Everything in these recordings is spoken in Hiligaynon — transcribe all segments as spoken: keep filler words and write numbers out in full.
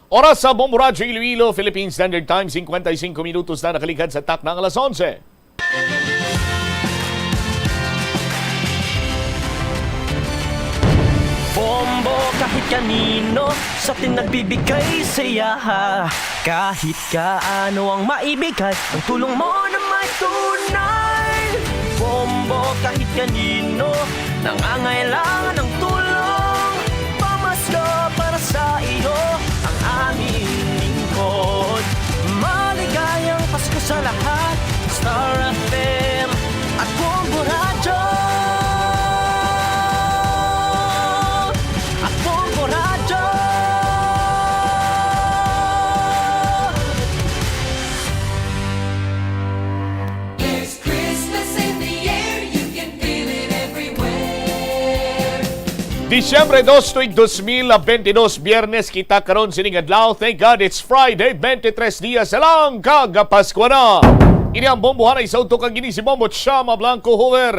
Oras sa Bombo Radyo Iloilo, Philippine Standard Time, singkwenta y singko minutos na nakaligad sa takna nga alas onse. Bombo kahit kanino sa atin nagbibigay saya. Kahit kaano ang maibigay, ang tulong mo na may tunay. Bombo kahit kanino nangangailangan ng tulong. Pamasko para sa iyo ang aming lingkod. Maligayang Pasko sa lahat. Star F M at Bombo Radyo. At Bombo Radyo. There's Christmas in the air, you can feel it everywhere. Disyembre dos, tuig dos mil bentidós, Biyernes kita karon sining adlaw. Thank God it's Friday, twenty-three dias na lang kag Pasko na. Ini ang Bombohanay sa Udto kag ini si Bombo Chama Blanco Hoover.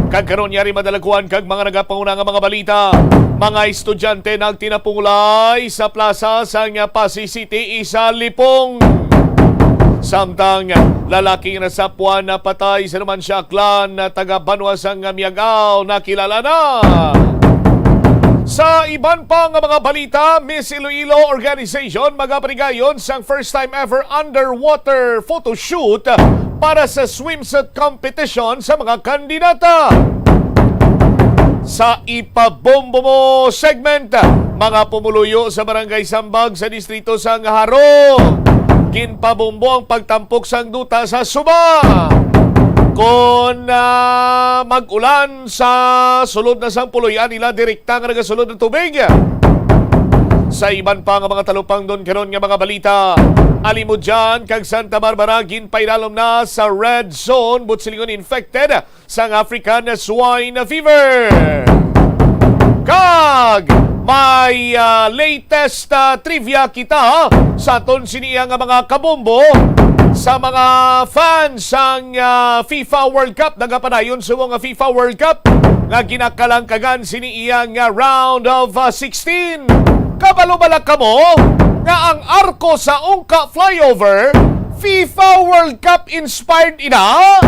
Kag karon yari madalaguan kag mga nagapanguna nga mga balita. Mga estudyante nagtinapungulay sa plaza sang Passi City, isa lipong. Samtang lalaki nga nasapuan, napatay sa naman siya aklan na taga banwa sang Miag-ao, nakilala na. Sa iban pa nga mga balita, Miss Iloilo Organization magapanigayon sang first time ever underwater photoshoot para sa swimsuit competition sa mga kandidata. Sa ipabombo mo segment, mga pumuluyo sa Barangay Sambag sa distrito sang Jaro, ginpabombo ang pagtampok sang duta sa suba. Kon, ah, mag-ulan sa sulod na sang puloy-an nila, direkta nga nagasulod ang tubig. Sa iban pa nga mga talupangdon karon nga mga balita, Alimodian kag Santa Barbara ginpailalom na sa red zone, buot silingon infected sang African Swine Fever. Kag may, ah, latest, ah, trivia kita sa aton sini nga mga kabombo, sa mga fans sang, ah, FIFA World Cup. Nagapadayon sa mga FIFA World Cup nga ginakalangkagan sini iya nga round of, ah, sixteen. Kabalo bala kamo nga ang arko sa Ungka Flyover FIFA World Cup inspired ina?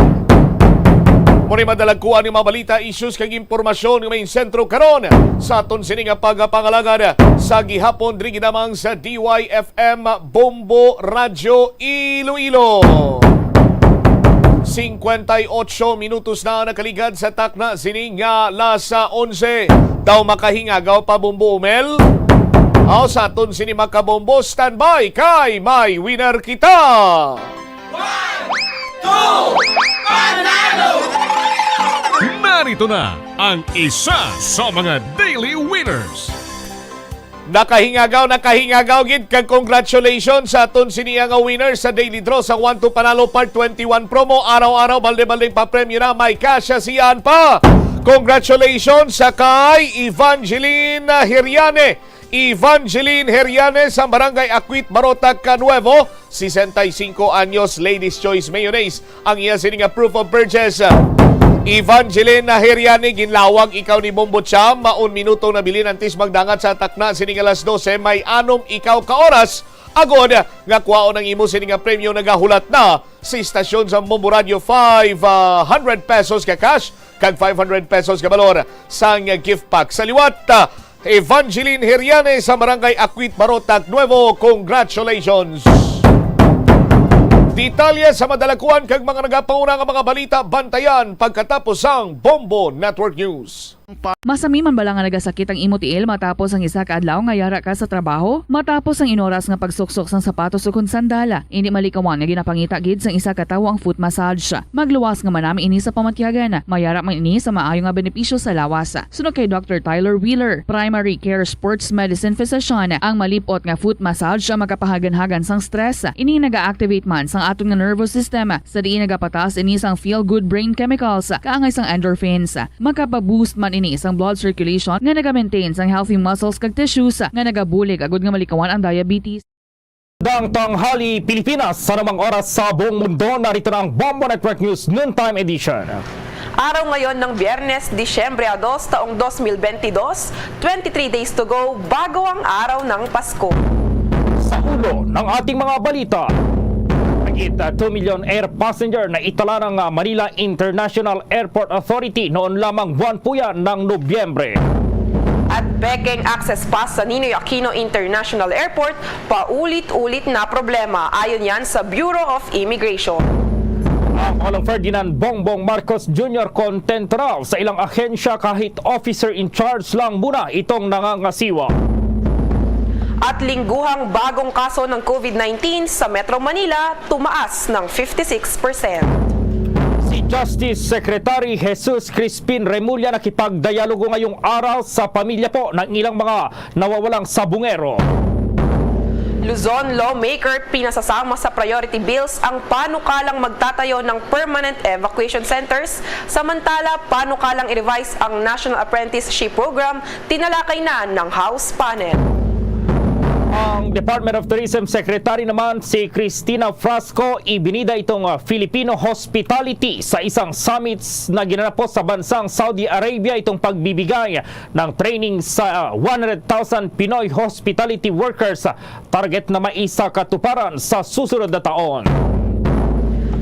Mao ni madalagkuan ni mga balita, issues kag impormasyon nga may sentro karon sa aton sini nga pagpangalagad sa gihapon diri lamang sa D Y F M Bombo Radyo Iloilo. Singkwenta y otso minutos na nakaligad sa takna sini nga alas onse. Daw makahingagaw pa, Bombo Umel? Aw, sa aton sini makabombo, standby kay may winner kita. One, two, panalo! Narito na ang isa sa mga daily winners. Nakahingagaw, nakahingagaw gid, kag congratulations sa aton sini nga winner sa Daily Draw sa One to Panalo Part twenty-one Promo. Araw-araw, balde-baldeng papremyo na, may cash siya pa. Congratulations sa kay Evangeline Heriane. Evangeline Heriane sa Barangay Acuit, Barotac, Nuevo, sesenta y cinco anyos, Ladies Choice Mayonnaise ang iya sini nga proof of purchase. Evangeline Heriane, ginlawag ikaw ni Bombo Cham, maon minuto na bilin antes magdangat sa takna sini nga alas dose, may anom ikaw ka oras agod nga kuhaon ang imo sini nga premyo. Nagahulat na sa istasyon sa Bombo Radio, five hundred pesos ka cash kag five hundred pesos ka balor sang gift pack. Sa liwat, ah, Evangeline Heriane sa Barangay Acuit, Barotac, Nuevo. Congratulations! Detalye sa madalakuan kag mga nagapanguna nga mga balita, bantayan pagkatapos sang Bombo Network News. Masami man bala nga nagasakit ang imo tiil matapos ang isa ka adlaw nga yara ka sa trabaho? Matapos ang inoras nga pagsuksok sang sapatos ukon sandal, indi malikawan nga ginapangita gid sang isa ka tawo ang foot massage. Magluwas nga manami ini sa pamatyagan. Mayara man ini sa maayo nga benepisyo sa lawas. Suno kay Doctor Tyler Wheeler, primary care sports medicine physician, ang malip-ot nga foot massage ang makapahaganhagan sang stress. Ini naga-activate man sang aton nga nervous system, sa diin nagapataas ini sang feel-good brain chemicals kaangay sang endorphins. Makapa-boost man ini sang blood circulation nga naga-maintain sang healthy muscles kag tissues nga nagabulig agud nga malikawan ang diabetes. Dang tanghali, Pilipinas, sa anumang oras sa buong mundo, narito na ang Bombo Network News Noontime Edition. Araw ngayon ng Biyernes, Disyembre dos, taong dos mil bentidós, twenty-three days to go bago ang araw ng Pasko. Ulo ng ating mga balita. Higit, ah, two million air passenger na itala ng, ah, Manila International Airport Authority noon lamang buwan po yan ng Nobyembre. At pekeng access pass sa Ninoy Aquino International Airport, paulit-ulit na problema, ayon yan sa Bureau of Immigration. Ang Pangulong Ferdinand Bongbong Marcos Junior kontento raw sa ilang ahensya kahit officer in charge lang muna itong nangangasiwa. At lingguhang bagong kaso ng COVID nineteen sa Metro Manila tumaas ng fifty-six percent. Si Justice Secretary Jesus Crispin Remulla nakipagdialogo ngayong araw sa pamilya po ng ilang mga nawawalang sabungero. Luzon lawmaker pinasasama sa priority bills ang panukalang magtatayo ng permanent evacuation centers, samantala panukalang i-revise ang National Apprenticeship Program, tinalakay na ng House panel. Ang Department of Tourism Secretary naman, si Cristina Frasco, ibinida itong, ah, Filipino Hospitality sa isang summit na ginanap po sa bansang Saudi Arabia, itong pagbibigay ng training sa, ah, one hundred thousand Pinoy hospitality workers. Target na maisa katuparan sa susunod na taon.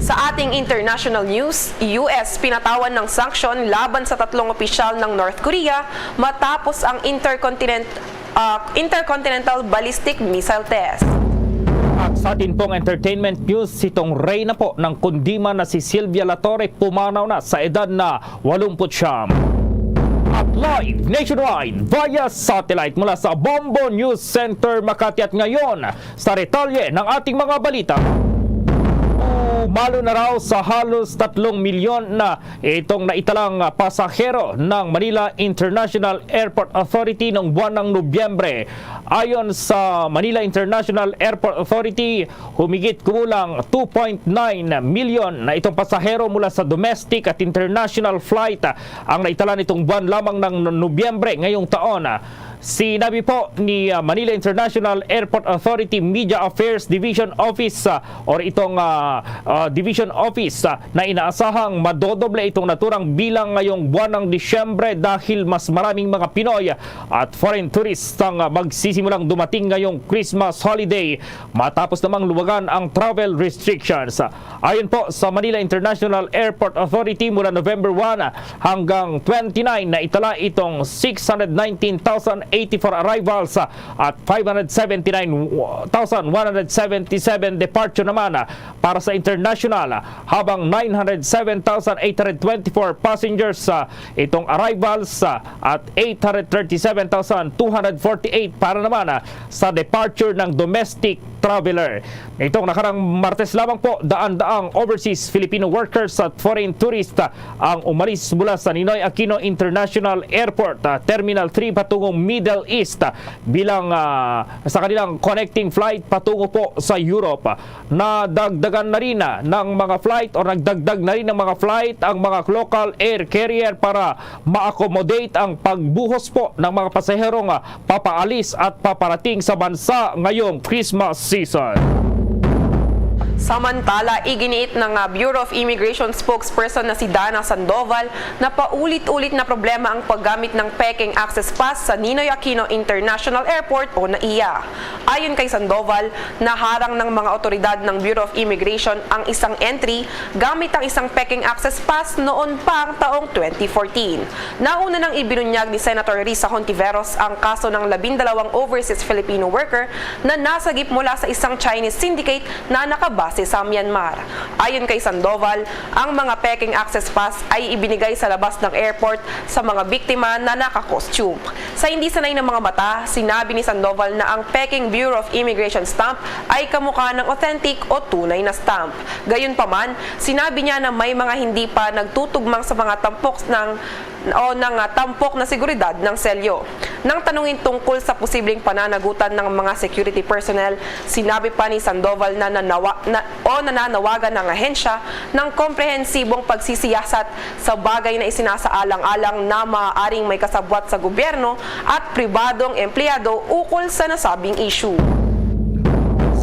Sa ating international news, U S pinatawan ng sanction laban sa tatlong opisyal ng North Korea matapos ang intercontinent-, ah, intercontinental ballistic missile test. At sa atin pong entertainment news, itong reyna po ng kundiman na si Sylvia Latorre pumanaw na sa edad na walumput siyam. At live nationwide via satellite mula sa Bombo News Center Makati at ngayon, sa detalye ng ating mga balita. Pumalo na raw sa halos tatlong milyon na itong naitalang pasahero ng Manila International Airport Authority noong buwan ng Nobyembre. Ayon sa Manila International Airport Authority, humigit kumulang two point nine million na itong pasahero mula sa domestic at international flight ang naitala nitong buwan lamang ng Nobyembre ngayong taon. Sinabi po ni, ah, Manila International Airport Authority Media Affairs Division Office, ah, or itong, ah, ah, Division Office, ah, na inaasahang madodoble itong naturang bilang ngayong buwan ng Disyembre dahil mas maraming mga Pinoy at foreign tourists ang, ah, magsisimulang dumating ngayong Christmas holiday matapos namang luwagan ang travel restrictions. Ayon po sa Manila International Airport Authority, mula November one hanggang twenty-nine, naitala itong six hundred nineteen thousand eighty-four arrivals at five hundred seventy-nine thousand one hundred seventy-seven departure naman para sa international, habang nine hundred seven thousand eight hundred twenty-four passengers, ah, itong arrivals, ah, at eight hundred thirty-seven thousand two hundred forty-eight para naman, ah, sa departure ng domestic traveler. Nitong nakarang Martes lamang po, daan-daang overseas Filipino workers at foreign tourist, ah, ang umalis mula sa Ninoy Aquino International Airport, ah, Terminal three patungong Middle East, ah, bilang, ah, sa kanilang connecting flight patungo po sa Europe. Nadagdagan na rin, ah, ng mga flight o nagdagdag na rin ng mga flight ang mga local air carrier para ma-accommodate ang pagbuhos po ng mga pasaherong, ah, papaalis at paparating sa bansa ngayong Christmas season. Samantala, iginiit ng, ah, Bureau of Immigration spokesperson na si Dana Sandoval na paulit-ulit na problema ang paggamit ng pekeng access pass sa Ninoy Aquino International Airport o NAIA. Ayon kay Sandoval, naharang ng mga otoridad ng Bureau of Immigration ang isang entry gamit ang isang pekeng access pass noon pa ang taong twenty fourteen. Nauna nang ibinunyag ni Senator Risa Hontiveros ang kaso ng labindalawang overseas Filipino worker na nasagip mula sa isang Chinese syndicate na nakabase sa Myanmar. Ayon kay Sandoval, ang mga pekeng access pass ay ibinigay sa labas ng airport sa mga biktima na naka-costume. Sa hindi sanay ng mga mata, sinabi ni Sandoval na ang pekeng Bureau of Immigration stamp ay kamukha ng authentic o tunay na stamp. Gayunpaman, sinabi niya na may mga hindi pa nagtutugmang sa mga tampok ng o ng, ah, tampok na seguridad ng selyo. Nang tanungin tungkol sa posibleng pananagutan ng mga security personnel, sinabi pa ni Sandoval na nanawa-, na, o nananawagan ang ahensya ng komprehensibong pagsisiyasat sa bagay na isinasaalang-alang na maaaring may kasabwat sa gobyerno at pribadong empleyado ukol sa nasabing issue.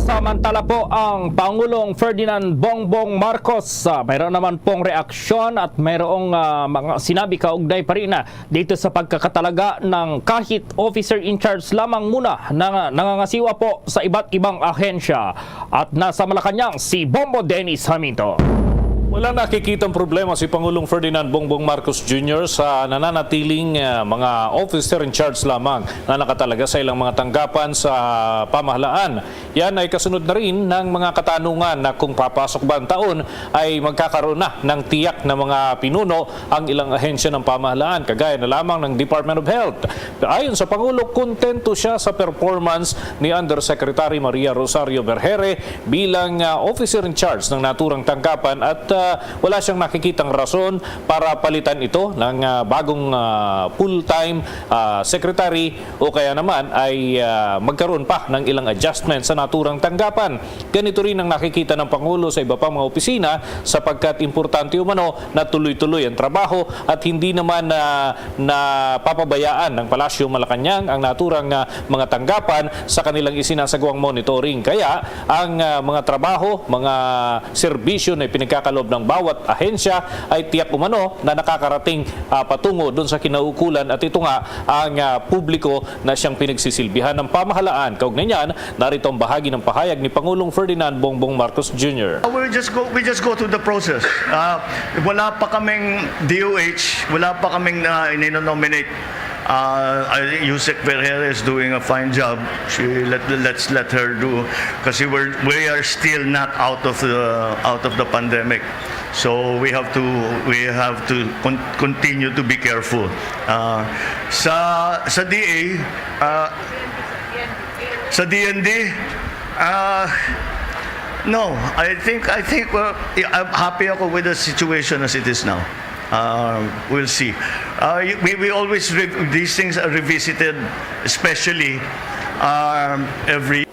Samantala po, ang Pangulong Ferdinand Bongbong Marcos, ah, mayroon naman pong reaksyon at mayroong, ah, mga sinabi kaugnay pa rin, ah, dito sa pagkakatalaga ng kahit officer in charge lamang muna na nangangasiwa po sa iba't ibang ahensya. At nasa Malacañang si Bombo Dennis Jaminto. Wala nakikitang problema si Pangulong Ferdinand Bongbong Marcos Junior sa nananatiling, ah, mga officer in charge lamang na nakatalaga sa ilang mga tanggapan sa pamahalaan. Yan ay kasunod na rin ng mga katanungan na kung papasok ba ang taon ay magkakaroon na ng tiyak na mga pinuno ang ilang ahensya ng pamahalaan, kagaya na lamang ng Department of Health. Ayon sa Pangulo, kontento siya sa performance ni Undersecretary Maria Rosario Berhere bilang, ah, officer in charge ng naturang tanggapan at, ah, wala siyang nakikitang rason para palitan ito ng, ah, bagong, ah, full-time, ah, secretary o kaya naman ay, ah, magkaroon pa ng ilang adjustment sa naturang tanggapan. Ganito rin ang nakikita ng Pangulo sa iba pang mga opisina sapagkat importante umano na tuloy-tuloy ang trabaho at hindi naman na napapabayaan ng Palasyo Malacañang ang naturang, ah, mga tanggapan sa kanilang isinasagawang monitoring. Kaya ang, ah, mga trabaho, mga serbisyo na ipinagkakaloob ng bawat ahensya ay tiyak umano na nakakarating, ah, patungo dun sa kinaukulan at ito nga ang, ah, publiko na siyang pinagsisilbihan ng pamahalaan. Kaugnay niyan, narito ang bahagi ng pahayag ni Pangulong Ferdinand Bongbong Marcos Junior. Uh, we just go, we just go through the process. Uh, wala pa kaming D O H, wala pa kaming, uh, inino-nominate. Uh, I think Usec Vergere is doing a fine job. She let, let's let her do, kasi we're, we are still not out of the, out of the pandemic. So we have to, we have to con-, continue to be careful. Uh, sa, sa D A, uh, sa D N D, uh, no, I think, I think, uh, I'm happy ako with the situation as it is now. Uh, we'll see. Uh, y-, we, we always re-, these things are revisited, especially, um, every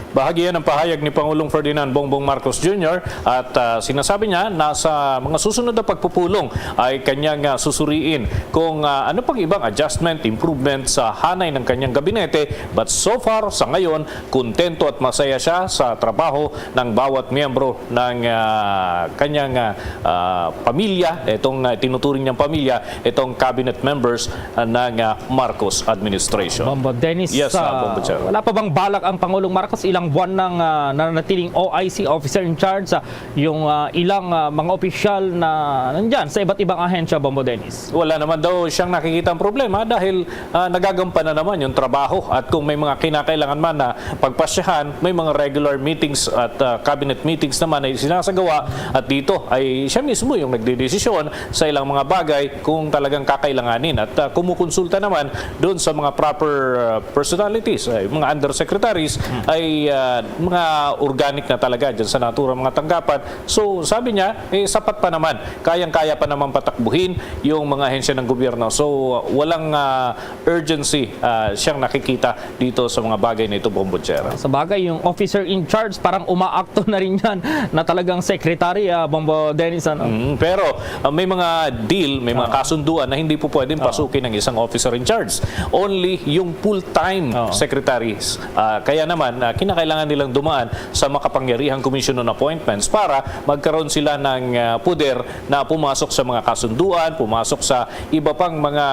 Bahagi yan ng pahayag ni Pangulong Ferdinand Bongbong Marcos Junior at, ah, sinasabi niya na sa mga susunod na pagpupulong ay kanyang, ah, susuriin kung, ah, ano pang ibang adjustment, improvement sa hanay ng kanyang gabinete. But so far, sa ngayon, kontento at masaya siya sa trabaho ng bawat miyembro ng, ah, kanyang, ah, ah, pamilya, itong, ah, tinuturing niyang pamilya, itong cabinet members, ah, ng, ah, Marcos administration. Bombo Dennis, Yes, ah, ah, Bombo Chair. Wala pa bang balak ang Pangulong Marcos ilang buwan nang, ah, nananatiling O I C, officer in charge, ah, yung, ah, ilang, ah, mga opisyal na nandyan sa iba't ibang ahensya, Bombo Dennis? Wala naman daw siyang nakikita ang problema dahil, ah, nagagampan na naman yung trabaho at kung may mga kinakailangan man na pagpasyahan, may mga regular meetings at, ah, cabinet meetings naman ay sinasagawa at dito ay siya mismo yung nagdedesisyon sa ilang mga bagay kung talagang kakailanganin at, ah, kumukonsulta naman doon sa mga proper, ah, personalities, ay mga undersecretaries, Hmm. ay, ah, mga organic na talaga dyan sa naturang mga tanggapan. So, sabi niya, eh, sapat pa naman, kayang-kaya pa naman patakbuhin yung mga ahensya ng gobyerno. So, walang, ah, urgency, ah, siyang nakikita dito sa mga bagay na ito, Bombo Chair. Sa bagay, yung officer in charge, parang umaakto na rin yan na talagang secretary, ah, Bombo Dennis, ano? Mm, pero, ah, may mga deal, may mga Ah. kasunduan na hindi po pwedeng Ah. pasukin ng isang officer in charge. Only yung full-time Ah. secretaries. Ah, kaya naman, ah, kinakailangan nilang dumaan sa makapangyarihang Commission on Appointments para magkaroon sila ng, ah, poder na pumasok sa mga kasunduan, pumasok sa iba pang mga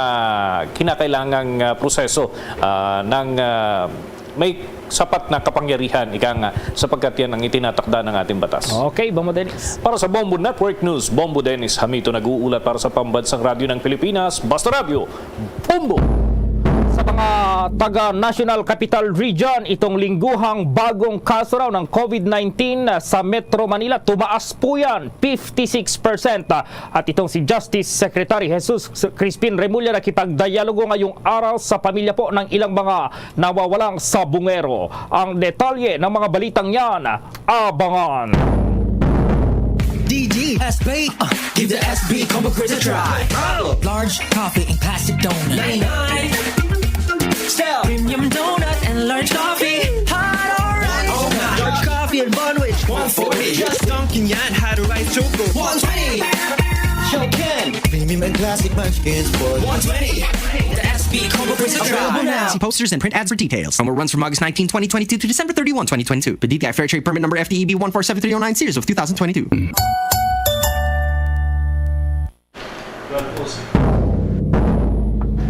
kinakailangang, ah, proseso, ah, ng, ah, may sapat na kapangyarihan, ika nga, sapagkat yan ang itinatakda ng ating batas. Okay, Bombo Dennis. Para sa Bombo Network News, Bombo Dennis Hamito nag-uulat para sa Pambansang Radyo ng Pilipinas, Basta Radyo, Bombo! Sa mga taga National Capital Region, itong lingguhang bagong kaso raw ng COVID nineteen sa Metro Manila, tumaas po yan, fifty-six percent. At itong si Justice Secretary Jesus Crispin Remulla nakipagdialogo ngayong araw sa pamilya po ng ilang mga nawawalang sabungero. Ang detalye ng mga balitang yan, abangan. D D S B, uh, give the S B combo quiz a try. Large coffee and plastic donut. Style. Premium donut and large coffee. Hot or right? Large coffee and bun wich. One forty. Just dunking yan, had a rice choco. One twenty. Shell can. Premium and classic munchkins for one twenty. The S B Available now. See posters and print ads for details. Promo runs from August nineteenth, twenty twenty-two to December thirty-one, twenty twenty-two. Per D T I Fair Trade Permit Number F T E B one four seven three oh nine, series of two thousand twenty-two.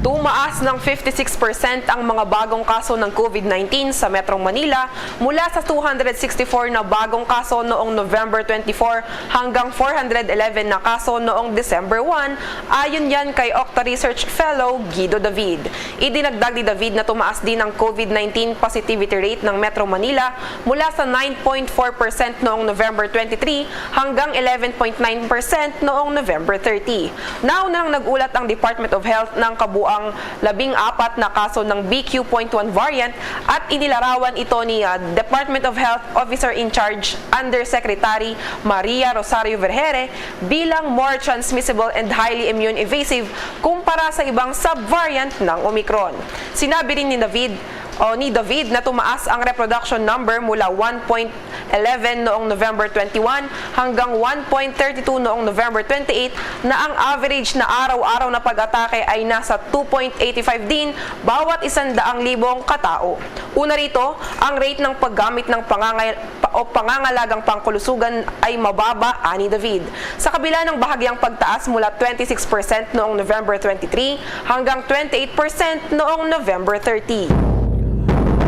Tumaas ng fifty-six percent ang mga bagong kaso ng COVID nineteen sa Metro Manila mula sa two hundred sixty-four na bagong kaso noong November twenty-four hanggang four hundred eleven na kaso noong December one, ayon yan kay Octa Research Fellow Guido David. Idinagdag ni David na tumaas din ang COVID nineteen positivity rate ng Metro Manila mula sa nine point four percent noong November twenty-three hanggang eleven point nine percent noong November thirty. Nauna nang nag-ulat ang Department of Health ng kabuang labing apat na kaso ng B Q point one variant at inilarawan ito ni, ah, Department of Health Officer in Charge Undersecretary Maria Rosario Vergeire bilang more transmissible and highly immune evasive kumpara sa ibang subvariant ng Omicron. Sinabi rin ni David, o ni David, na tumaas ang reproduction number mula one point eleven noong November twenty-one hanggang one point thirty-two noong November twenty-eight, na ang average na araw-araw na pag-atake ay nasa two point eighty-five din bawat isang daang libong katao. Una rito, ang rate ng paggamit ng pangangay- pa- o pangangalagang pangkalusugan ay mababa, ani David. Sa kabila ng bahagyang pagtaas mula twenty-six percent noong November twenty-three hanggang twenty-eight percent noong November thirty.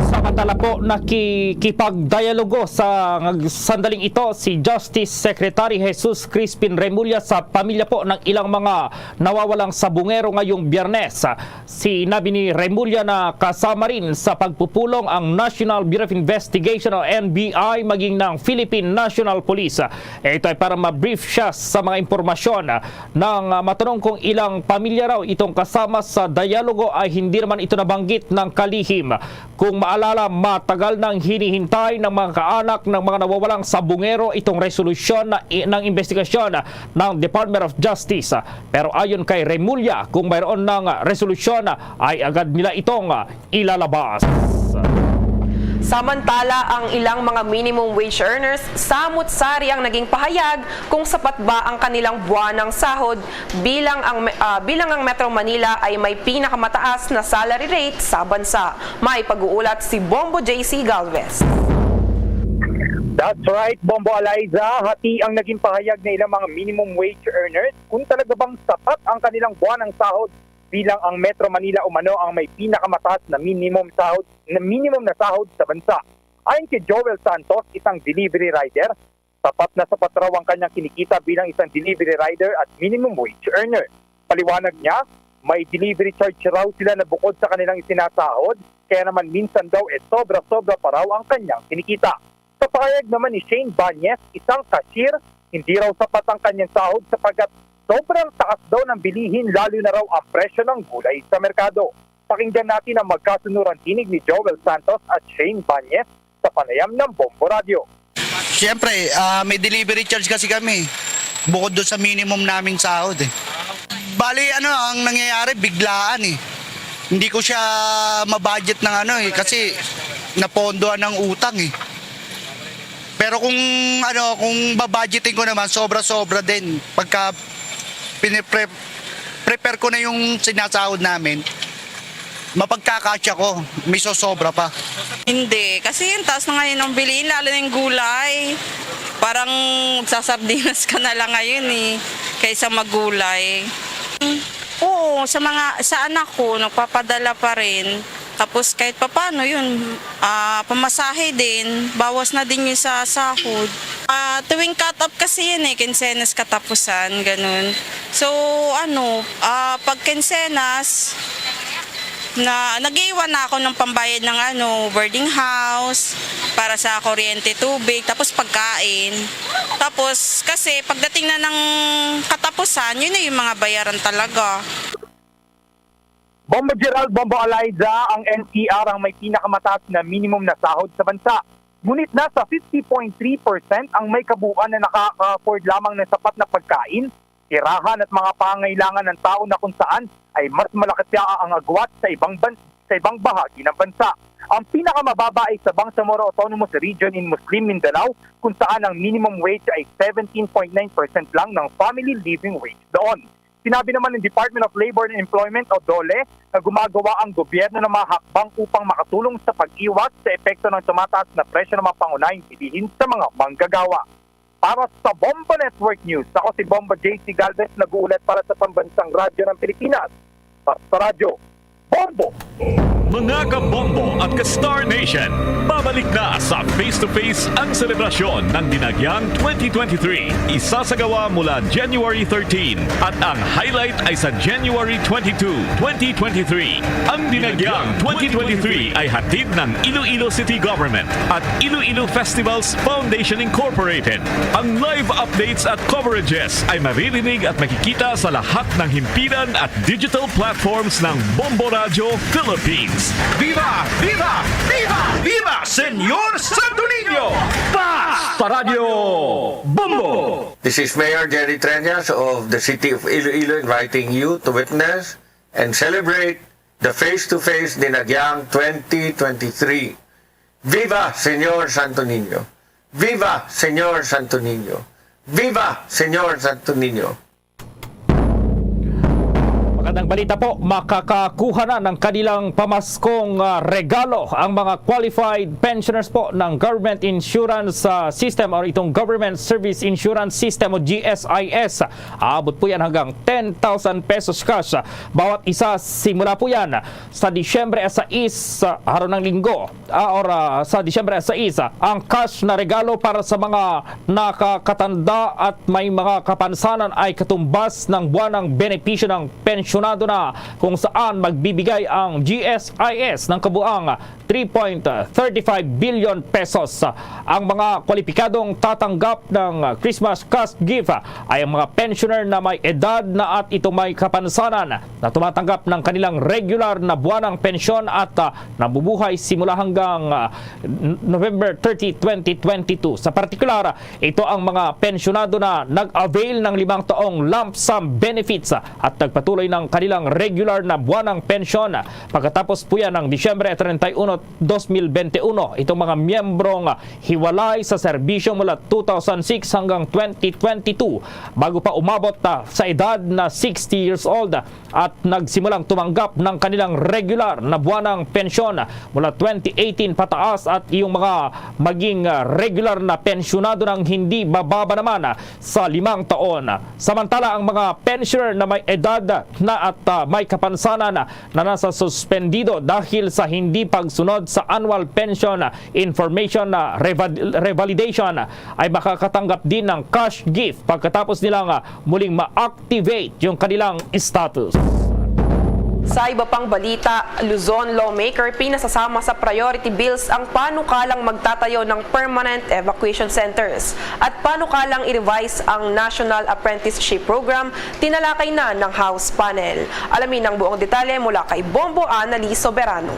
Samantala po, nakikipagdialogo sa ngag- sandaling ito si Justice Secretary Jesus Crispin Remulla sa pamilya po ng ilang mga nawawalang sabungero ngayong Biyernes. Sinabi ni Remulla na kasama rin sa pagpupulong ang National Bureau of Investigation o N B I maging ng Philippine National Police. Ito ay para ma-brief siya sa mga impormasyon ng, ah, matanong kung ilang pamilya raw itong kasama sa dialogo ay hindi naman ito nabanggit ng kalihim. Kung maalala, matagal nang hinihintay ng mga kaanak ng mga nawawalang sabungero itong resolusyon na, i- ng investigasyon ng Department of Justice. Pero ayon kay Remulla, kung mayroon ng resolusyon ay agad nila itong ilalabas. Samantala, ang ilang mga minimum wage earners samot-sari ang naging pahayag kung sapat ba ang kanilang buwanang sahod bilang ang, ah, bilang ang Metro Manila ay may pinakamataas na salary rate sa bansa. May pag-uulat si Bombo J C Galvez. That's right, Bombo Eliza. Hati ang naging pahayag na ilang mga minimum wage earners kung talaga bang sapat ang kanilang buwanang sahod bilang ang Metro Manila umano ang may pinakamataas na minimum sahod na minimum na sahod sa bansa. Ayon kay Joel Santos, isang delivery rider, sapat na sapat raw ang kanyang kinikita bilang isang delivery rider at minimum wage earner. Paliwanag niya, may delivery charge raw sila na bukod sa kanilang isinasahod, kaya naman minsan daw e sobra-sobra pa raw ang kanyang kinikita. Sa pahayag naman ni Shane Banyes, isang cashier, hindi raw sapat ang kanyang sahod sapagkat sobrang taas daw ng bilihin, lalo na raw ang presyo ng gulay sa merkado. Pakinggan natin ang magkasunuran tinig ni Joel Santos at Shane Banyes sa panayam ng Bombo Radio. Siyempre, ah, may delivery charge kasi kami. Bukod doon sa minimum naming sahod eh. Bali, ano, ang nangyayari, biglaan eh. Hindi ko siya mabudget ng ano eh, kasi napondohan ng utang eh. Pero kung ano, kung babudgetin ko naman, sobra-sobra din. Pagka pinipre- prepare ko na yung sinasahod namin, mapagkakasya ko, may sosobra pa. Hindi. Kasi yung taas na ngayon ng bilihin, lalo na yung gulay. Parang magsasardinas ka na lang ngayon eh, kaysa maggulay. Oo, sa mga sa anak ko, nagpapadala pa rin. Tapos kahit papano yun, ah, pamasahe din, bawas na din yung sa sahod. Ah, tuwing cut-off kasi yun eh, kinsenas katapusan, ganun. So, ano, ah, pag kinsenas, na nag-iwan na ako ng pambayad ng ano, boarding house, para sa kuryente, tubig, tapos pagkain. Tapos kasi pagdating na ng katapusan, yun na yung mga bayaran talaga. Bombo Gerald, Bombo Eliza, ang N C R ang may pinakamataas na minimum na sahod sa bansa. Ngunit nasa fifty point three percent ang may kabuuan na nakaka-afford lamang ng sapat na pagkain, tirahan at mga pangangailangan ng tao na kung saan ay mas malaki pa ang agwat sa ibang ban- sa ibang bahagi ng bansa. Ang pinakamababa ay sa Bangsamoro Autonomous Region in Muslim Mindanao, kung saan ang minimum wage ay seventeen point nine percent lang ng family living wage doon. Sinabi naman ng Department of Labor and Employment o DOLE na gumagawa ang gobyerno ng mga hakbang upang makatulong sa pag-iwas sa epekto ng tumataas na presyo ng mga pangunahing bilihin sa mga manggagawa. Para sa Bombo Network News, ako si Bombo J C Galvez, nag-uulat para sa Pambansang Radyo ng Pilipinas, Basta Radyo, Bombo! Mga kabombo at ka-Star Nation, babalik na sa Face to Face ang selebrasyon ng Dinagyang twenty twenty-three. Isasagawa mula January thirteen at ang highlight ay sa January twenty-two, twenty twenty-three. Ang Dinagyang twenty twenty-three ay hatid ng Iloilo City Government at Iloilo Festivals Foundation Incorporated. Ang live updates at coverages ay maririnig at makikita sa lahat ng himpilan at digital platforms ng Bombo Radyo Philippines. Viva! Viva! Viva! Viva Señor Santo Niño! Basta Radyo Bombo! This is Mayor Jerry Treñas of the City of Iloilo inviting you to witness and celebrate the Face to Face Dinagyang twenty twenty-three. Viva Señor Santo Niño! Viva Señor Santo Niño! Viva Señor Santo Niño! Magandang balita po, makakakuha na ng kanilang pamaskong, ah, regalo ang mga qualified pensioners po ng Government Insurance, ah, System or itong Government Service Insurance System o G S I S. Aabot po yan hanggang ten thousand pesos cash, ah, bawat isa. Simula po yan sa Disyembre sais, ah, araw ng Linggo, ah, or, ah, sa Disyembre sais, ah, ang cash na regalo para sa mga nakakatanda at may mga kapansanan ay katumbas ng buwanang benepisyo ng pensyonado na kung saan magbibigay ang G S I S ng kabuang three point thirty five billion pesos. Ang mga kwalipikadong tatanggap ng Christmas cash gift ay ang mga pensioner na may edad na at ito may kapansanan na tumatanggap ng kanilang regular na buwanang pensyon at, ah, nabubuhay simula hanggang, ah, N-, November thirty, twenty twenty-two. Sa partikular, ito ang mga pensyonado na nag-avail ng limang taong lump sum benefits, ah, at nagpatuloy ng kanilang regular na buwanang pensyon, ah, pagkatapos po yan ng Disyembre treinta y uno, dos mil bente uno. Itong mga miyembrong, ah, hiwalay sa serbisyo mula two thousand six hanggang twenty twenty-two, bago pa umabot, ah, sa edad na sixty years old, ah, at nagsimulang tumanggap ng kanilang regular na buwanang pensyon mula twenty eighteen pataas at iyong mga maging, ah, regular na pensyonado ng hindi bababa naman, ah, sa limang taon. Samantala, ang mga pensioner na may edad na at, ah, may kapansanan na nasa suspendido dahil sa hindi pagsunod sa annual pension information, ah, reval-, revalidation ay makakatanggap din ng cash gift pagkatapos nilang, ah, muling ma-activate yung kanilang status. Sa iba pang balita, Luzon lawmaker pinasasama sa priority bills ang panukalang magtatayo ng permanent evacuation centers at panukalang i-revise ang National Apprenticeship Program, tinalakay na ng House panel. Alamin ang buong detalye mula kay Bombo Annalise Soberano.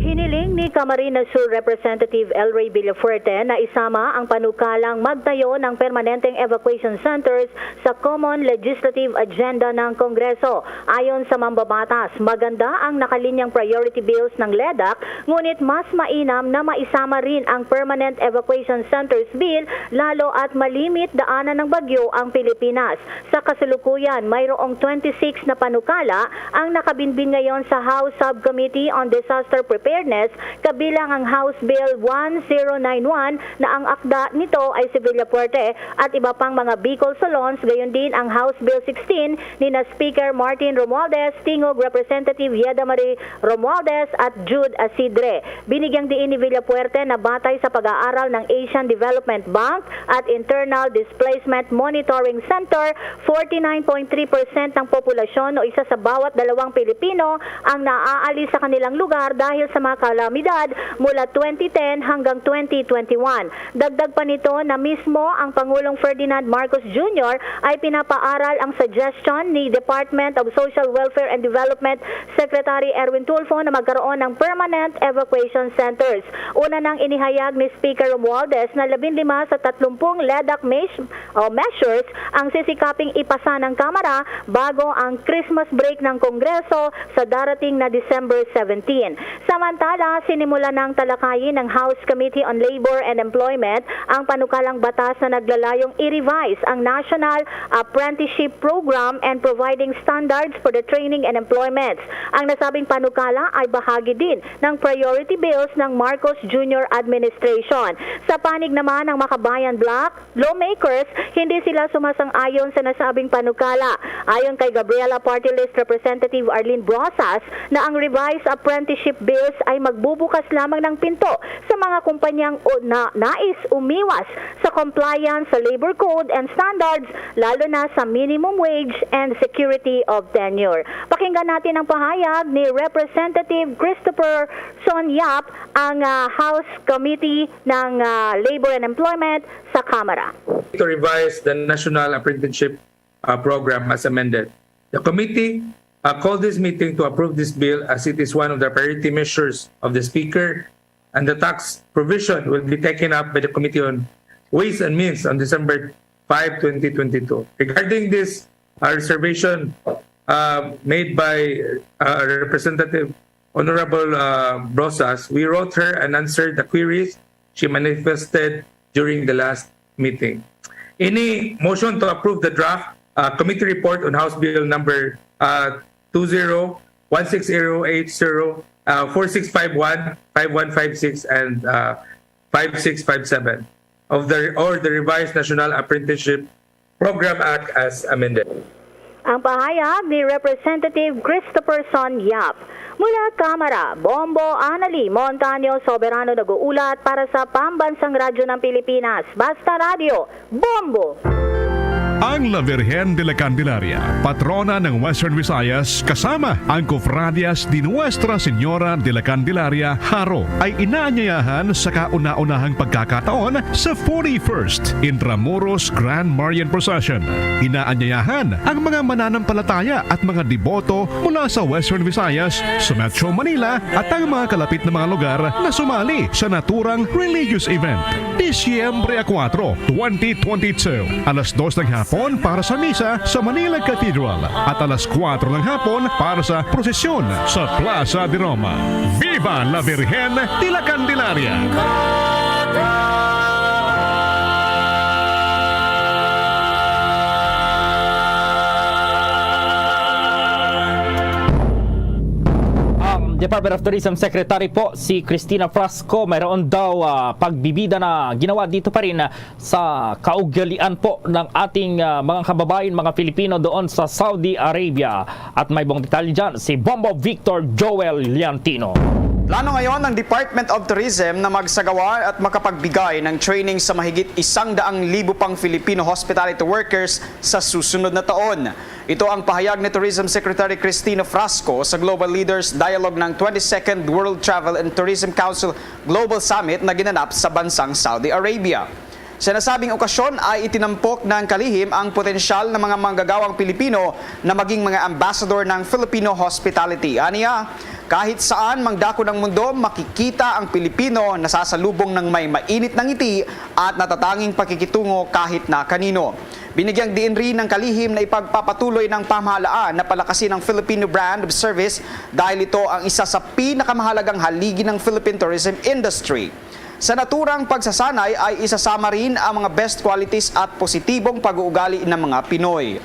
Hiniling ni Camarines Sur Representative El Rey Villafuerte na isama ang panukalang magtayo ng permanenteng evacuation centers sa common legislative agenda ng Kongreso. Ayon sa mambabatas, maganda ang nakalinyang priority bills ng LEDAC, ngunit mas mainam na maisama rin ang Permanent Evacuation Centers Bill, lalo at malimit daanan ng bagyo ang Pilipinas. Sa kasalukuyan, mayroong twenty-six na panukala ang nakabinbin ngayon sa House Subcommittee on Disaster Preparedness, kabilang ang House Bill one zero nine one na ang akda nito ay si Villafuerte at iba pang mga Bicol Solons, gayon din ang House Bill sixteen ni na Speaker Martin Romualdez, Tingog Representative Yeda Marie Romualdez at Jude Asidre. Binigyang diin ni Villafuerte na batay sa pag-aaral ng Asian Development Bank at Internal Displacement Monitoring Center, forty-nine point three percent ng populasyon o isa sa bawat dalawang Pilipino ang naaalis sa kanilang lugar dahil sa mga kalamidad mula twenty ten hanggang twenty twenty-one. Dagdag pa nito na mismo ang Pangulong Ferdinand Marcos Junior ay pinapaaral ang suggestion ni Department of Social Welfare and Development Secretary Erwin Tulfo na magkaroon ng permanent evacuation centers. Una nang inihayag ni Speaker Romualdez na labinlima sa tatlumpung LEDAC mes-, o measures ang sisikaping ipasa ng Kamara bago ang Christmas break ng Kongreso sa darating na December seventeen. Samantala, Samantala, sinimulan ng talakayin ng House Committee on Labor and Employment ang panukalang batas na naglalayong i-revise ang National Apprenticeship Program and providing standards for the training and employment. Ang nasabing panukala ay bahagi din ng priority bills ng Marcos Junior Administration. Sa panig naman ng Makabayan Bloc, lawmakers, hindi sila sumasang-ayon sa nasabing panukala. Ayon kay Gabriela Party List Representative Arlene Brosas na ang revised apprenticeship bills ay magbubukas lamang ng pinto sa mga kumpanyang o na, nais umiwas sa compliance sa labor code and standards, lalo na sa minimum wage and security of tenure. Pakinggan natin ang pahayag ni Representative Christopher Son Yap, ang ah, House Committee ng ah, Labor and Employment sa Kamara. To revise the National Apprenticeship uh, Program as amended. The committee uh, called this meeting to approve this bill as it is one of the priority measures of the Speaker, and the tax provision will be taken up by the Committee on Ways and Means on December five, twenty twenty-two. Regarding this uh, reservation uh, made by uh, Representative Honorable uh, Brosas, we wrote her and answered the queries she manifested during the last meeting. Any motion to approve the draft uh, committee report on House Bill number uh, two zero one six zero eight zero, uh, four six five one, five one five six, and uh, five six five seven of the or the revised National Apprenticeship Program Act as amended. Ang pahayag ni Representative Christopherson Yap. Mula Kamara, Bombo Anali Montaño Soberano nag-uulat para sa Pambansang Radyo ng Pilipinas, Basta Radyo, Bombo! Ang La Virgen de la Candelaria, patrona ng Western Visayas, kasama ang Cofradias de Nuestra Señora de la Candelaria, Jaro, ay inaanyayahan sa kauna-unahang pagkakataon sa forty-first Intramuros Grand Marian Procession. Inaanyayahan ang mga mananampalataya at mga deboto mula sa Western Visayas, sa Metro Manila at ang mga kalapit na mga lugar na sumali sa naturang religious event. Disyembre kuwatro, twenty twenty-two, alas dos ng hapon para sa misa sa Manila Cathedral at alas kuwatro ng hapon para sa prosesyon sa Plaza de Roma. Viva la Virgen de la Candelaria! Ang Department of Tourism Secretary po, si Christina Frasco, mayroon daw ah, pagbibida na ginawa dito pa rin sa kaugalian po ng ating ah, mga kababayan, mga Filipino doon sa Saudi Arabia. At may buong detalye dyan si Bombo Victor Joel Liantino. Plano ngayon ng Department of Tourism na magsagawa at makapagbigay ng training sa mahigit isang daang libo pang Filipino hospitality workers sa susunod na taon. Ito ang pahayag ni Tourism Secretary Christina Frasco sa Global Leaders Dialogue ng twenty-second World Travel and Tourism Council Global Summit na ginanap sa bansang Saudi Arabia. Sa nasabing okasyon ay itinampok ng kalihim ang potensyal ng mga manggagawang Pilipino na maging mga ambassador ng Filipino hospitality. Aniya, kahit saan mang dako ng mundo, makikita ang Pilipino nasasalubong ng may mainit na ngiti at natatanging pakikitungo kahit na kanino. Binigyang diin rin ng kalihim na ipagpapatuloy ng pamahalaan na palakasin ang Filipino brand of service dahil ito ang isa sa pinakamahalagang haligi ng Philippine tourism industry. Sa naturang pagsasanay ay isasama rin ang mga best qualities at positibong pag-uugali ng mga Pinoy.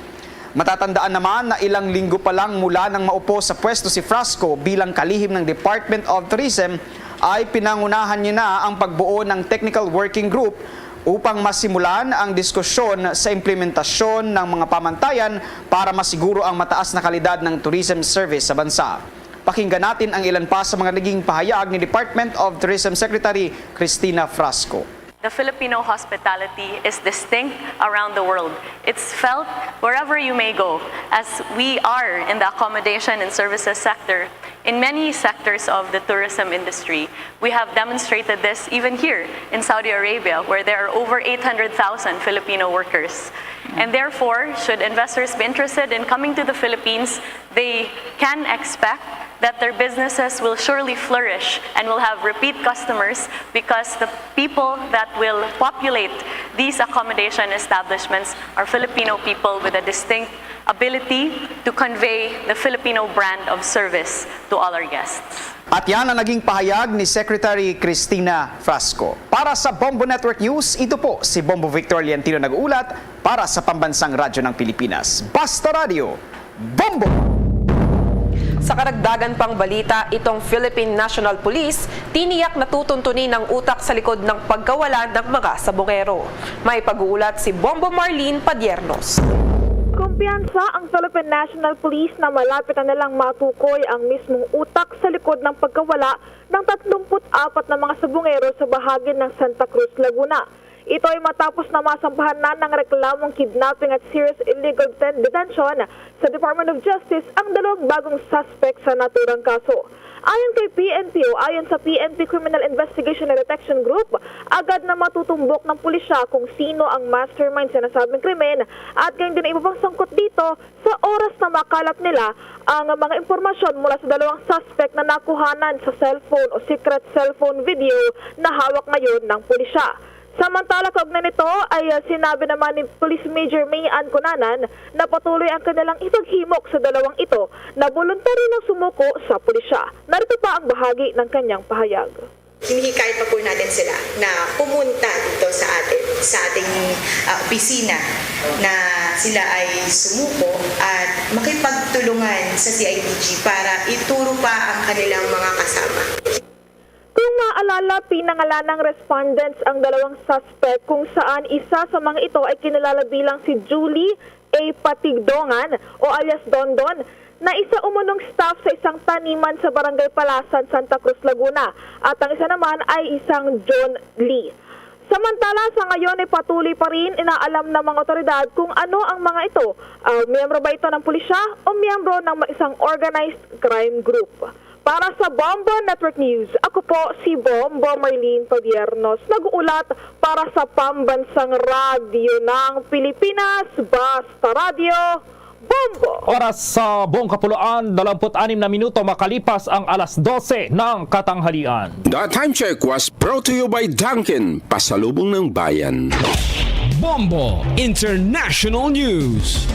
Matatandaan naman na ilang linggo pa lang mula nang maupo sa pwesto si Frasco bilang kalihim ng Department of Tourism, ay pinangunahan niya na ang pagbuo ng technical working group upang masimulan ang diskusyon sa implementasyon ng mga pamantayan para masiguro ang mataas na kalidad ng tourism service sa bansa. Pakinggan natin ang ilan pa sa mga naging pahayag ni Department of Tourism Secretary Christina Frasco. The Filipino hospitality is distinct around the world. It's felt wherever you may go, as we are in the accommodation and services sector, in many sectors of the tourism industry. We have demonstrated this even here in Saudi Arabia, where there are over eight hundred thousand Filipino workers. And therefore, should investors be interested in coming to the Philippines, they can expect that their businesses will surely flourish and will have repeat customers because the people that will populate these accommodation establishments are Filipino people with a distinct ability to convey the Filipino brand of service to all our guests. At yan ang naging pahayag ni Secretary Cristina Frasco. Para sa Bombo Network News, ito po si Bombo Victor Liantino nag-uulat para sa Pambansang Radyo ng Pilipinas. Basta Radyo, Bombo! Sa karagdagan pang balita, itong Philippine National Police tiniyak na tutuntunin ang utak sa likod ng pagkawala ng mga sabungero. May pag-uulat si Bombo Marlene Padiernos. Kumpiyansa ang Philippine National Police na malapit na nilang matukoy ang mismong utak sa likod ng pagkawala ng tatlumpu't apat na mga sabungero sa bahagi ng Santa Cruz, Laguna. Ito ay matapos na masampahan na ng reklamong kidnapping at serious illegal deten- detention sa Department of Justice ang dalawang bagong suspect sa naturang kaso. Ayon kay P N P o ayon sa P N P Criminal Investigation and Detection Group, agad na matutumbok ng pulisya kung sino ang mastermind sa nasabing krimen at gayon din ang iba pang sangkot dito sa oras na makalat nila ang mga impormasyon mula sa dalawang suspect na nakuhanan sa cellphone o secret cellphone video na hawak ngayon ng pulisya. Samantala, kaugnay nito ay, ah, sinabi naman ni Police Major May Ann Cunanan na patuloy ang kanilang ipaghimok sa dalawang ito na boluntaryo nang sumuko sa pulisya. Narito pa ang bahagi ng kanyang pahayag. Hinihikayat pa po natin sila na pumunta dito sa atin, sa ating, ah, opisina, na sila ay sumuko at makipagtulungan sa C I D G para ituro pa ang kanilang mga kasama. Kung maalala, pinangalanang respondents ang dalawang suspect kung saan isa sa mga ito ay kinilala bilang si Julie A. Patigdongan o alias Dondon, na isa umunong staff sa isang taniman sa Barangay Palasan, Santa Cruz, Laguna, at ang isa naman ay isang John Lee. Samantala, sa ngayon ay patuloy pa rin inaalam ng mga otoridad kung ano ang mga ito, ah, miyembro ba ito ng pulisya o miyembro ng isang organized crime group. Para sa Bombo Network News, ako po si Bombo Marlene Padiernos, nag-uulat para sa Pambansang Radyo ng Pilipinas, Basta Radyo, Bombo! Oras sa buong kapuluan, dalawampu't anim na minuto makalipas ang alas dose ng katanghalian. The Time Check was brought to you by Dunkin, Pasalubong ng Bayan. Bombo International News.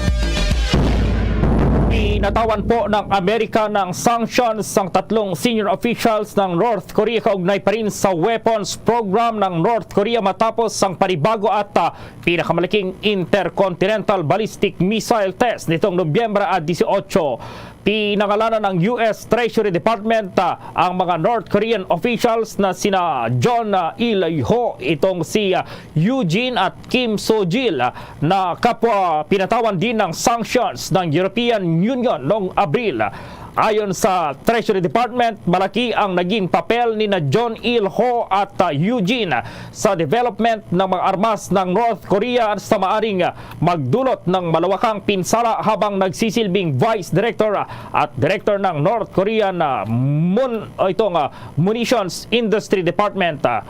Pinatawan po ng Amerika ng sanctions ang tatlong senior officials ng North Korea kaugnay pa rin sa weapons program ng North Korea matapos ang panibago at, ah, pinakamalaking intercontinental ballistic missile test nitong Nobyembre, ah, dieciocho. Pinangalanan ng U S Treasury Department, ah, ang mga North Korean officials na sina John, ah, Il Ho, itong si, ah, Eugene at Kim Soo-jil, ah, na kapwa pinatawan din ng sanctions ng European Union noong Abril. Ayon sa Treasury Department, malaki ang naging papel ni na John Il Ho at, ah, Eugene sa development ng mga armas ng North Korea sa maaring, ah, magdulot ng malawakang pinsala habang nagsisilbing Vice Director, ah, at Director ng North Korean, ah, Mun-, o itong, ah, Munitions Industry Department. Ah,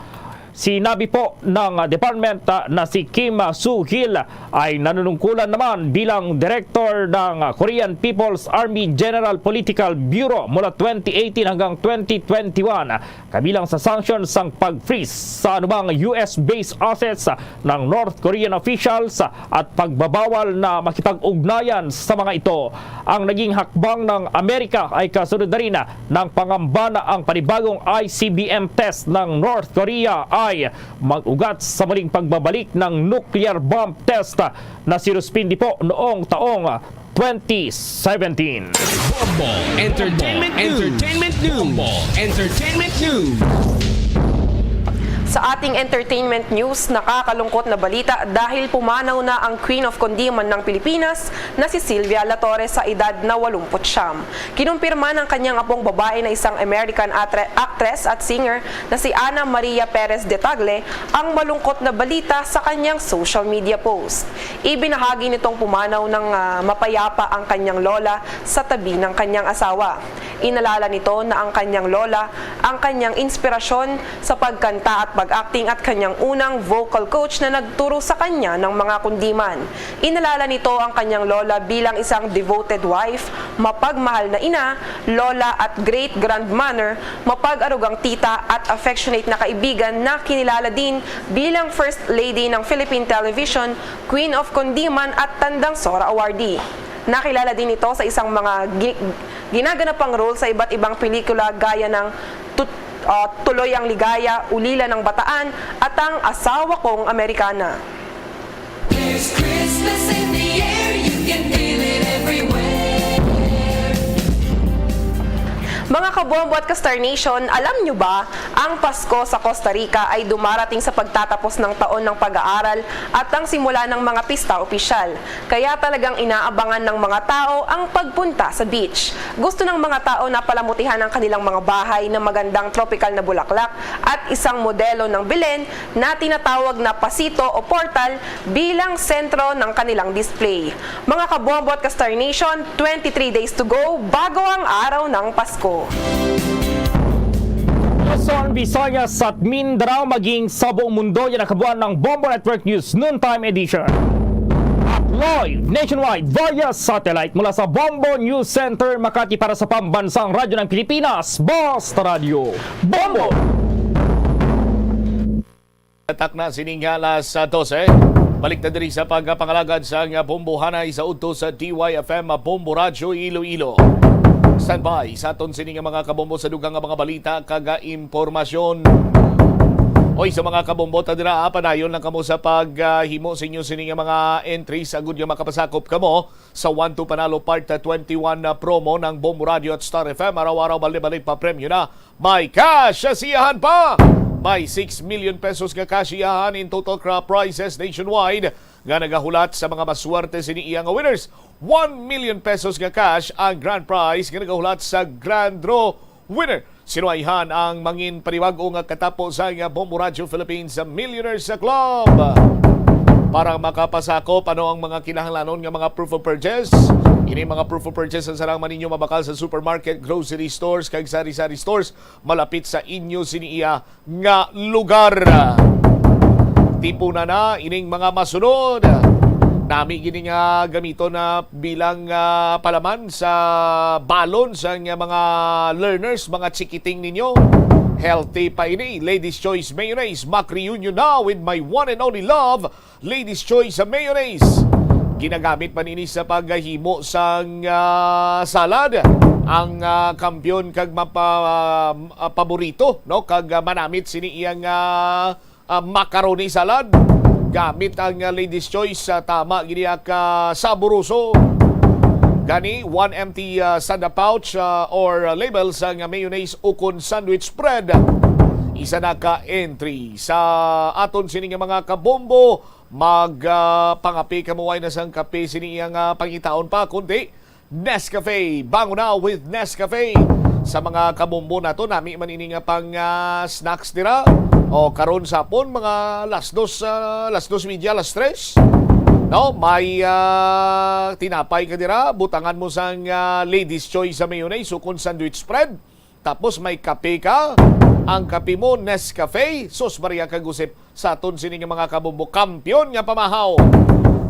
sinabi po ng, ah, department, ah, na si Kim, ah, Soo-gil ay nanunungkulan naman bilang Director ng, ah, Korean People's Army General Political Bureau mula twenty eighteen hanggang twenty twenty-one, kabilang sa sanction sang pag-freeze sa anumang U S-based assets ng North Korean officials at pagbabawal na makipag-ugnayan sa mga ito. Ang naging hakbang ng Amerika ay kasunod na rin ng pangamba na ang panibagong I C B M test ng North Korea ay mag-ugat sa muling pagbabalik ng nuclear bomb test na sinuspindi po noong taong twenty seventeen. Bombo Entertainment News. Entertainment News. Bombo Entertainment News. Sa ating entertainment news, nakakalungkot na balita dahil pumanaw na ang Queen of Condiman ng Pilipinas na si Silvia La Torre sa edad na walumput siyam. Kinumpirma ng kanyang apong babae na isang American atre- actress at singer na si Ana Maria Perez de Tagle ang malungkot na balita sa kanyang social media post. Ibinahagi nitong pumanaw ng, ah, mapayapa ang kanyang lola sa tabi ng kanyang asawa. Inalala nito na ang kanyang lola ang kanyang inspirasyon sa pagkanta at pag-acting at kanyang unang vocal coach na nagturo sa kanya ng mga kundiman. Inalala nito ang kanyang lola bilang isang devoted wife, mapagmahal na ina, lola at great-grandmother, mapag-arugang tita at affectionate na kaibigan na kinilala din bilang First Lady ng Philippine Television, Queen of Condiman at Tandang Sora Awardee. Nakilala din ito sa isang mga gi-, ginaganapang role sa iba't ibang pelikula gaya ng Tut-, ah, Tuloy ang Ligaya, Ulila ng Bataan, at Ang Asawa Kong Amerikana. There's Christmas in the air, you can feel it everywhere. Mga kabombo at ka-Star Nation, alam nyo ba, ang Pasko sa Costa Rica ay dumarating sa pagtatapos ng taon ng pag-aaral at ang simula ng mga pista opisyal. Kaya talagang inaabangan ng mga tao ang pagpunta sa beach. Gusto ng mga tao na palamutihan ang kanilang mga bahay ng magandang tropikal na bulaklak at isang modelo ng Belen na tinatawag na pasito o portal bilang sentro ng kanilang display. Mga kabombo at ka-Star Nation, twenty-three days to go bago ang araw ng Pasko. Luzon, Visayas at Mindanao, maging sa buong mundo, yan ang kabuuan ng Bombo Network News Noontime Edition. At live nationwide via satellite mula sa Bombo News Center, Makati, para sa Pambansang Radyo ng Pilipinas, Basta Radyo, Bombo! Atak na sining alas dose. Balik ta diri sa pagpangalagad sang bombohanay sa udto sa D Y F M Bombo Radyo Iloilo. Standby sa aton sini nga mga kabombo sa dugang nga mga balita kag impormasyon. Oy, sa mga kabombo ta dira, ah, padayon lang kamo sa paghimo sa inyo sini nga mga entries, agud nga makapasakop kamo sa One to Panalo Part twenty-one na promo ng Bombo Radyo at Star F M. Araw-araw, balik-balik pa premyo na. May cash sa siyahan pa! May six million pesos nga cash siyahan in total cra-, prizes nationwide nga nagahulat sa mga maswerte sini iya nga winners. One million pesos nga cash ang grand prize nga nagahulat sa grand draw winner. Sinuwayhan ang mangin panibago nga katapo sa nga Bombo Radyo Philippines Millionaires Club. Para makapasakop, ano ang mga kinahanglanon nga mga proof of purchase? Ini mga proof of purchase ang sarang man ninyo mabakal sa supermarket, grocery stores, kag sari-sari stores malapit sa inyo sini iya nga lugar. Tipuna na ining mga masunod. Nami gini nga gamiton na bilang, ah, palaman sa balon sa nga mga learners, mga chikiting ninyo. Healthy pa ini. Ladies Choice Mayonnaise. Mac reunion na with my one and only love, Ladies Choice sa mayonnaise. Ginagamit man ini sa paghimo sang, ah, salad. Ang, ah, kampiyon kag mapa-, ah, paborito, no? Kag, ah, manamit sini iyang, ah, ah, macaroni salad. Gamit ang, ah, Ladies Choice, ah, tama gini ka saboroso. Gani, one empty, ah, sanda pouch, ah, or, ah, label sang mayonnaise ukon sandwich spread. Isa na ka entry sa aton sini nga mga kabombo. Mag, ah, pangape kamo, way na sang kape sini iyang, ah, pangitaon pa, kundi Nescafe. Bangon na with Nescafe. Sa mga kabombo nato, nami man ini nga pang, ah, snacks dira. O, karon sa hapon, mga las dos, ah, las dos media, las tres. No, may, ah, tinapay ka dira, butangan mo sang, ah, Ladies Choice sa mayonnaise, ukon sandwich spread. Tapos may kape ka. Ang kape mo, Nescafe. Sus, Maria kag Josep, sa aton sini nga mga kabombo, kampiyon nga pamahaw.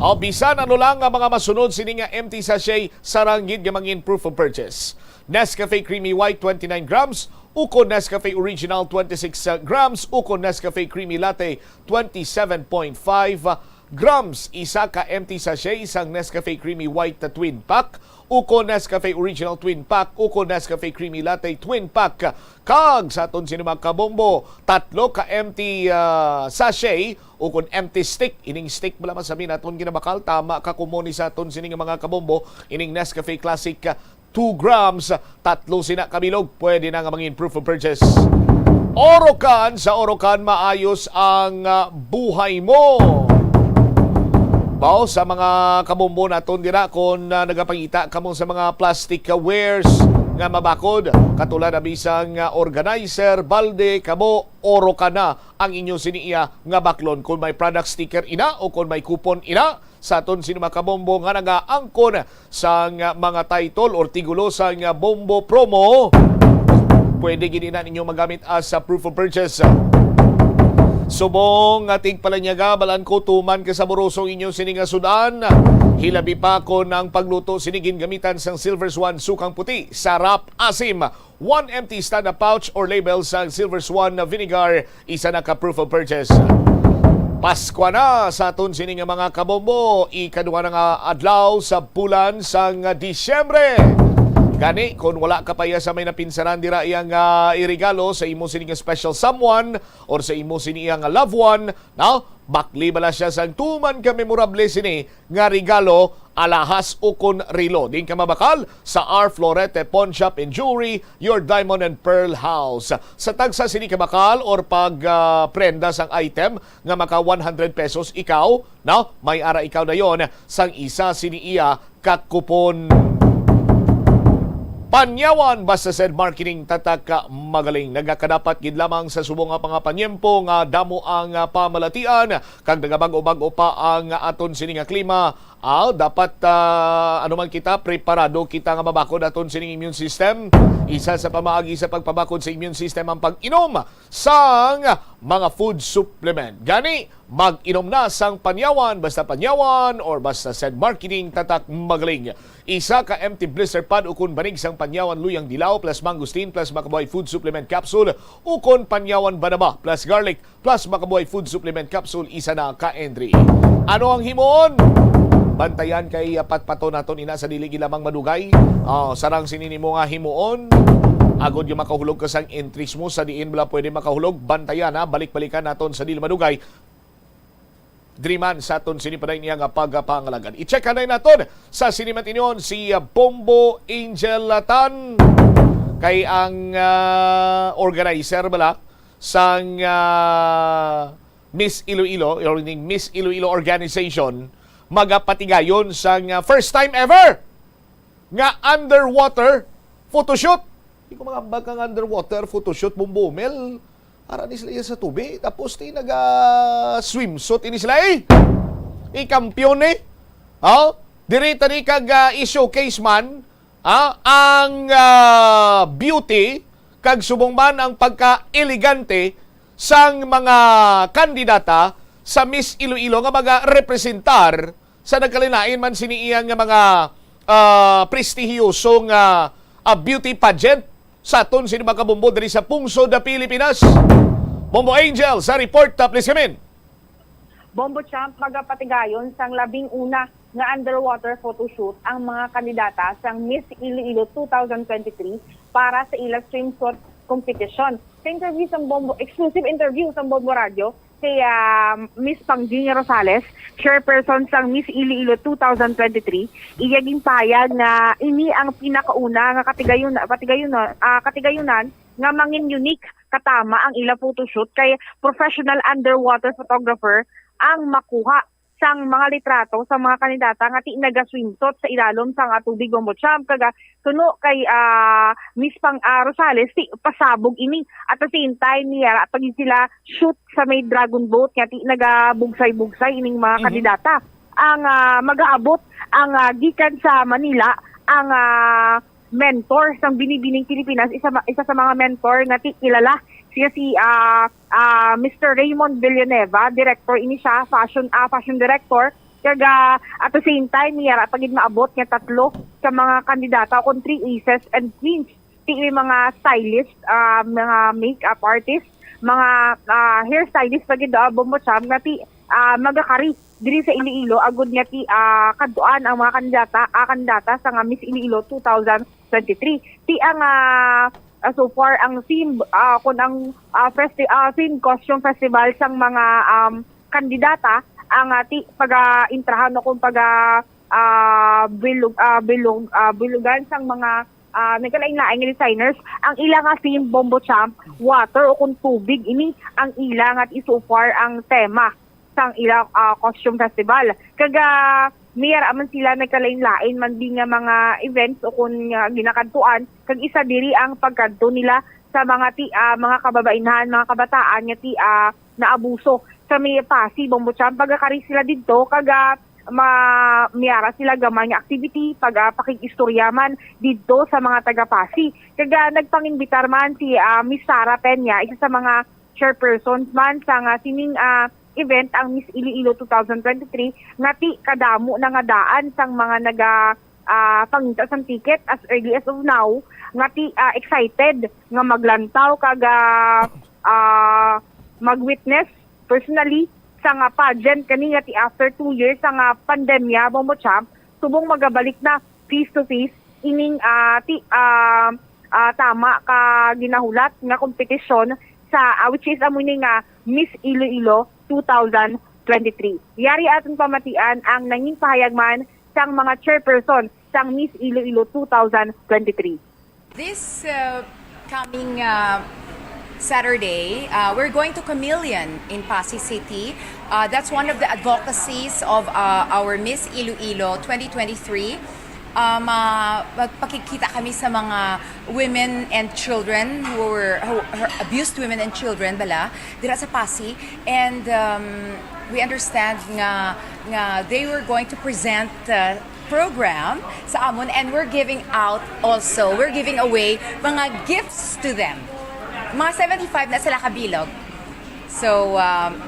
O, bisan ano lang nga mga masunod sini nga empty sachet, sarang gid nga mangin proof of purchase. Nescafe Creamy White, twenty-nine grams, ukon Nescafe Original, twenty-six grams, ukon Nescafe Creamy Latte, twenty-seven point five grams. Isa ka empty sachet sang Nescafe Creamy White Twin Pack, ukon Nescafe Original Twin Pack, ukon Nescafe Creamy Latte Twin Pack. Kag sa aton sini mga kabombo, tatlo ka empty, ah, sachet ukon empty stick. Ining stick bala man sa aton ginabakal, tama ka kumon ni sa aton sini nga mga kabombo. Ining Nescafe Classic, ah, two grams, tatlo sina ka bilog, pwede na nga mangin proof of purchase. Orocan, sa Orocan, maayos ang, ah, buhay mo. Bao sa mga kabombo naton dira, kung, ah, nagapangita kamo sa mga plastic wares nga mabakod, katulad na bisan nga organizer, balde, kamo, Orocan na ang inyo sini iya nga baklon. Kung may product sticker ina o kung may coupon ina, sa aton sini mga kabombo nga nagaangkon sang mga title or tigulo sang bombo promo, pwede gid ina ninyo magamit as a proof of purchase. Subong nga tigpalanyaga, balan ko tuman ka saboroso ang inyo sini nga sud-an. Hilabi pa kon ang pagluto sini gingamitan sang Silver Swan sukang puti, sarap, asim, one empty stand-up pouch or label sang Silver Swan na vinegar, isa na ka proof of purchase. Paskwa na sa aton sini nga mga kabombo, ikaduha na nga adlaw sa bulan sang Disyembre. Gani, kung wala ka pa iya sa may napinsaran dira iyang ah, iregalo sa imo sini nga special someone or sa imo sini iyang loved one, no? Bakli bala siya sang tuman ka memorable sini nga regalo, alahas ukon relo. Din ka mabakal sa R Florete Pawn Shop and Jewelry, your diamond and pearl house. Sa tagsa sini ka bakal or pag ah, prenda sang item nga maka one hundred pesos ikaw, no? May ara ikaw dayon sang isa sini iya ka kupon. Panyawan basta said marketing tatak ka magaling. Nagakadapat gid lamang sa subong nga mga panyempo nga damo ang ah, pamalatian kag nagabag-o-bag-o pa ang aton sini nga klima. Ah, dapat ah, ano man kita, preparado kita nga mabakod aton sining immune system. Isa sa pamaagi sa pagpabakod sa immune system ang pag-inom sang mga food supplement. Gani, mag-inom na sang panyawan, basta panyawan, or basta said marketing tatak magaling. Isa ka empty blister pad ukon banig sang panyawan luyang dilaw plus mangosteen plus makabuhay food supplement capsule ukon panyawan banaba plus garlic plus makabuhay food supplement capsule isa na ka entry. Ano ang himuon? Bantayan kay ah, patpato naton ina sa dili gid lamang madugay. Oh, sarang sini nimo nga himuon. Agod nga makahulog ka sang entries mo sa diin bala pwede makahulog, bantayan ha, balik-balikan naton sa dili madugay. Diri man sa aton sini pa niya nga pagpangalagad. I-check anay naton sa sini man tinyon si ah, Bombo Angel Latan kay ang ah, organizer bala sang ah, Miss Iloilo or ning Miss Iloilo organization magapatigayon sang ah, first time ever nga underwater photoshoot. Di ko makahambal kang underwater photoshoot, Bombo Mel. Ara ni sila iya sa tubi. Tapos ni naga-swimsuit ini sila eh. Ikampiyon eh. Oh, diri tani kag ah, i-showcase man ah, ang ah, beauty kag subong man ang pagka-elegante sang mga kandidata sa Miss Iloilo nga magarepresentar sa nagkalain-lain man sini iya nga mga ah, prestihiyoso nga ah, beauty pageant sa aton sini mga kabombo diri sa pungsod na Pilipinas. Bombo Angel sa report, ah, please come in. Bombo Champ, magapatigayon sang labing una nga underwater photoshoot ang mga kandidata sang Miss Iloilo two thousand twenty-three para sa ila swimsuit competition. Sa interview sang Bombo, exclusive interview sang Bombo Radio kay ah, Miss Pangjinia Rosales, chairperson sang Miss Iloilo two thousand twenty-three, iya ginpahayag nga ini ang pinakauna nga katigayon, katigayon, ah, katigayunan nga mangin unique katama ang ila photoshoot kay professional underwater photographer ang makuha sang mga litrato sa mga kandidata nga ti naga-swimsuit sa ilalom sang ah, tubig, Bombo Champ. Kag ah, suno kay ah, Miss Pang ah, Rosales, ti pasabog ini. At the same time, niya pa gid sila shoot sa may dragon boat nga ti nagabugsay-bugsay ining mga Mhm. kandidata. Ang ah, magaabot ang ah, gikan sa Manila ang ah, mentor sang Binibining Pilipinas, isa ma- isa sa mga mentor nga ti kilala siya si ah, ah, Mister Raymond Villanueva, director ini siya, fashion ah, fashion director. Kag ah, at the same time, niya pa gid maabot nga tatlo sa mga kandidata o kung three aces and queens. Ti may mga stylist, ah, mga makeup artist, mga ah, hairstylist pa gid, ah, Bombo Champ, nga ti ah, magakari diri sa Iloilo agud nga ti ah, kadtuan ang mga kandidata, ah, kandidata sa nga Miss Iloilo two thousand twenty-three. Ti ang ah, ah, so far ang theme ah, kun ang ah, festi- ah, theme costume festival sang mga um, kandidata ang ah, ti pag-intrahan o kung pag ah, bilog, ah, bilog, ah, bilugan sang mga ah, nagkalain-lain nga designers. Ang ila nga theme, Bombo Champ, water o kung tubig, ini ang ila nga ti so far ang tema sang ila ah, costume festival. Kag ah, may ara man sila nagkalain-lain man di nga mga events o kun nga ginakadtuan, kag isa diri ang pagkadto nila sa mga ti ah, mga kababainhan, mga kabataan nga ti ah, naabuso sa may Pasi, Bombo Champ. Pagakari sila didto kag ah, ma miara sila gamay nga activity, pag ah, pakig-istorya man didto sa mga taga Pasi. Kag ah, nagpangimbitar man si ah, Miss Sarah Peña, isa sa mga chairpersons man sa nga sining ah, event ang Miss Iloilo two thousand twenty-three, nga ti kadamo na nga daan sang mga naga ah, pangita sang ticket as early as of now, nga ti ah, excited nga maglantaw kag ah, ah, mag-witness personally sa nga pageant kani nga ti after two years sa nga pandemya, Bombo Champ, subong magabalik na face to face ining, ah, ti, ah, ah, tama ka ginahulat nga kompetisyon sa, ah, which is amo ni nga Miss Iloilo two thousand twenty-three. Yari aton pamatian ang nangin pahayag man sang mga chairperson sang Miss Iloilo two thousand twenty-three. This, uh, coming, uh, Saturday, uh, we're going to Chameleon in Passi City. Uh, that's one of the advocacies of, uh, our Miss Iloilo twenty twenty-three. Um, uh, magpakikita kami sa mga women and children who were, who, who abused women and children bala dira sa Passi, and, um, we understand nga, nga they were going to present, uh, program sa amon, and we're giving out also, we're giving away mga gifts to them. Mga seventy-five na sila kabilog. So, um,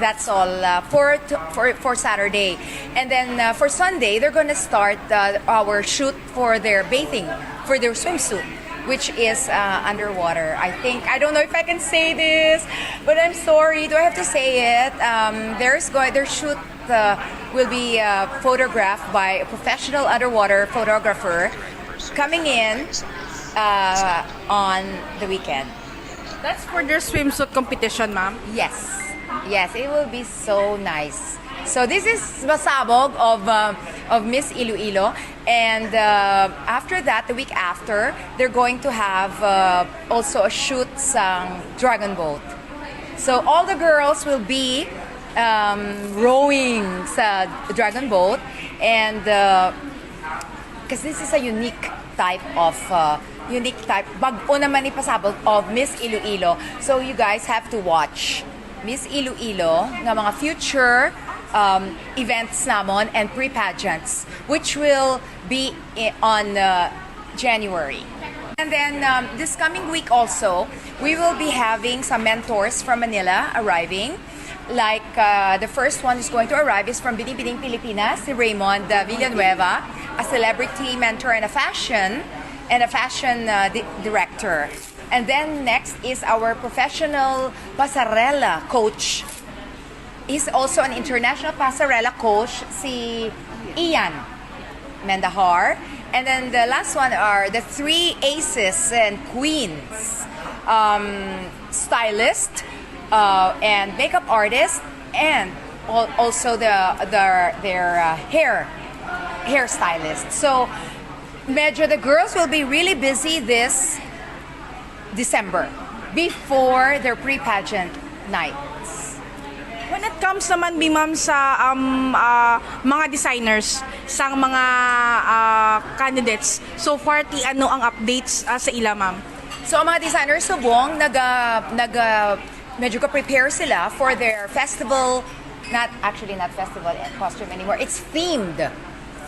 that's all, uh, for, t- for for Saturday. And then, uh, for Sunday, they're gonna start, uh, our shoot for their bathing, for their swimsuit, which is, uh, underwater. I think, I don't know if I can say this, but I'm sorry. Do I have to say it? Um, there's going their shoot, uh, will be, uh, photographed by a professional underwater photographer coming in, uh, on the weekend. That's for their swimsuit competition, ma'am? Yes. Yes, it will be so nice. So this is pasabog of, uh, of Miss Iloilo, and, uh, after that, the week after, they're going to have, uh, also a shoot sa Dragon Boat. So all the girls will be, um, rowing sa Dragon Boat, and, uh, because this is a unique type of, uh, unique type, bag-o naman ni pasabog of Miss Iloilo. So you guys have to watch Miss Iloilo nga mga future, um, events namon and pre-pageants, which will be i- on, uh, January. And then, um, this coming week also, we will be having some mentors from Manila arriving. Like, uh, the first one who's going to arrive is from Binibining Pilipinas, si Raymond, uh, Villanueva, a celebrity mentor and a fashion, and a fashion, uh, di- director. And then next is our professional pasarela coach. He's also an international pasarela coach, si Ian Mendahar. And then the last one are the three aces and queens, um, stylist, uh, and makeup artist, and al- also the their their, uh, hair hairstylist. So medyo the girls will be really busy this December before their pre-pageant nights. When it comes naman, bi, ma'am, sa, um, ah, mga designers sang mga, ah, candidates, so far, ti ano ang updates, ah, sa ila, ma'am? So, ang mga designers subong naga naga medyo ka-prepare sila for their festival, not, actually, not festival costume anymore. It's themed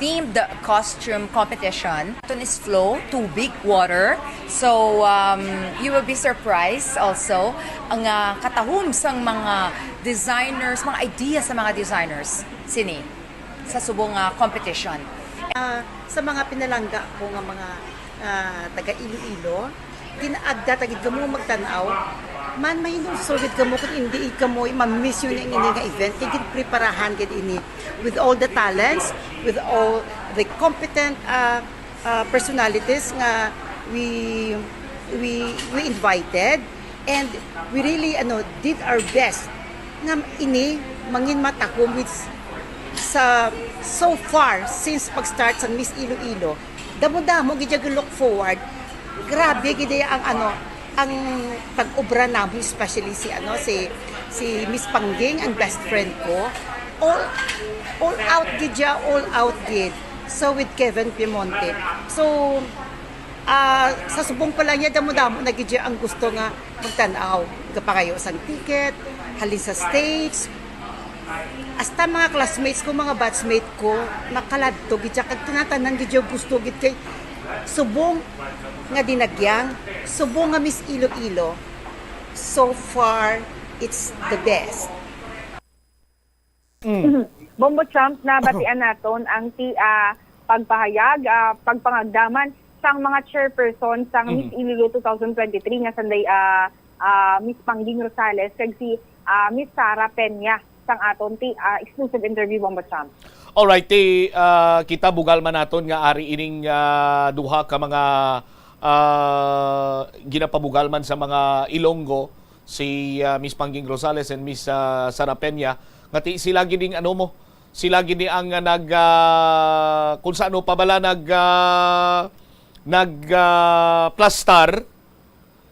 themed costume competition. Aton is Flow, Tubig, Water. So, um, you will be surprised also ang, ah, katahom sang mga designers, mga idea sa mga designers sini sa subong nga competition. Ah, sa mga pinalangga ko nga mga, ah, taga Iloilo, ginaagda ta gid kamo magtan-aw. Man, mahinulsol gid kamo kung hindi kamo ma-miss yun ang ini nga event. Kay ginpreparahan gid ini with all the talents, with all the competent, ah, ah, personalities nga we we we invited, and we really, ano, did our best nga ini mangin matahom with s- sa so far since pag-start sa Miss Iloilo. Damo-damo gid ang look forward. Grabe gid ang, ano, ang pag-obra namin, especially si, ano, si si Miss Pangging, ang best friend ko. All all out gid siya, all out gid. So with Kevin Piemonte. So, ah, sa subong pa lang niya, damo-damo na gid siya ang gusto nga magtan-aw. Gapangayo sang ticket, halin sa stage. Hasta mga classmates ko, mga batchmate ko, nakaladto gid siya. Kag tanan-tanan gid siya gusto gid kay subong nga dinagyang, subong nga Miss Iloilo. So far, it's the best. Mm. Bombo Champ, nabatian naton ang ti, ah, pagpahayag, ah, pagpangagdaman sang mga chairperson sang Miss Mhm. Iloilo two thousand twenty-three nga sanday, ah, ah, Miss Pangging Rosales kag si, ah, Miss Sara Peña. sang aton ti, ah, exclusive interview, Bombo Champ. Alright, ti, ah, kita bugal man naton nga ari ining, ah, duha ka mga, ah, ginapabugal man sa mga Ilonggo, si, ah, Miss Pangging Rosales and Miss, ah, Sara Peña, nga ti sila gid ning ano mo, sila gid ni ang, ah, nag, ah, kung sa ano pa bala nag, ah, nag, ah, plastar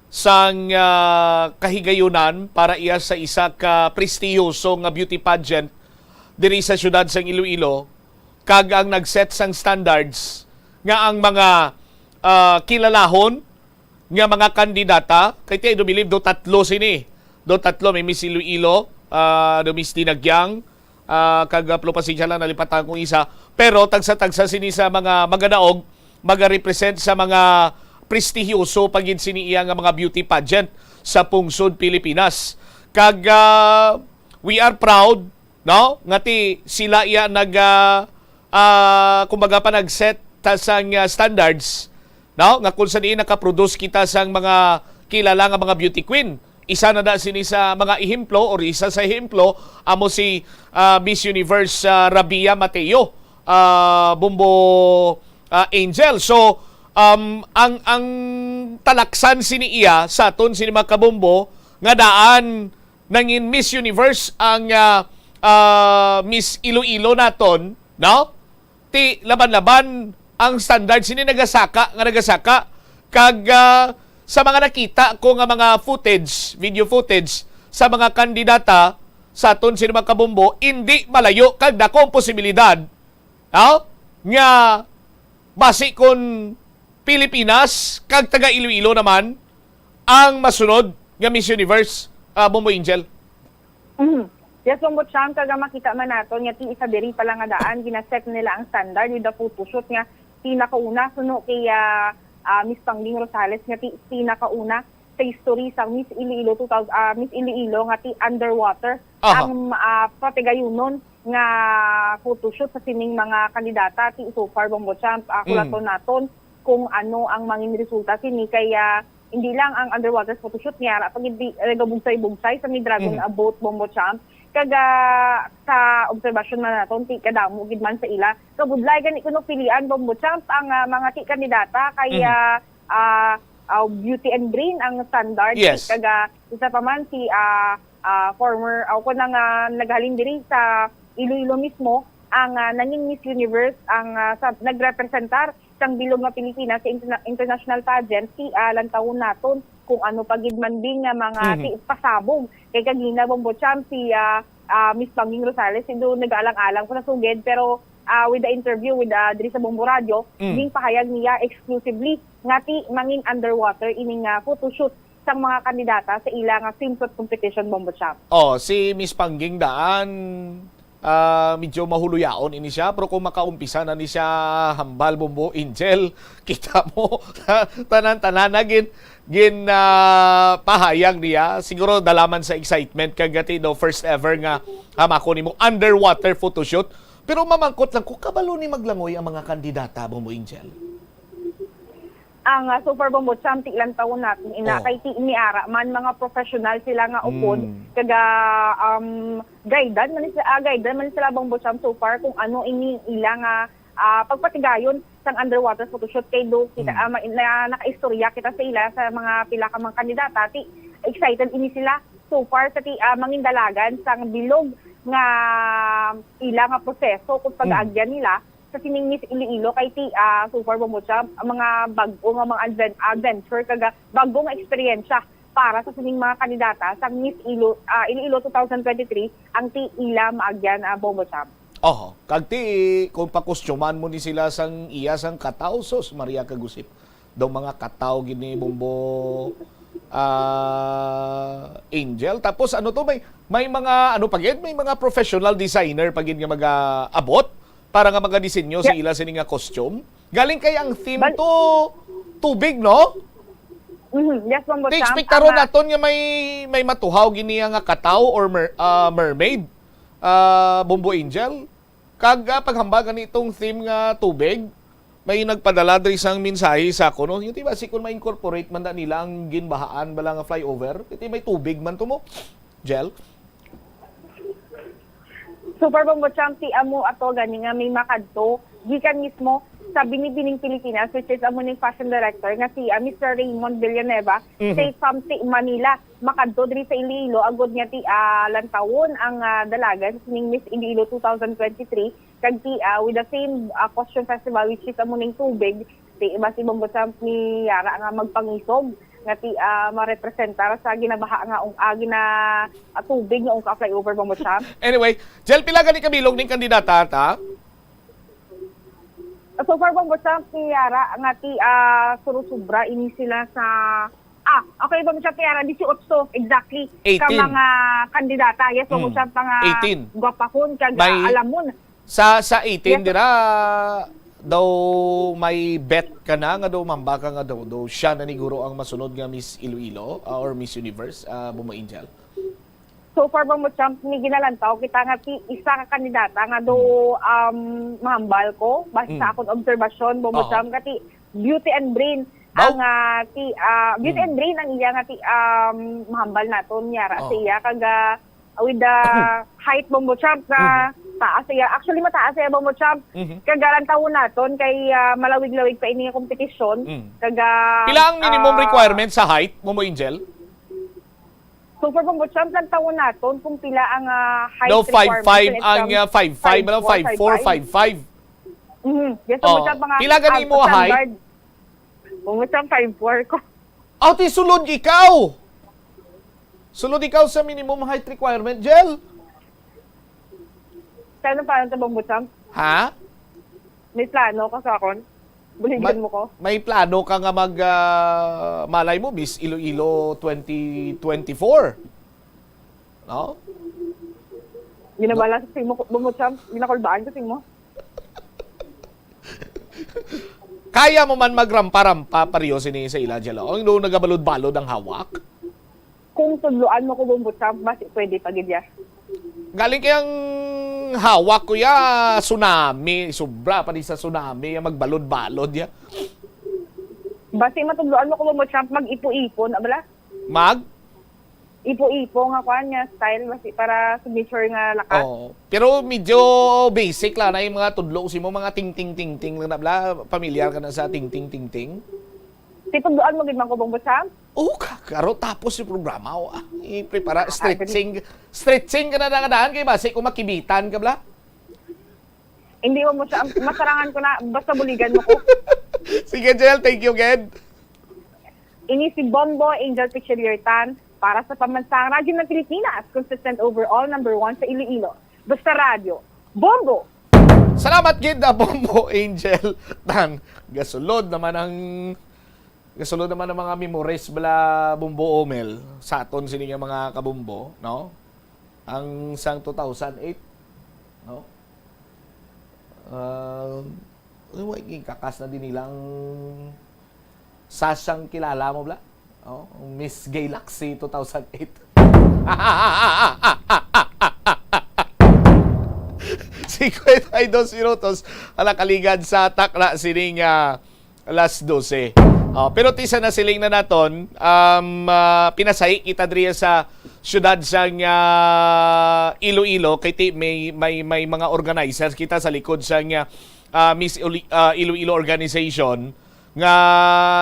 sang, ah, kahigayunan para iya sa isa ka prestihiyoso nga beauty pageant diri sa siyudad sang Iloilo, kag ang nag-set sang standards nga ang mga, ah, kilalahon nga mga kandidata, kay ti, I do believe, do tatlo sini. Do tatlo, may Miss Iloilo, ah, do Miss Dinagyang, ah, kag, ah, Plo, pasensya lang, nalipatan kong isa. Pero tagsa-tagsa sini sa mga magadaog, magarepresent sa mga prestihiyoso pa gid sini iya nga mga beauty pageant sa pungsod Pilipinas. Kag, ah, we are proud, no, nga ti sila iya nag, ah, ah, kumbaga pa nag-set ta sang, ah, standards, no, nga kung sa diin nakaproduce kita sang mga kilala nga mga beauty queen. Isa na da sini sa mga ehemplo, or isa sa ehemplo, amo si, ah, Miss Universe, ah, Rabia Mateo, ah, Bombo, ah, Angel. So, um, ang, ang talaksan sini iya sa aton sini mga kabombo nga daan nangin Miss Universe ang, ah, ah, Miss Iloilo naton, no? Ti laban-laban ang standard sini nagasaka nga nagasaka, kag, ah, sa mga nakita ko nga mga footage, video footage sa mga kandidata sa aton sini mga kabombo, indi malayo kag dako ang posibilidad, no, nga basi kon Pilipinas kag taga Iloilo naman ang masunod nga Miss Universe, ah, Bombo Angel. Mhm. Yes, Bombo Cham, kag makita man naton nga ti isa diri pa lang nga daan, ginaset nila ang standard with the photoshoot nga pinakauna suno kay, ah, ah, Miss Pangging Rosales nga ti pinakauna sa history sa Miss Iloilo two thousand, ah, Miss Iloilo nga ti underwater Aha. ang, ah, patigayunon nga photoshoot sa sining mga kandidata ti so far, Bombo Champ, ah, Mhm. kulaton naton kung ano ang mangin resulta sini kay, ah, hindi lang ang underwater photoshoot niya, ara pa gid di, eh, gabugsay-bugsay sa may dragon, Mhm. ah, boat, Bombo Champ. Kag, ah, sa obserbasyon man naton, ti kadamo gid man sa ila. Kabudlay gani kuno pilian, Bombo Champ, ang, ah, mga ti kandidata kay, Mhm. ah, ah, ah, beauty and brain ang standard. Yes. Kag, ah, isa pa man si, ah, ah, former, o kung nga naghalin diri sa Iloilo mismo, ang, ah, nangin Miss Universe, ang, ah, sa, nagrepresentar sang bilog nga Pilipinas sa interna-, international pageant, ti, ah, lantawon naton kung ano pa gid man din nga mga Mhm. ti-, pasabog. Kay kagina, Bombo Champ, si, ah, ah, Miss Pangging Rosales, indo nag-alang-alang ko sa sugid, pero, ah, with the interview with, ah, diri sa Bombo Radio, Mm. ning pahayag niya exclusively nga ti mangin underwater ining, ah, photoshoot sang mga kandidata sa ila nga swimsuit competition, Bombo Champ. Oh, si Miss Pangging daan, ah, medyo mahuluyaon ini siya, pero kung makaumpisa na ni siya hambal, Bombo Angel, kita mo, tanan-tanan na gin-, gin, ah, pahayag niya. Siguro dalaman sa excitement kag gati, no, first ever nga, ah, mako nimo underwater photoshoot. Pero mamangkot lang, kung kabalo ni maglangoy ang mga kandidata, Bombo Angel? Ang, ah, so far, Bombo Champ, ti ilang taon natin ina, Oh. kay ti, ni ara man, mga professional sila nga upod, Mm. kaga, um, guidean man sila, ah, guidean man sila, Bombo Champ, so far, kung ano ini ila nga, ah, pagpatigayon sang underwater photoshoot kay do kita, Mm. ah, ma-, na, nakaistorya kita sa ila sa mga pila ka mga kandidata, ti excited ini sila so far sa ti, ah, mangindalagan sang bilog nga ila nga proseso kung Mm. pag-aagyan nila sa sining Miss Iloilo kay ti, ah, so far, Bombo Champ, ang mga bag-o nga mga adven-, adventure kag, ah, bag-o nga eksperyensya para sa sining mga kandidata sa Miss Ilo-, ah, Iloilo two thousand twenty-three ang ti ila maagyan, ah, Bombo Champ. Oho. Kag ti, kung pakustuman mo ni sila sang iya sang kataw, sus, Maria kag Josep. Daw mga kataw gini, Bombo, ah, Angel. Tapos ano to, may, may mga, ano pa gid, may mga professional designer pa gid nga mag-aabot para nga magadisenyo sa Yes. ila sini nga costume. Galing kay ang theme Bal- to tubig, no? Mhm. Yes, Bombo Ti Champ, ekspektaron ang, ah, naton nga may, may matuhaw gini nga kataw or mer-, ah, mermaid, ah, Bombo Angel. Kag, ah, paghambal gani itong theme nga tubig, may nagpadala diri sang mensahe sa ako, no? Yung, di ba, si kung ma-incorporate man da nila ang ginbahaan bala nga flyover, iti may tubig man to mo, Jel? So far, Bombo Champ, ti amo ato gani nga may makadto gikan mismo sa Binibining Pilipinas, which is amo ning fashion director nga si, ah, Mister Raymond Villanueva, Mhm. sa Samti, Manila. Makadto diri sa Iloilo, agod nga ti, ah, lantawon ang, ah, dalagan sining Miss Iloilo two thousand twenty-three, kag ti, ah, with the same, ah, costume festival, which is amo ning tubig, ti iba si Bombo Champ ni Yara nga magpangisog nga ti, ah, marepresentar sa ginabaha nga ung-, ah, gina-, ah, tubig nga ungka flyover, Bombo Champ. Anyway, Jel, pila gani ka bilog ning kandidata, ta? So far, Bombo Champ, ni Yara nga ti, ah, surusubra ini sila sa, ah, okay, Bombo Champ, ni Yara, disiotso exactly ka Eighteen. mga kandidata. Yes, Bombo Mm. Champ, mga Eighteen. gwapahon kag, May ah, alamon. Sa, sa eighteen Yes. dira, daw may bet ka na nga daw mamba ka nga daw, daw siya na niguro ang masunod nga Miss Iloilo, ah, or Miss Universe, ah, Bombo Angel? So far, Bombo Champ, ni ginalantaw kita nga ti isa ka kandidata nga do, Hmm. um, mahambal ko, base sa Hmm. akon obserbasyon, Bombo Aha. Champ, nga ti Beauty and Brain Baw? ang, ah, ti, ah, Beauty Hmm. and Brain ang iya nga ti, um, mahambal naton, Yara, sa Oh. iya, kag, ah, with the height, Bombo Champ, nga Mhm. taas iya. Actually, mataas iya, Bombo Champ. Mhm. Kag lantawon naton kay, ah, malawig-lawig pa ini nga kompetisyon. Mm. Kag, ah, Pila ang minimum ah, requirement sa height, Bombo Angel? So far, Bombo Champ, lantawon naton kung pila ang, ah, height No, requirement five five when it ang, comes ah, five five, ano, five four, five five. five five. Mhm. Yes, Bombo Oh, Champ, mga, pila gani ah, mo height? standard. Bombo Champ, five four ko. Aw, ti sulod ikaw. Sulod ikaw sa minimum height requirement, Jel. Kaya anong plano ta, Bombo Champ? Ha? May plano ka sa akon? Buligan Ma-, mo ko? may plano ka nga mag, ah, malay mo, Miss Iloilo twenty twenty-four. No? Ginabala sa imo, Bombo Champ. Ginakulbaan ko sa imo. Kaya mo man magrampa-rampa, pareho sini sa ila, Jel. Ang doon nagabalod-balod ang hawak. Kung tudloan mo ko, Bombo Champ, mas pwede pa gid ya. Galing kay ang hawak ko ya, tsunami. Sobra pa di sa tsunami, ya magbalod-balod ya. Basi matudloan mo ko, Bombo Champ, mag-ipo-ipo na bala? Mag? Ipo-ipo nga kuan nga style, basi para signature nga lakas. Oo. Pero medyo basic lang na yung mga tudlo sa imo, mga ting-ting-ting-ting lang na bala. Pamilyar ka na sa ting-ting-ting-ting? Ti tudloan mo gid man ko, Bombo Champ? Oo, ka-, karo tapos yung programa, oh, ah, i-prepara, Ah, stretching, stretching ka na nakadaan kay basi kung makibitan ka bala. Hindi mo siya, masarangan ko na, basta buligan mo ko. Sige, Jel, thank you again. Ini si Bombo Angel Pichiliertan para sa Pambansang Radyo ng Pilipinas, consistent overall number one sa Iloilo. Basta radyo, Bombo! Salamat gid, ah, Bombo Angel. Tan, gasulod naman ang, gasulod naman ang mga memories bala, Bombo Omel, sa aton sini nga mga kabombo, no? Ang sang two thousand eight, no? Ah, ano, may kakas na din nilang Sashang kilala mo bala? Oh, Miss Galaxy two thousand eight. Cincuenta y dos minutos ang nakaligad sa takna sining, ah, alas dose. Oh, pero ti sa nasiling na naton, um, ah, pinasahi kita diri sa siyudad sang, ah, Iloilo, kay ti may, may, may mga organizers kita sa likod sang, ah, ah, Miss Uli-, ah, Iloilo Organization nga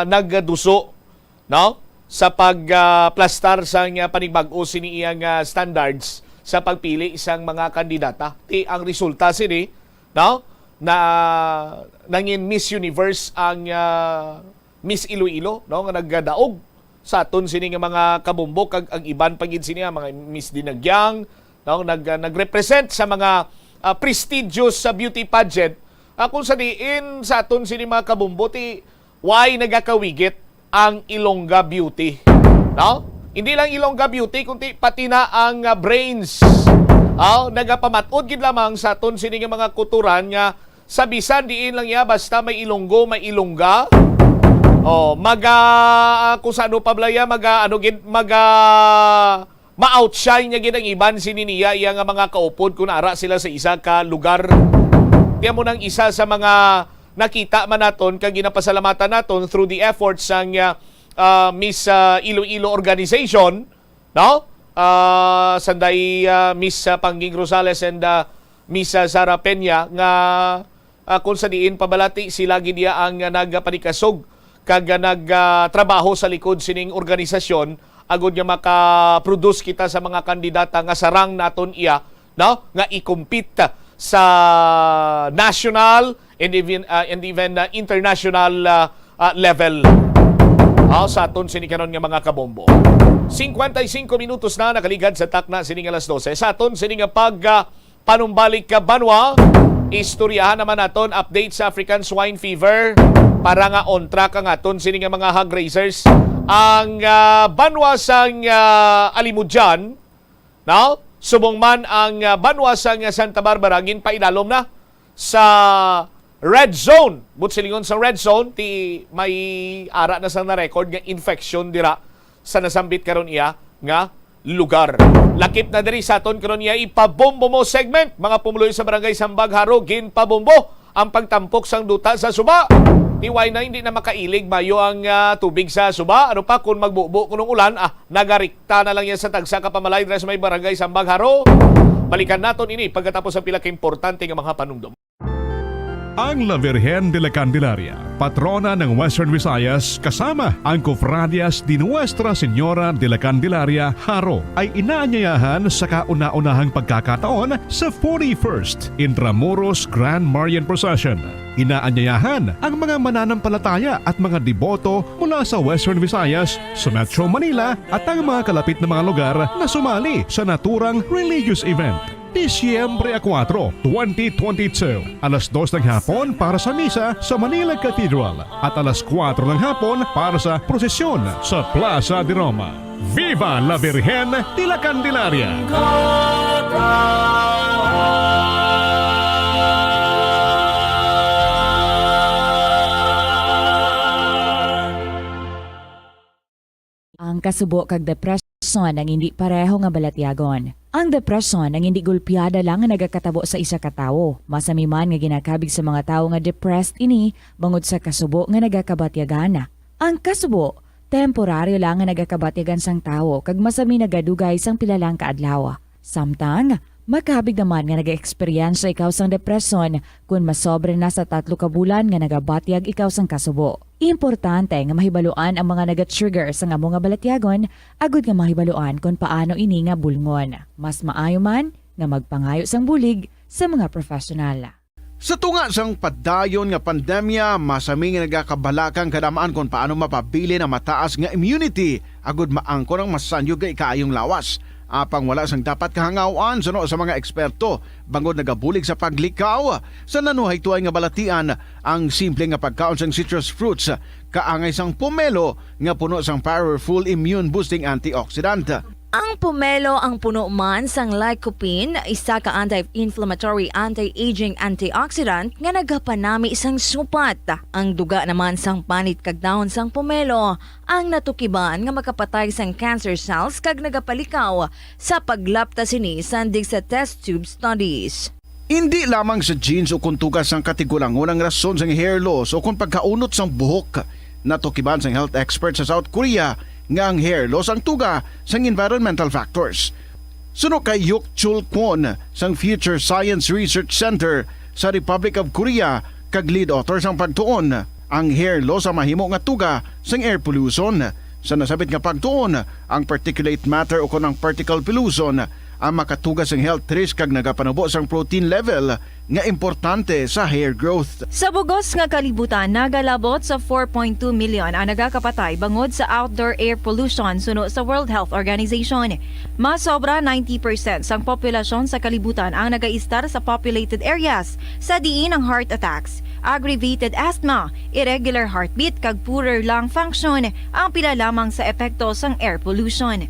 nagduso, no, sa pag, ah, plastar sang, ah, panibag-o sini iyang, ah, standards sa pagpili sang mga kandidata. Ti ang resulta sini, no, na nangin Miss Universe ang, ah, Miss Iloilo, no, nga nagadaog sa aton sini nga mga kabombo, kag ang iban pa gid sini, ah, mga Miss Dinagyang, no, nag-, ah, nag-represent sa mga, ah, prestigious sa beauty pageant. Ah, kung sa diin sa aton sini mga kabombo, ti why nagakawigit ang Ilongga Beauty, no? Hindi lang Ilongga Beauty, kundi pati na ang, ah, brains. Ah, nagapamat-od gid lamang sa aton sini nga mga kutoran nga sa bisan diin lang ya, basta may Ilonggo, may Ilongga. Oh, maga, ah, kung sa ano pa bala ya, maga, ano gid, maga, ma-outshine niya gid ang iban sini niya, iya nga mga kaupod kung ara sila sa isa ka lugar. Tiyan mo nang isa sa mga nakita man naton kag ginapasalamatan naton through the efforts sang, ah, ah, Miss, ah, Iloilo Organization, no? Ah, sanday, ah, Miss, ah, Pangging Rosales and, ah, Miss Sara Peña, nga, ah, kung sa diin pabalati sila gid iya ang, ah, nagapanikasog kag, ah, nag, ah, trabaho sa likod sining organisasyon agud nga maka-produce kita sa mga kandidata nga sarang naton iya, no, nga i-compete sa national and even, ah, and even, ah, international, ah, ah, level. Ah, sa aton sini karon nga mga kabombo. Cincuenta y cinco minutos na nakaligad sa takna sini nga alas dose. Sa aton sini nga pag, ah, panumbalik ka banwa, istoryahan naman naton update sa African Swine Fever para nga on track ang aton sini nga mga hog raisers. Ang, ah, banwa sang, ah, Alimodian, no? Subong man ang, ah, banwa sang Santa Barbara ginpaidalom na sa red zone. Buot silingon sa red zone, ti may ara na sang na-record nga infection dira sa nasambit karon iya nga lugar. Lakip na diri sa aton karon iya ipabombo mo segment, mga pumuluyo sa Barangay Sambag Haro, ginpabombo ang pagtampok sang duta sa suba. Ti wala na, hindi na makailig mayo ang, ah, tubig sa suba. Ano pa kung magbubo kunong ulan, ah, nagarikta na lang yan sa tagsa ka pamalayan dira sa may Barangay Sambag Haro. Balikan naton ini pagkatapos ang pila ka importante nga mga panumdom. Ang La Virgen de la Candelaria, patrona ng Western Visayas, kasama ang Cofradias de Nuestra Señora de la Candelaria, Jaro, ay inaanyayahan sa kauna-unahang pagkakataon sa forty-first Intramuros Grand Marian Procession. Inaanyayahan ang mga mananampalataya at mga deboto mula sa Western Visayas, sa Metro Manila, at ang mga kalapit na mga lugar na sumali sa naturang religious event. Disyembre a kuwatro, twenty twenty-two, alas dos ng hapon para sa misa sa Manila Cathedral at alas kuwatro ng hapon para sa prosesyon sa Plaza de Roma. Viva la Virgen de la Candelaria! Ang kasubo kag depresyon ang hindi pareho nga balatyagon. Ang depresyon ang hindi gulpiada lang nga nagakatabo sa isa ka tawo. Masami man nga ginakabig sa mga tawo nga depressed ini bangod sa kasubo nga nagakabatyagan. Ang kasubo, temporaryo lang nga nagakabatyagan sang tawo kag masami nagadugay sang pila lang ka adlaw. Samtang, makabig naman nga nag-eksperyensya ikaw sang depresyon kon masobra na sa tatlo ka bulan nga nagabatyag ikaw sang kasubo. Importante nga mahibaluan ang mga naga-trigger sang amo nga balatyagon agud nga mahibaluan kon paano ini nga bulngon. Mas maayo man nga magpangayo sang bulig sa mga professional. Sa tunga sang padayon nga pandemya, masami nga nagakabalaka ang kadam-an kon paano mapabilin ang mataas nga immunity agud maangkon ang masanyog nga ikaayong lawas. Apang wala sang dapat kahangaw-an suno sa mga eksperto, bangod nagabulig sa paglikaw sa nanuhaytoay nga balatian ang simple nga pagkaon sang citrus fruits, kaangay sang pomelo nga puno sang powerful immune boosting antioxidant. Ang pomelo ang puno man sang lycopene, isa ka anti-inflammatory, anti-aging antioxidant nga nagapanami sang supat. Ang duga naman sang panit kag dahon sang pomelo ang natukiban nga makapatay sang cancer cells kag nagapalikaw sa paglapta sini sandig sa test tube studies. Indi lamang sa genes o kon tuga sang katigulangon ang rason sang hair loss o kon pagkaunot sang buhok. Natukiban sang health expert sa South Korea nga ang hair loss ang tuga sang environmental factors. Suno kay Hyuk Chul Kwon sang Future Science Research Center sa Republic of Korea kag lead author sang pagtuon, ang hair loss ang mahimo nga tuga sang air pollution. Sa nasabit nga pagtuon, ang particulate matter o kon ang particle pollution ang makatuga sang health risk kag nagapanubo sang protein level nga importante sa hair growth. Sa bugos nga kalibutan, nagalabot sa four point two million ang nagakapatay bangod sa outdoor air pollution suno sa World Health Organization. Masobra ninety percent sang populasyon sa kalibutan ang nagaistar sa populated areas, sa diin ang heart attacks, aggravated asthma, irregular heartbeat, kag poorer lung function ang pila lamang sa epekto sang air pollution.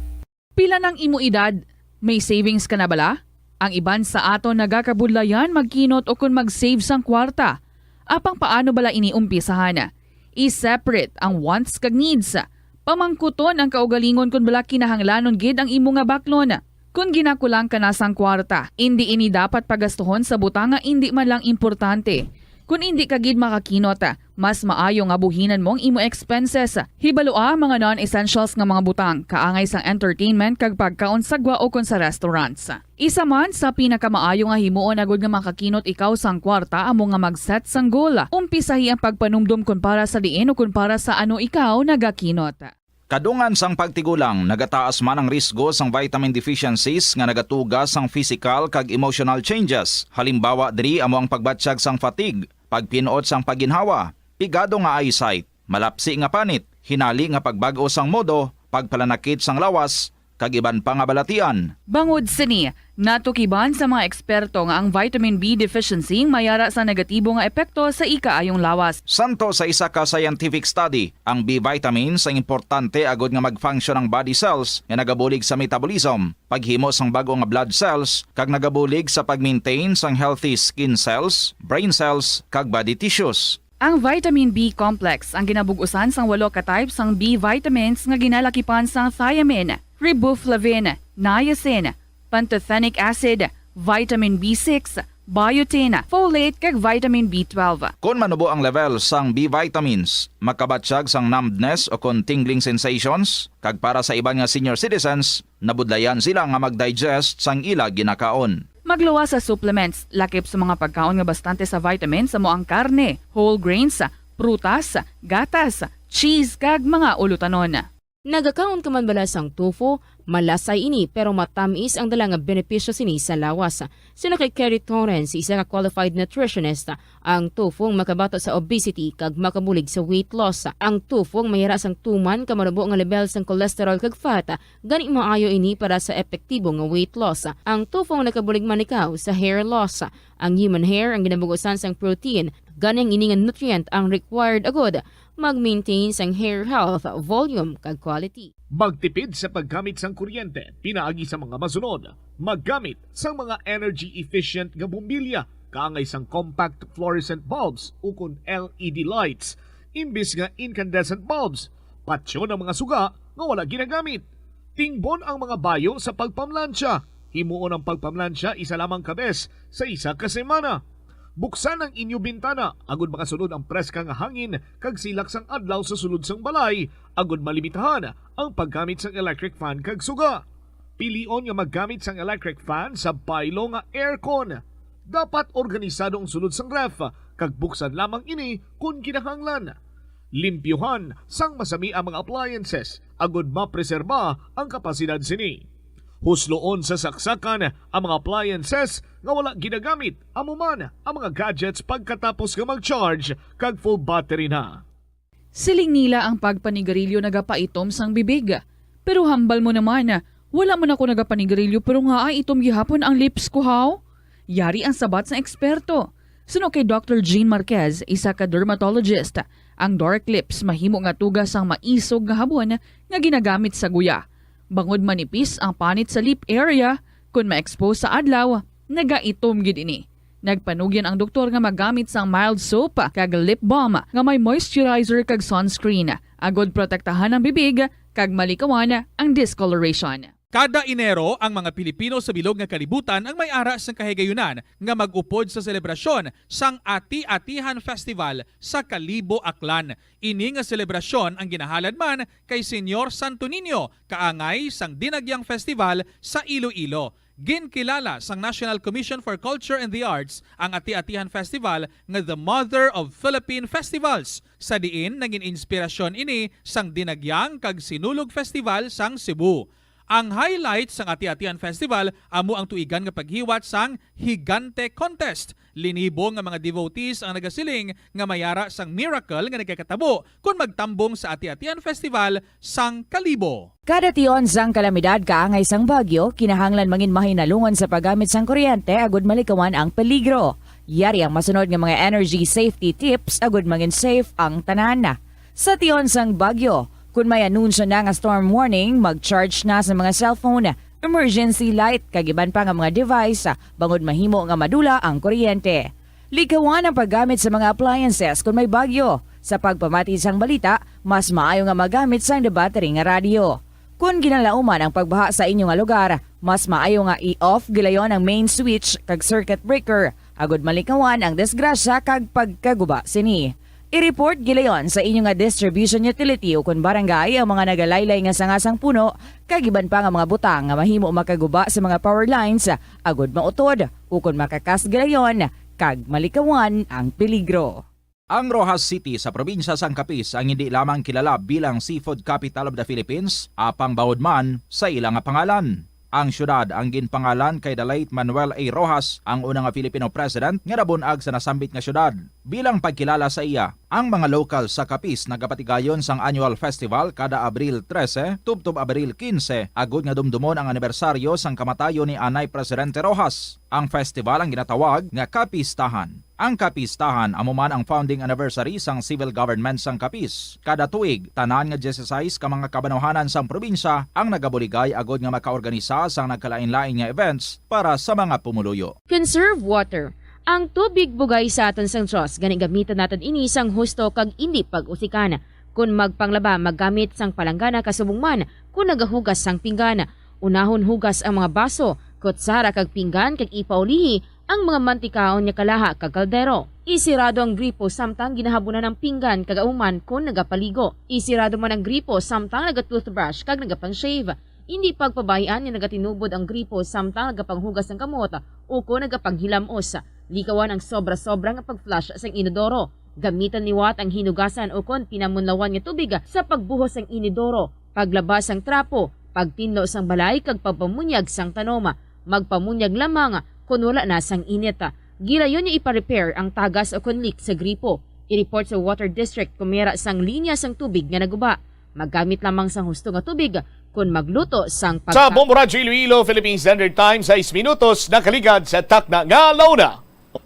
Pila nang imo edad? May savings ka na bala? Ang iban sa aton nagakabudlayan magkinot ukon mag-save sang kwarta. Apang paano bala ini umpisahan? I-separate ang wants kag needs. Pamangkuton ang kaugalingon kon bala kinahanglanon gid ang imo nga baklon. Kon ginakulang ka na sang kwarta, indi ini dapat pagastuhon sa butang nga indi man lang importante. Kon indi ka gid makakinot, mas maayo nga buhinan mo ang imo expenses. Hibalua ang mga non-essentials nga mga butang, kaangay sang entertainment kag pagkaon sa gwa o kon sa restaurants. Isa man sa pinakamaayo nga himuon agud nga makakinot ikaw sang kwarta amo nga mag-set sang goal. Umpisahi ang pagpanumdom kon para sa diin o kon para sa ano ikaw nagakinot. Kadungan sang pagtigulang, nagataas man ang risgo sang vitamin deficiencies nga nagatuga sang physical kag emotional changes. Halimbawa diri amo ang pagbatyag sang fatigue, pagpin-ot sang pagginhawa, pigado nga eyesight, malapsi nga panit, hinali nga pagbag-o sang modo, pagpalanakit sang lawas, kag iban pa nga balatian. Bangod sini, natukiban sa mga eksperto nga ang vitamin B deficiency may ara sa negatibo nga epekto sa ikaayong lawas. Santo sa isa ka scientific study, ang B vitamins ang importante agud nga mag-function ang body cells nga nagabulig sa metabolism, paghimo sang bag-o nga blood cells, kag nagabulig sa pag-maintain sang healthy skin cells, brain cells, kag body tissues. Ang vitamin B complex ang ginabug-usan sang walo ka type sang B vitamins nga ginalakipan sang thiamine, riboflavin, niacin, pantothenic acid, vitamin B six, biotin, folate, kag vitamin B twelve. Kon manubo ang level sang B vitamins, makabatyag sang numbness o kon tingling sensations, kag para sa iban nga senior citizens, nabudlayan sila nga mag-digest sang ila ginakaon. Magluwas sa supplements, lakip sa mga pagkaon nga bastante sa vitamins amo ang karne, whole grains, prutas, gatas, cheese, kag mga ulutanon. Nagakaon ka man bala sang tofu? Malasay ini, pero matamis ang dala nga benepisyo sini sa lawas. Suno kay Kerry Torrens, isa ka qualified nutritionist, ang tofu ang makabato sa obesity kag makabulig sa weight loss. Ang tofu ang mayara sang tuman ka manubo nga lebel sang cholesterol kag fat, gani maayo ini para sa epektibo nga weight loss. Ang tofu ang nakabulig man ikaw sa hair loss. Ang human hair ang ginabugusan sang protein, gani ang ini nga nutrient ang required agud mag-maintain sang hair health, volume, kag quality. Magtipid sa paggamit sang kuryente pinaagi sa mga masunod: maggamit sang mga energy efficient nga bombilya kaangay sang compact fluorescent bulbs ukon L E D lights imbis nga incandescent bulbs, patyon ang mga suga nga wala ginagamit, tingbon ang mga bayo sa pagpamlansya, himuon ang pagpamlansya isa lamang ka bes sa isa ka semana. Buksan ang inyo bintana agud makasulod ang preska nga hangin kag silak sang adlaw sa sulod sang balay, agud malimitahan ang paggamit sang electric fan kag suga. Pilion nga maggamit sang electric fan sa baylo nga aircon. Dapat organisado ang sulod sang ref kag buksan lamang ini kon kinahanglan. Limpyuhan sang masami ang mga appliances agud mapreserba ang kapasidad sini. Husloon sa saksakan ang mga appliances nga wala ginagamit, amo man ang mga gadgets pagkatapos nga mag-charge kag full battery na. Siling nila ang pagpanigarilyo nagapaitom sang bibig. Pero hambal mo naman, wala man ako nagapanigarilyo pero nga ay itom gihapon ang lips ko, haw? Yari ang sabat sang eksperto. Suno kay Doctor Jean Marquez, isa ka dermatologist, ang dark lips mahimo nga tuga sang maisog nga habon nga ginagamit sa guya. Bangod manipis ang panit sa lip area, kon ma-expose sa adlaw, nagaitom gid ini. Nagpanugyan ang doktor nga maggamit sang mild soap kag lip balm nga may moisturizer kag sunscreen, agud protektahan ang bibig kag malikawan ang discoloration. Kada Enero, ang mga Pilipino sa bilog nga kalibutan ang may ara sang kahigayunan nga mag-upod sa selebrasyon sang Ati-Atihan Festival sa Kalibo, Aklan. Ini nga selebrasyon ang ginahalad man kay Señor Santo Niño, kaangay sang Dinagyang Festival sa Iloilo. Ginkilala sang National Commission for Culture and the Arts ang Ati-Atihan Festival nga the mother of Philippine festivals, sa diin nagin inspirasyon ini sang Dinagyang kag Sinulog Festival sang Cebu. Ang highlight sang Ati-Atihan Festival amo ang tuigan nga paghiwat sang Higante Contest. Linibo nga mga devotees ang nagasiling nga may ara sang miracle nga nagakatabo kon magtambong sa Ati-Atihan Festival sang Kalibo. Kada tion sang kalamidad kaangay sang bagyo, kinahanglan mangin mahinalungon sa paggamit sang kuryente agud malikawan ang peligro. Yari ang masunod nga mga energy safety tips agud mangin safe ang tanan. Sa tion sang bagyo, kun may anunsyo na nga storm warning, mag-charge na sa mga cellphone, emergency light, kag iban pa nga mga device, bangod mahimo nga madula ang kuryente. Likawan ang paggamit sa mga appliances kon may bagyo. Sa pagpamati sang balita, mas maayo nga magamit sang battery nga radyo. Kon ginalauman ang pagbaha sa inyo nga lugar, mas maayo nga i-off gilayon ang main switch kag circuit breaker agud malikawan ang disgrasya kag pagkaguba sini. I-report gilayon sa inyo nga distribution utility ukon barangay ang mga nagalaylay nga sanga sang puno kag iban pa nga mga butang nga mahimo makaguba sa mga power lines, agud mautod ukon makakas gilayon kag malikawan ang peligro. Ang Roxas City sa probinsya sang Capiz ang hindi lamang kilala bilang Seafood Capital of the Philippines, apang bangod man sa ila nga pangalan. Ang siyudad ang ginpangalan kay the late Manuel A. Roxas, ang una nga Filipino president nga nabun-ag sa nasambit nga siyudad. Bilang pagkilala sa iya, ang mga lokal sa Capiz nagapatigayon sang annual festival kada Abril trese tubtob Abril kinse, agud nga dumdumon ang anibersaryo sang kamatayon ni anay Presidente Roxas. Ang festival ang ginatawag nga Kapistahan. Ang Kapistahan amo man ang founding anniversary sang civil government sang Capiz. Kada tuig, tanan nga dieciséis ka mga kabanuhanan sang probinsya ang nagabuligay agud nga makaorganisa sang nagkalain-lain nga events para sa mga pumuluyo. Conserve water. Ang tubig bugay sa aton sang Dios, gani gamiton naton ini sang husto kag indi pag-usikan. Kon magpanglaba, maggamit sang palanggana kasubong man kon nagahugas sang pinggan. Unahon hugas ang mga baso, kutsara kag pinggan kag ipaulihi ang mga mantikaon nga kalaha kag kaldero. Isirado ang gripo samtang ginahabunan ang pinggan kag ahuman kon nagapaligo. Isirado man ang gripo samtang naga-toothbrush kag nagapang-shave. Indi pagpabay-an nga nagatinubod ang gripo samtang nagapanghugas sang kamot ukon nagapanghilam-os. Likawan ang sobra-sobra nga pag-flush sang inodoro. Gamitan liwat ang hinugasan ukon pinamunlawan nga tubig sa pagbuhos sang inodoro, paglaba sang trapo, pagtinlo sang balay kag pagpamunyag sang tanom. Magpamunyag lamang kon wala na sang init. Gilayon nga ipa-repair ang tagas ukon leak sa gripo. I-report sa Water District kon may ara sang linya sang tubig nga naguba. Maggamit lamang sang husto nga tubig kon magluto sang Sa pagka- Bombo Radyo Iloilo, Philippine Standard Time, sais minutos, nakaligad sa takna nga alauna.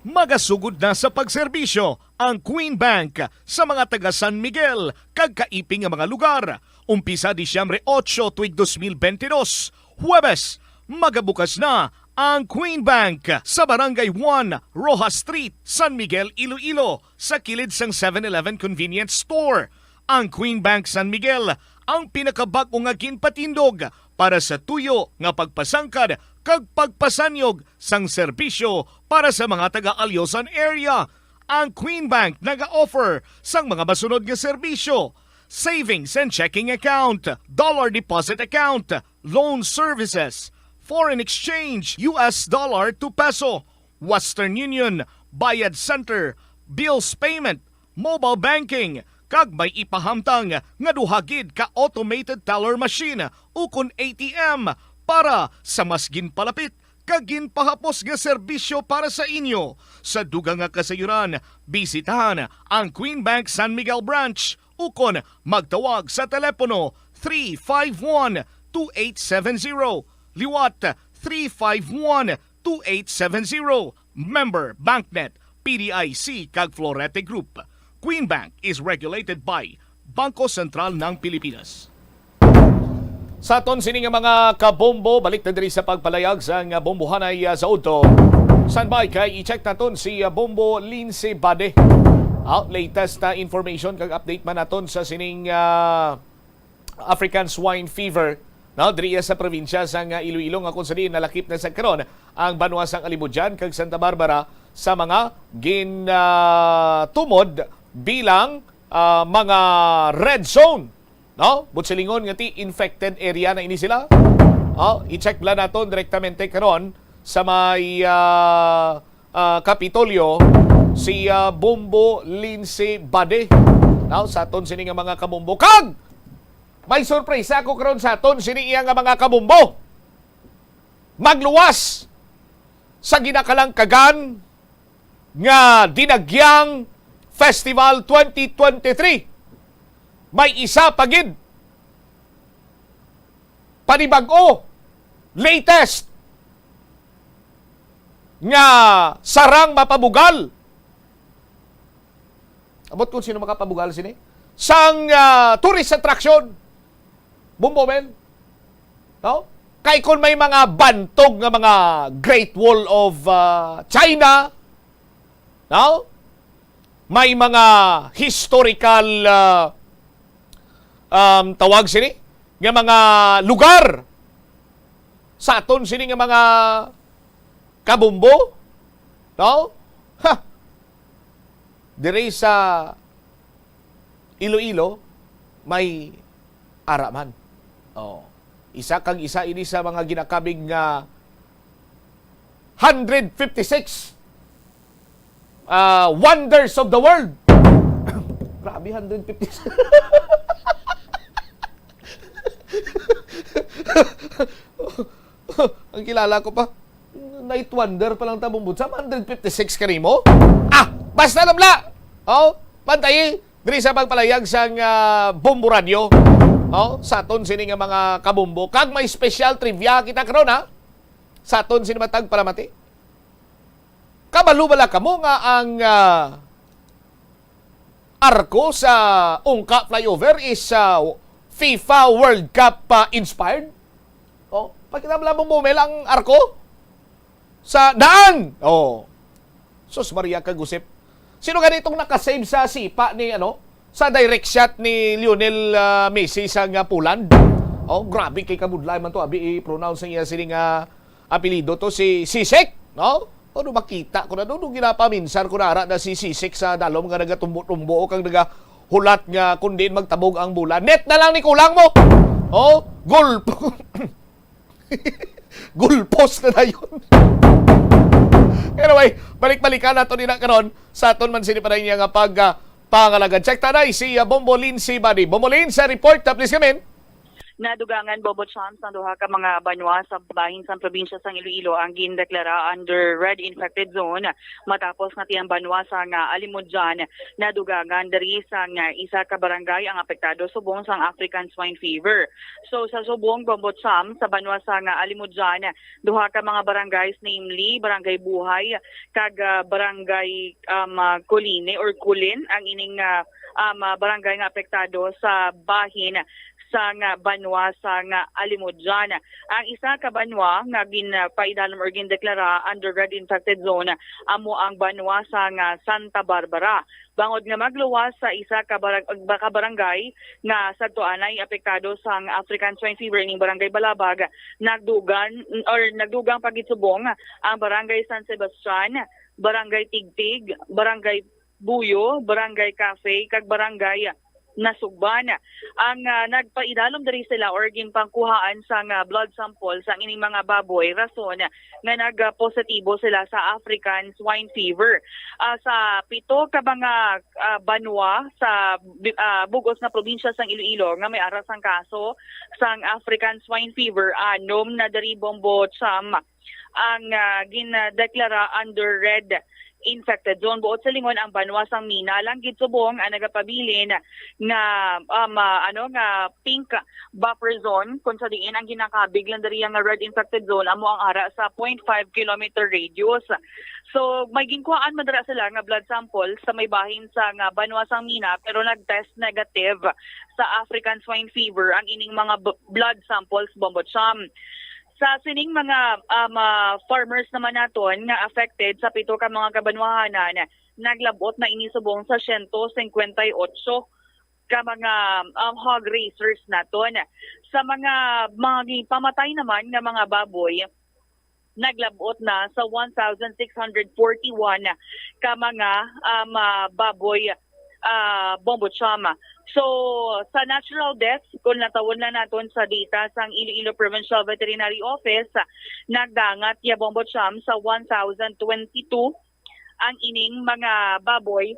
Magasugod na sa pagserbisyo ang Queen Bank sa mga taga San Miguel kag kaiping nga mga lugar. Umpisa Disyembre otso tuig dos mil bentidós, Huwebes, magabukas na ang Queen Bank sa Barangay one, Roxas Street, San Miguel, Iloilo, sa kilid sang Seven Eleven Convenience Store. Ang Queen Bank San Miguel ang pinakabag-o nga ginpatindog para sa tuyo nga pagpasangkad kag pagpasanyog sang serbisyo para sa mga taga-Alyosan area. Ang Queen Bank naga-offer sang mga masunod nga serbisyo: savings and checking account, dollar deposit account, loan services, foreign exchange, U S dollar to peso, Western Union, bayad center, bills payment, mobile banking, kag may ipahamtang nga duha gid ka automated teller machine ukon A T M para sa mas ginpalapit kag ginpahapos nga serbisyo para sa inyo. Sa dugang nga kasayuran, bisitahan ang Queen Bank San Miguel Branch ukon magtawag sa telepono three five one, two eight seven zero, liwat three five one, two eight seven zero. Member BancNet, P D I C, kag Florete Group. Queen Bank is regulated by Bangko Sentral ng Pilipinas. Sa aton sini nga mga kabombo, balik na diri sa pagpalayag sa nga bombohanay, ah, sa udto. Standby kay i-check naton si, ah, Bombo Lindsay Bade. Ah, latest, ah, information kag update man naton sa sining, ah, African Swine Fever, no, diri sa probinsya sang, ah, Iloilo, nga kung sa diin nalakip na sa karon ang banwa sang Alibujan kag Santa Barbara sa mga gin, ah, tumod bilang, ah, mga red zone, no? Buot silingon nga ti infected area na ini sila. Oh, i-check bala naton direktamente karon sa may, ah, ah, Kapitolyo si, ah, Bombo Lindsay Bade. Now, sa aton sini nga mga kabombo. Kag may surpresa ko karon sa aton sini iya nga mga kabombo. Magluwas sa ginakalangkagan nga Dinagyang Festival twenty twenty-three. May isa pa gid, panibag-o, latest nga sarang mapabugal. Abot kung sino makapabugal sini. Sang, ah, tourist attraction. Bombo, men. No? Kay kung may mga bantog nga mga Great Wall of, ah, China, no? May mga historical, ah, um, tawag sini, nga mga lugar sa aton sini nga mga kabombo, no? Ha! Diri sa Iloilo, may ara man. Oh. Isa kag isa ini sa mga ginakabig nga hundred fifty-six ah, wonders of the world. Grabe, hundred fifty. Ang kilala ko pa, Night Wonder pa lang ta, Bumbot Sam, hundred fifty-six ka nimo? Ah, basta lang bala. Oh, pantay, diri sa pagpalayag sang ah, Bombo Radyo. Oh, sa aton sini nga mga kabombo. Kag may special trivia kita karon, ha? Sa aton sini matag palamati. Kabalo bala kamo nga ang ah, arko sa Ungka Flyover is ah, FIFA World Cup ah, inspired? Oh, pakita mo lang, Bumel, ang arko sa daan. Oh. Sus Maria kag Josep. Sino gani itong nakasave sa sipa ni, ano, sa direct shot ni Lionel ah, Messi sa nga Poland? Oh, grabe kay kabudlay man to, abi i-pronounce niya sini nga apelyido to, si Sisek, no? Ano, makita ko na doon, nung ginapaminsar ko na ara na si Sisek sa dalom nga nagatumbo-tumbo o kang nagahulat nga kung diin magtabog ang bola. Net na lang ni kulang mo. Oh, gol. Gulpos na dayon. Anyway, balik-balikan nato ni na karon sa aton man sini pa rin nga pag ah, pangalagad. Check tanay si ah, Bombo Lin, si Buddy. Bombo Lin, sa report, ah, please come in. Nadugangan, Bobo Chams, ang duha ka mga banwa sa bahin sang probinsya sang Iloilo ang gindeklara under red infected zone matapos nga tiyang banwa sang Alimodian nadugangan. Diri sang isa ka barangay ang apektado subong sang African swine fever. So, sa subong, Bobo Chams, sa banwa sang Alimodian, duha ka mga barangays, namely Barangay Buhay kag ah, Barangay um, ah, Coline or Culin ang ining ah, um, ah, barangay nga apektado sa bahin sang banwa sang Alimodian. Ang isa ka banwa nga ginpaidalom or gindeklara under red infected zone amo ang banwa sang Santa Barbara. Bangod nga magluwas sa isa ka barang-, ka barangay nga sadto anay apektado sang African swine fever ining Barangay Balabag, nagdugan or nagdugang pagsubong ang Barangay San Sebastian, Barangay Tigtig, Barangay Buyo, Barangay Cafe, kag Barangay Nasugban. Ang ah, nagpaidalom diri sila or ginpangkuhaan sang ah, blood sample sang ining mga baboy, rason nga nagpositibo sila sa African swine fever. Ah, sa pito ka mga ah, banwa sa bi- ah, bug-os nga probinsya sang Iloilo nga may ara sang kaso sang African swine fever, anom na diri, Bombo Cham, ang ah, gindeklara under red infected zone. Buot silingon, ang banwa sang Mina lang gid subong ang nagapabilin nga um, ah, ano nga pink buffer zone, kung sa diin ang ginakabig lang diri nga red infected zone amo ang ara sa point five kilometer radius. So, may ginkuhaan man dira sila nga blood sample sa may bahin sang banwa sang Mina, pero nag-test negative sa African swine fever ang ining mga b- blood samples, Bombo Cham. Sa sining mga um, ah, farmers naman naton nga affected sa pito ka mga kabanwahanan, naglabot na ini subong sa siyento singkwenta y otso ka mga um, hog raisers naton. Sa mga mga pamatay naman nga mga baboy, naglabot na sa one thousand six hundred forty-one ka mga um, ah, baboy, ah, Bombo Cham. So, sa natural death, kung natawon lang naton sa data sang Iloilo Provincial Veterinary Office, nagdangat ya, Bombo Cham, sa one thousand twenty-two ang ining mga baboy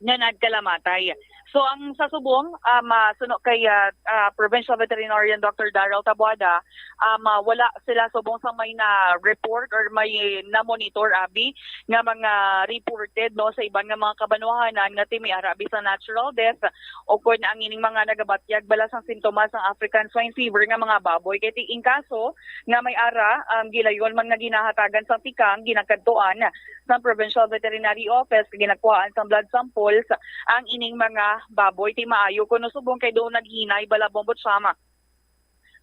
nga nagkalamatay. So, ang sa subong, um, ah, suno kay ah, ah, Provincial Veterinarian Doctor Daryl Taboada, um, ah, wala sila subong sa may na-report or may na-monitor, abi, nga mga reported, no, sa iban nga mga kabanwahanan nga ti may ara abi sa natural death o kon ang ining mga nagabatyag bala sang sintomas sang African swine fever nga mga baboy. Kay ti-, in kaso nga may ara, um, gilayon man nga ginahatagan sang tikang, ginakadtuan sang Provincial Veterinary Office kag ginagkuhaan sang blood samples ang ining mga baboy. Ti maayo kuno subong kay daw naghinay bala, Bombo Cham,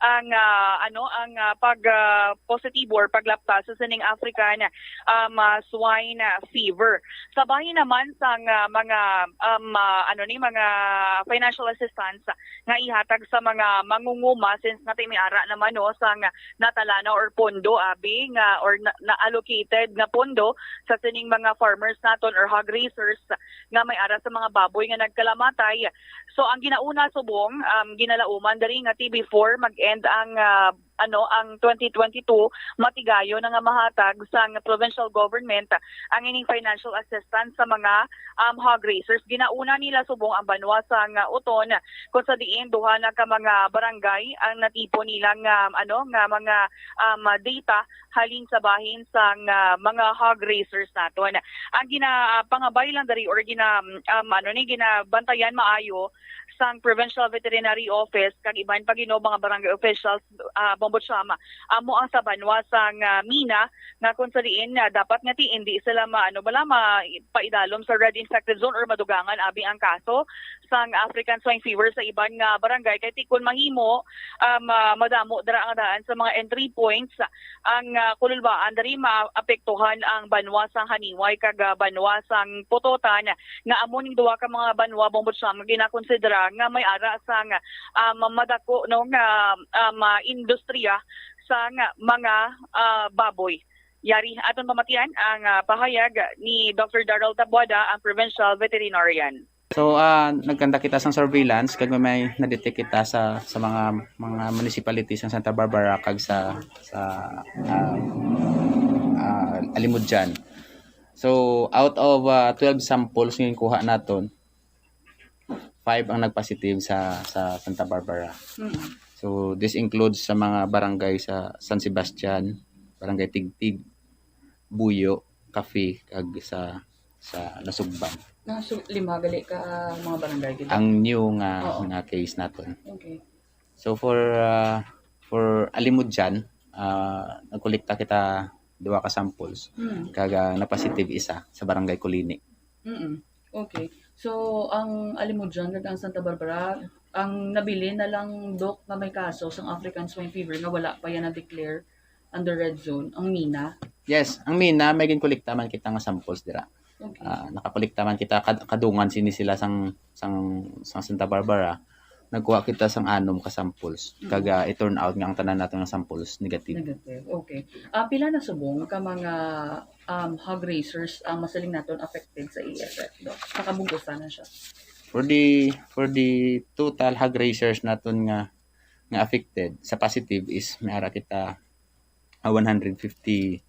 ang, ah, ano, ang, ah, pag, ah, positibo or paglapta sa sining African, um, ah, swine, ah, fever. Sa bahin naman sang, ah, mga, um, ah, ano ni, mga financial assistance nga ihatag sa mga mangunguma, since nga may ara naman, no, sang natalana or pondo, abi, nga, or na, na-allocated nga pondo sa sining mga farmers naton or hog raisers nga may ara sa mga baboy nga nagkalamatay. So, ang ginauna subong, um, ginalauman diri nga T B four mag-end ang, ah, ano, ang twenty twenty-two, matigayon na nga mahatag sang provincial government ang ining financial assistance sa mga, um, hog raisers. Ginauna nila subong ang banwa sang Oton, kung sa diin duha na ka mga barangay ang natipon nilang, um, ano, nga mga, um, data halin sa bahin sang, ah, mga hog raisers naton. Ang gina, ah, pangabay lang diri or gina, um, ano ni, ginabantayan maayo sang Provincial Veterinary Office kag iban pa gid, no, mga barangay officials, ah, Bombo Chama, amo ang sa banwa sang, ah, Mina, nga kung sa diin nga dapat nga ti hindi sila ma-, ano bala, ma-, paidalom sa red infected zone or madugangan abi ang kaso sang African swine fever sa iban nga barangay, kay ti kun mahimo, ah, ma-, madamo dira ang daan sa mga entry points ang, ah, Kululbaan diri maapektuhan ang banwa sang Haniway kag, ah, banwa sang Pototan, nga amo ning duha ka mga banwa, Bombo Chama, nga ginakonsidera nga may ara sang, ah, ma-, madako, no, nga, ah, ma-, industriya sang mga, ah, baboy. Yari, aton pamatian ang, ah, pahayag ni Doctor Daryl Tabuada, ang provincial veterinarian. So, ah, nagkanda kita sang surveillance kag may, may na-detect kita sa, sa mga, mga municipalities sa Santa Barbara kag sa, sa, ah, ah, Alimodian. So, out of, ah, twelve samples nga kuha naton, five ang nagpositive sa, sa Santa Barbara. Mm. So, this includes sa mga barangay sa San Sebastian, Barangay Tigtig, Buyo, Cafe, kag sa, sa Nasugban. Nasu-, lima gali ka, ah, mga barangay gid? Ang new nga, Oo. nga case naton. Okay. So, for, ah, for Alimodian, ah, nagkolekta kita duha ka samples. Mm. Kag, ah, na-positive isa sa Barangay Colini. Mm-mm. Okay. So, ang Alimodian kag ang Santa Barbara, ang nabilin na lang, Doc, nga may kaso sang African swine fever nga wala pa yan na-declare under red zone, ang Mina? Yes, ang Mina, may ginkolekta man kita nga samples dira. Okay. Ah, nakakolekta man kita, kad-, kadungan sini sila sang, sang, sang Santa Barbara. Nagkuha kita sang anom ka samples. Mm. Kag, ah, it turn out nga ang tanan nato nga samples negative. Negative. Okay. Ah, pila na subong ka mga, um, hog raisers ang masiling naton affected sa E F F, Doc? Sa kabug-usan na siya. For the, for the total hog raisers naton nga, nga affected, sa positive is may ara kita, ah, one hundred fifty,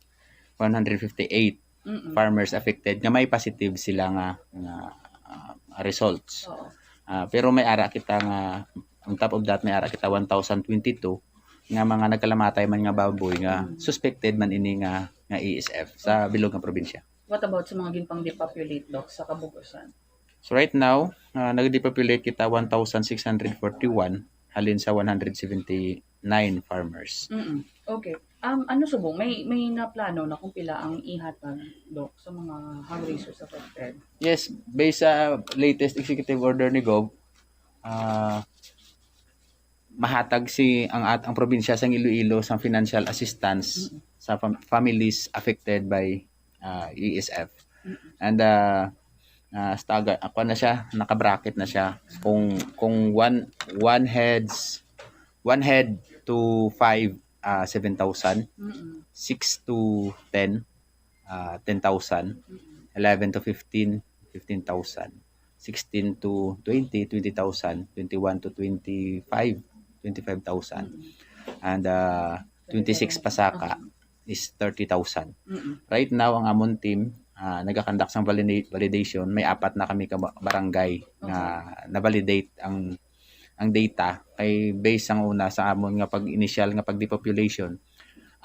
one hundred fifty-eight Mm-mm. farmers affected nga may positive sila nga, nga, ah, results. Oo. Ah, pero may ara kita nga, on top of that, may ara kita one thousand twenty-two nga mga nagkalamatay man nga baboy nga Mm. suspected man ini nga, nga E S F sa Okay. bilog nga probinsya. What about sa mga ginpang-depopulate, Doc, sa kabug-usan? So right now, ah, nag-depopulate kita one thousand six hundred forty-one halin sa one hundred seventy-nine farmers. Mm-mm. Okay. Um, ano subong? May, may naplano na kung pila ang ihatag, Doc, sa mga hog raisers affected? Yes, based sa latest executive order ni Gov, ah, mahatag si, ang at-, ang probinsya sang Iloilo sang financial assistance Mm-mm. sa fam-, families affected by, ah, E S F. Mm-mm. And, ah, ah, stagger, ako na siya, naka-bracket na siya. Kung, kung one, one heads, one head to five, ah, seven thousand. Mm-mm. Six to ten, ah, ten thousand. Mm-mm. Eleven to fifteen, fifteen thousand. Sixteen to twenty, twenty thousand. Twenty-one to twenty-five, twenty-five thousand. Mm-mm. And, ah, twenty-six pasaka Mm-mm. is thirty thousand. Mm-mm. Right now, ang amon team, ah, nagakonduct sang valida-, validation. May apat na kami ka ba-, barangay nga Okay. na-validate ang, ang data. Kay based sang una sa amon nga pag-initial nga pag-depopulation,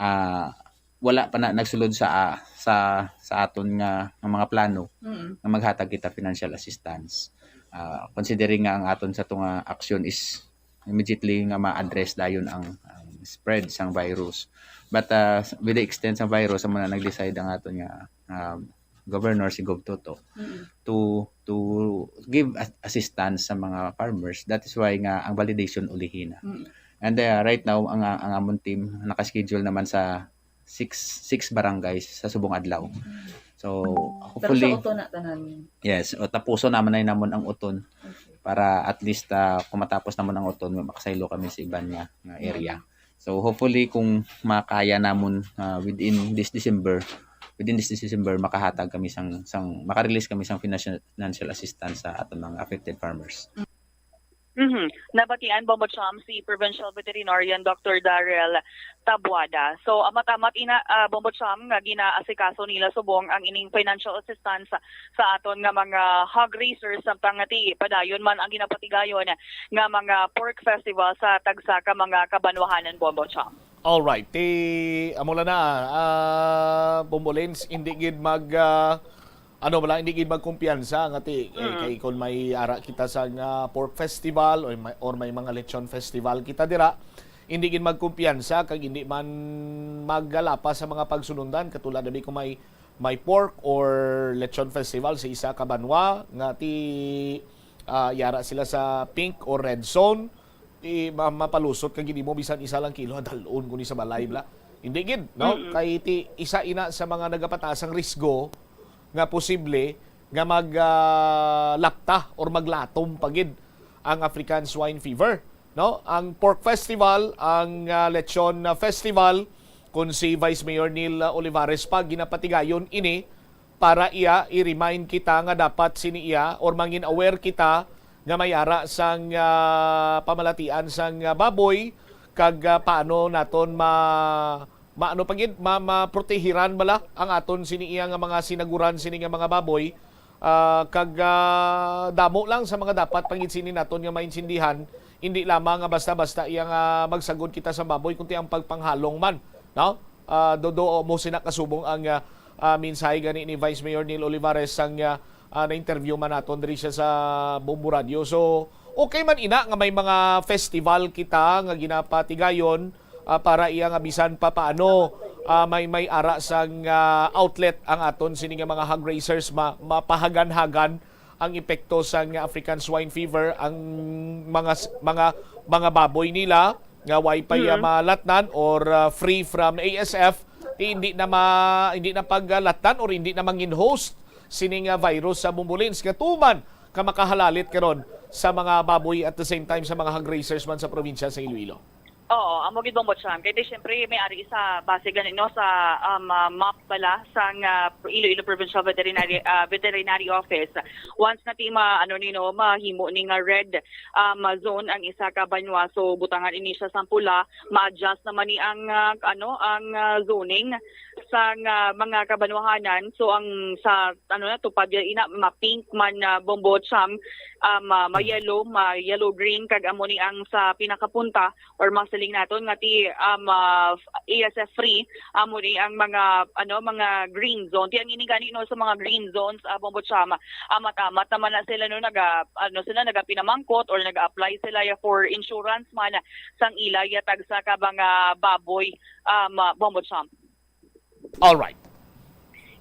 ah, wala pa na nagsulod sa, ah, sa, sa aton nga, nga mga plano Mm-mm. nga maghatag kita financial assistance. Ah, considering nga ang aton sa tunga action is immediately nga ma-address dayon ang, ang spread sang virus. But, ah, with the extent sang virus, amo na nag-decide ang aton nga, um, governor, si Gov Toto, Mm-mm. to, to give a-, assistance sa mga farmers. That is why nga ang validation ulihi na. Mm-mm. And uh, right now, ang, ang amon team naka-schedule naman sa six, six barangays sa subong adlaw. So, Pero sa hopefully, uton na tanan. Yes, o tapuson naman na namon ang uton Okay. para at least ah, kung matapos namon ang uton, makasaylo kami sa iban nga, nga area. So hopefully kung makaya namon ah, within this December, within this December makahatag kami sang sang maka-release kami sang financial financial assistance sa aton mga affected farmers. Mhm. Nabatian, Bombo Cham, si Provincial Veterinarian Doctor Darrell Tabuada. So, amat-amat ina, ah, Bombo Cham, nga ginaasikaso nila subong ang ining financial assistance sa aton nga mga hog raisers, samtang nga ti padayon man ang ginapatigayon nga mga pork festival sa tagsa ka mga kabanwahanan, Bombo Cham. Alright, ti amo lang na, ah, Bombo Lens, hindi gid mag ah, ano bala, hindi gid magkumpiyansa nga ti eh, Mm. kay kung may ara kita sa nga pork festival or may, or may mga lechon festival kita dira, hindi gid magkumpiyansa kag hindi man magalapa sa mga pagsunundan katulad na kung may may pork or lechon festival sa isa ka banwa nga ti ah, yara sila sa pink or red zone, ti ma- mapalusot ka gid mo bisan isa lang kilo dal-on ko ni sa balay bla. Hindi gid, no? Mm-mm. Kay ti isa ina sa mga nagapataas ang risgo nga posible nga mag ah, lapta or maglatom pa gid ang African Swine Fever, no? Ang pork festival, ang ah, lechon ah, festival, kung si Vice Mayor Neil ah, Olivares pa ginapatigayon ini para iya i-remind kita nga dapat sini iya or mangin aware kita nga may ara sang ah, pamalatian sang ah, baboy kag ah, paano naton ma maano pa gid ma, maprotehiran bala ang aton sini iya nga mga sinaguran sini nga mga baboy. Ah, kag ah, damo lang sa mga dapat pa gid sini naton nga maintindihan, hindi lamang nga basta-basta iya nga magsagod kita sa baboy kundi ang pagpanghalong man, no? Ah, do do mo sina kasubong ang ah, ah, mensahe gani ni Vice Mayor Neil Olivares sang ah, ah, na-interview man naton diri siya sa Bombo Radio. So, okay man ina nga may mga festival kita nga ginapatigayon ah, para iya nga bisan pa paano ah, may may ara sang ah, outlet ang aton sini nga mga hog raisers ma mapahagan-hagan ang epekto sang African Swine Fever ang mga s- mga mga baboy nila nga way pa iya Mhm. malatnan or ah, free from A S F, ti hindi na ma, hindi na paglatnan or hindi na mangin host sini nga virus sa Bombo Lens nga tuman ka makahalalit karon sa mga baboy at the same time sa mga hog raisers man sa probinsya sa Iloilo. Oo, amo gid, Bombo Cham. Kay di, syempre, may ari sa base gani, no, sa um, ah, map bala sang ah, Iloilo Provincial Veterinary ah, Veterinary Office. Once na ti ma ano ni, no, mahimo ni nga red um, zone ang isa ka banwa, so butangan ini siya sang pula, ma-adjust naman ni ang ah, ano ang ah, zoning sang ah, mga kabanwahanan. So ang sa ano na, tupad ya ina, ma-pink man na, Bombo Cham, um, ah, ma-yellow, ma-yellow green, kag amo ni ang sa pinakapunta or masiling naton nga ti um, ah, A S F free, amo ni ang mga ano, mga green zone. Ti ang ini gani, no, sa mga green zones, ah, Bombo Cham, amat-amat naman na sila, no, naga ano sila, nagapinamangkot or nag-apply sila ya for insurance man sang ila ya tagsa ka mga baboy, um, ah, Bombo Cham. All right.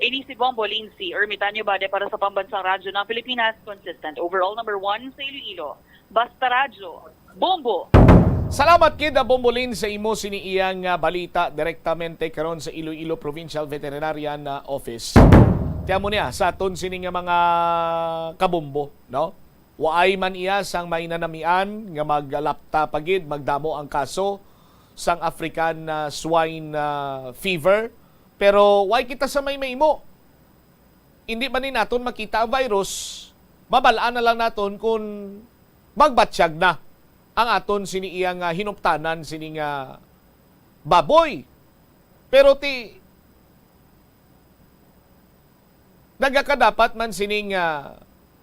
Ini si Bombo Lindsay Ermitanio Bade para sa Pambansang Radyo ng Pilipinas, consistent overall number one sa Iloilo. Basta Radyo, Bombo! Salamat kid, ah, Bombo Lens, sa imo sini iyang ah, balita direktamente karon sa Iloilo Provincial Veterinarian ah, Office. Ti amo niya sa aton sini nga mga kabombo, no? Waay man iya sang may nanamian nga maglapta pa gid, magdamo ang kaso sang African ah, swine ah, fever, pero way kita sa may mahimo. Hindi man ni naton makita ang virus, mabal-an na lang naton kung magbatyag na ang aton sini iya nga hinuptanan sini nga baboy. Pero ti nagakadapat man sini nga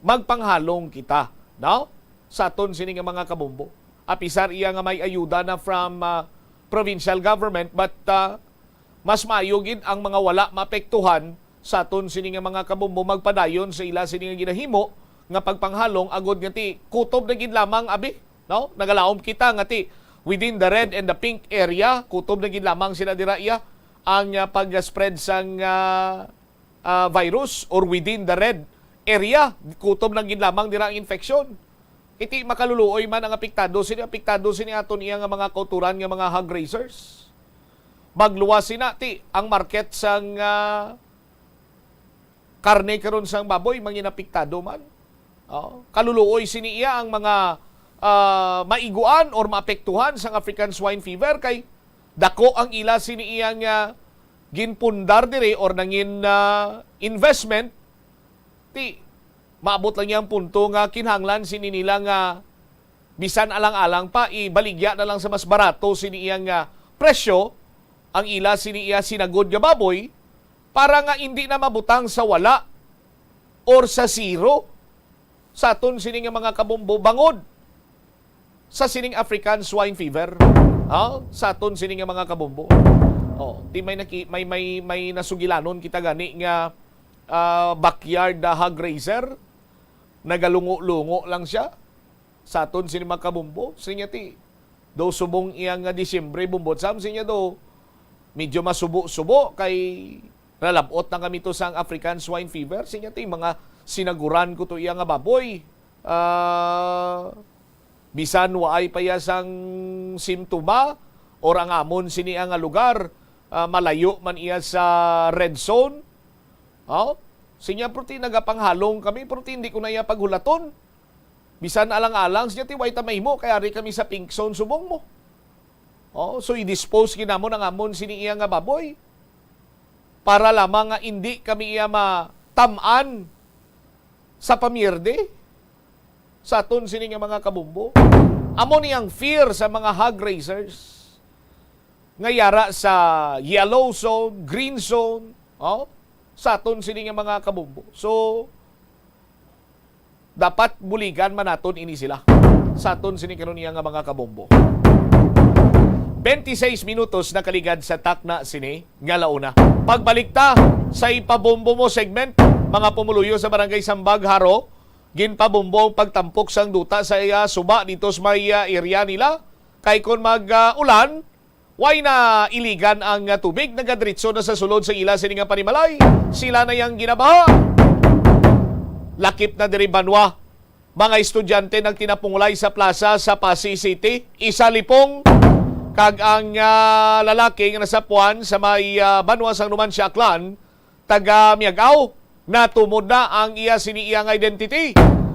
magpanghalong kita, no? Sa aton sini nga mga kabombo. Apisar iya nga may ayuda na from ah, provincial government, but ah, mas maayo gid ang mga wala maapektuhan sa aton sini nga mga kabombo magpadayon sa ila sini nga ginahimo nga pagpanghalong, agod nga ti kutob na gid lamang, abi, no? Nagalaom kita nga ti within the red and the pink area, kutob na gid lamang sila dira iya ang ah, pag-spread sang ah, ah, virus, or within the red area, kutob na gid lamang dira ang infection. Iti makaluluoy man ang apektado sini, apektado sini aton iya nga mga kauturan nga mga hog raisers. Magluwas sina ti ang market sang, ah, karne karon sang baboy mangin apektado man. Oh, kaluluoy sini iya ang mga, ah, maiguan or maapektuhan sang African swine fever kay dako ang ila sini iya nga ginpundar diri or nangin, ah, investment. Ti maabot lang yang punto nga kinahanglan sini nila nga bisan alang-alang pa, ibaligya na lang sa mas barato sini iyang, ah, presyo ang ila sini iya sinagod nga baboy para nga indi na mabutang sa wala or sa zero sa aton sini nga mga kabombo bangod sa sining African swine fever. Ha? Sa aton sini nga mga kabombo. Oh, ti may naki-, may, may, may nasugilanon kita gani nga, ah, backyard, ah, hog raiser. Nagalungo-lungo lang siya. Sa aton sini mga kabombo, sinya ti, do subong iya nga Disyembre, Bombo Sam, sinya do, medyo masubo-subo kay nalab-ot na kami to sang African swine fever. Sinya ti, mga sinaguran ko to iya nga baboy. Ah, bisan waay pa iya sang simptoma or ang amon sini nga lugar, ah, malayo man iya sa red zone. Oh, sinya, pero ti nagapanghalong kami, pero ti hindi ko na iya paghulaton. Bisan alang-alang siya, ti way ta mahimo, kay ari kami sa pink zone subong mo. Oh, so i-dispose ginamon ang amon sini iya nga baboy para lamang nga indi kami iya matam-an sa pamierde sa aton sini nga mga kabombo. Amo ni ang fear sa mga hog raisers nga yara sa yellow zone, green zone, oh, sa aton sini nga mga kabombo. So, dapat buligan man naton ini sila sa aton sini karon iya nga mga kabombo. Twenty-six minutos nakaligad sa takna sini nga launa. Pagbalik ta sa ipabombo mo segment, mga pumuluyo sa Barangay Sambag, Jaro, ginpabombo ang pagtampok sang duta sa iya suba dito sa may, ah, area nila. Kay kon mag, ah, ulan, way na iligan ang, ah, tubig, nagadiretso na sa sulod sa ila sini nga panimalay. Sila na yang ginabaha. Lakip na diri banwa. Mga estudyante nagtinapungulay sa plaza sa Passi City. Isa lipong kag ang, ah, lalaki nga nasapuan sa may, ah, banwa sang Numancia, Aklan, taga Miag-ao. Natumod na ang iya sini iya nga identity.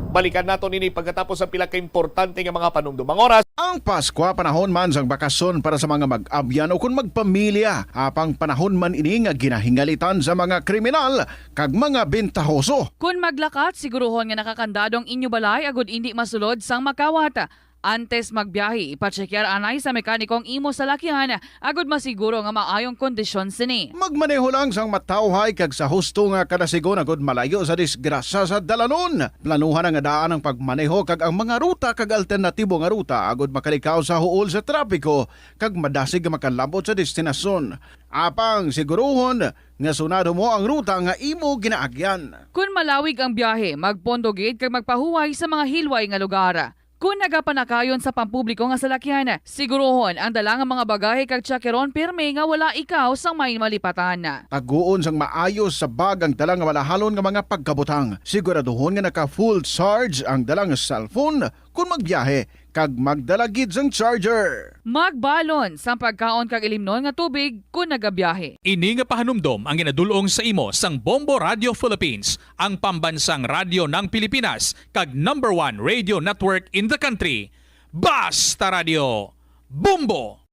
Balikan naton ini pagkatapos ang pila ka importante nga mga panumdom. Ang oras. Ang Paskwa panahon man sang bakasyon para sa mga mag-abyan o kon magpamilya. Apang panahon man ini nga ginahingalitan sa mga kriminal kag mga bentahoso. Kon maglakat, siguruhon nga nakakandado ang inyo balay agud indi masulod sang makawat. Antes magbiyahe, ipatsekyar anay sa mekaniko ang imo salakyan agud masiguro nga maayong kondisyon sini. Magmaneho lang sang matawhay kag sa husto nga kadasigon agud malayo sa disgrasya sa dalanon. Planuhan nga daan ang pagmaneho kag ang mga ruta kag alternatibo nga ruta agud makalikaw sa huol sa trapiko kag madasig nga makalabot sa destinasyon. Apang siguruhon nga sunado mo ang ruta nga imo ginaagyan. Kon malawig ang biyahe, magpondo gid kag magpahuway sa mga hilway nga lugar. Kon nagapanakayon sa pampubliko nga salakyan, siguruhon ang dala nga mga bagahe kag tsakeron pirme nga wala ikaw sang may malipatan. Taguon sang maayo sa bag ang dala nga malahalon nga mga pagkabutang. Siguraduhon nga naka full charge ang dala nga cellphone kon magbiyahe, kag magdala gid sang charger. Magbalon sang pagkaon kag ilimnon nga tubig kon nagabiyahe. Ini nga pahanumdom ang ginadul-ong sa imo sang Bombo Radio Philippines, ang pambansang radyo ng Pilipinas, kag number one radio network in the country. Basta Radio, Bombo!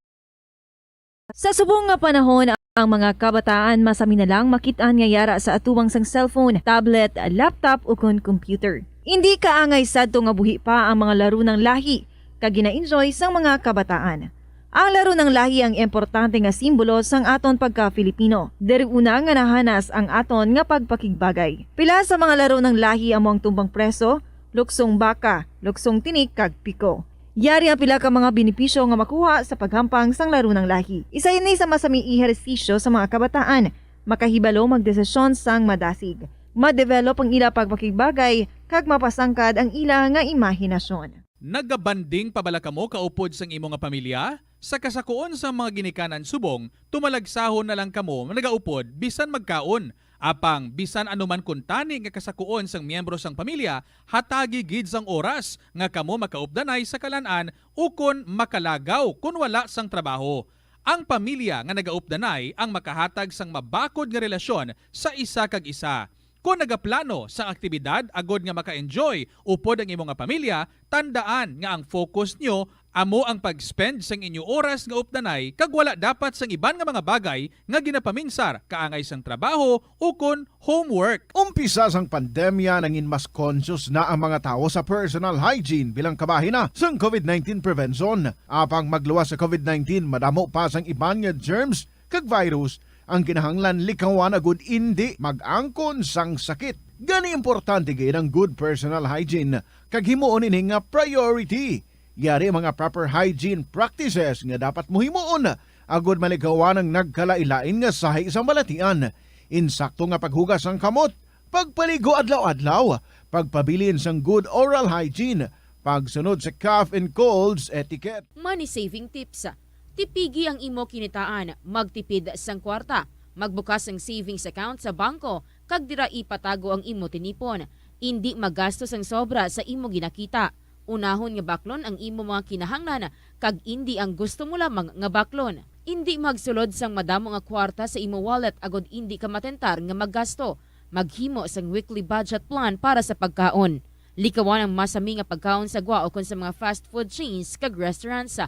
Sa subong nga panahon, ang mga kabataan masami na lang makit-an nga yara sa atubang sang cellphone, tablet, laptop, ukon computer. Indi kaangay sadto nga buhi pa ang mga laro ng lahi kag gina-enjoy sang mga kabataan. Ang laro ng lahi ang importante nga simbolo sang aton pagka-Filipino. Diri una nga nahanas ang aton nga pagpakigbagay. Pila sa mga laro ng lahi amo ang tumbang preso, luksong baka, luksong tinik, kag piko. Yari ang pila ka mga benepisyo nga makuha sa paghampang sang laro ng lahi. Isa ini sa masami ehersisyo sa mga kabataan, makahibalo magdesisyon sang madasig, ma-develop ang ila pagpakigbagay, kag mapasangkad ang ila nga imahinasyon. Nagabanding pa bala kamo kaupod sang imo nga pamilya? Sa kasakuon sang mga ginikanan subong, tumalagsahon na lang kamo nagaupod bisan magkaon. Apang bisan ano man kuntani nga kasakuon sang miyembro sang pamilya, hatagi gid sang oras nga kamo makaupdanay sa kalan-an ukon makalagaw kon wala sang trabaho. Ang pamilya nga nagaupdanay ang makahatag sang mabakod nga relasyon sa isa kag isa. Kon nagaplano sang aktibidad agod nga maka-enjoy upod ang imo nga pamilya, tandaan nga ang focus nyo amo ang pag-spend sang inyo oras nga updanay kag wala dapat sang iban nga mga bagay nga ginapaminsar kaangay sang trabaho ukon homework. Umpisa sang pandemya, nangin mas conscious na ang mga tawo sa personal hygiene bilang kabahin na sang covid nineteen prevention. Apang magluwas sa covid nineteen, madamo pa sang iban nga germs kag virus ang kinahanglan likawan agud indi mag-angkon sang sakit. Gani, importante gid ang good personal hygiene kag himuon ini nga priority. Yari ang mga proper hygiene practices nga dapat mo himuon agud malikawan ang nagkalain-lain nga sahi sang balatian. Insakto nga paghugas sang kamot, pagpaligo adlaw-adlaw, pagpabilin sang good oral hygiene, pagsunod sa cough and colds etiquette. Money saving tips. Tipigi ang imo kinitaan, magtipid sang kwarta, magbukas sang savings account sa bangko, kag dira ipatago ang imo tinipon. Indi magasto sang sobra sa imo ginakita. Unahon nga baklon ang imo mga kinahanglan, kag indi ang gusto mo lamang nga baklon. Indi magsulod sang madamo nga kwarta sa imo wallet agod indi ka matentar nga maggasto. Maghimo sang weekly budget plan para sa pagkaon. Likawan ang masami nga pagkaon sa gwa ukon sa mga fast food chains kag restaurants.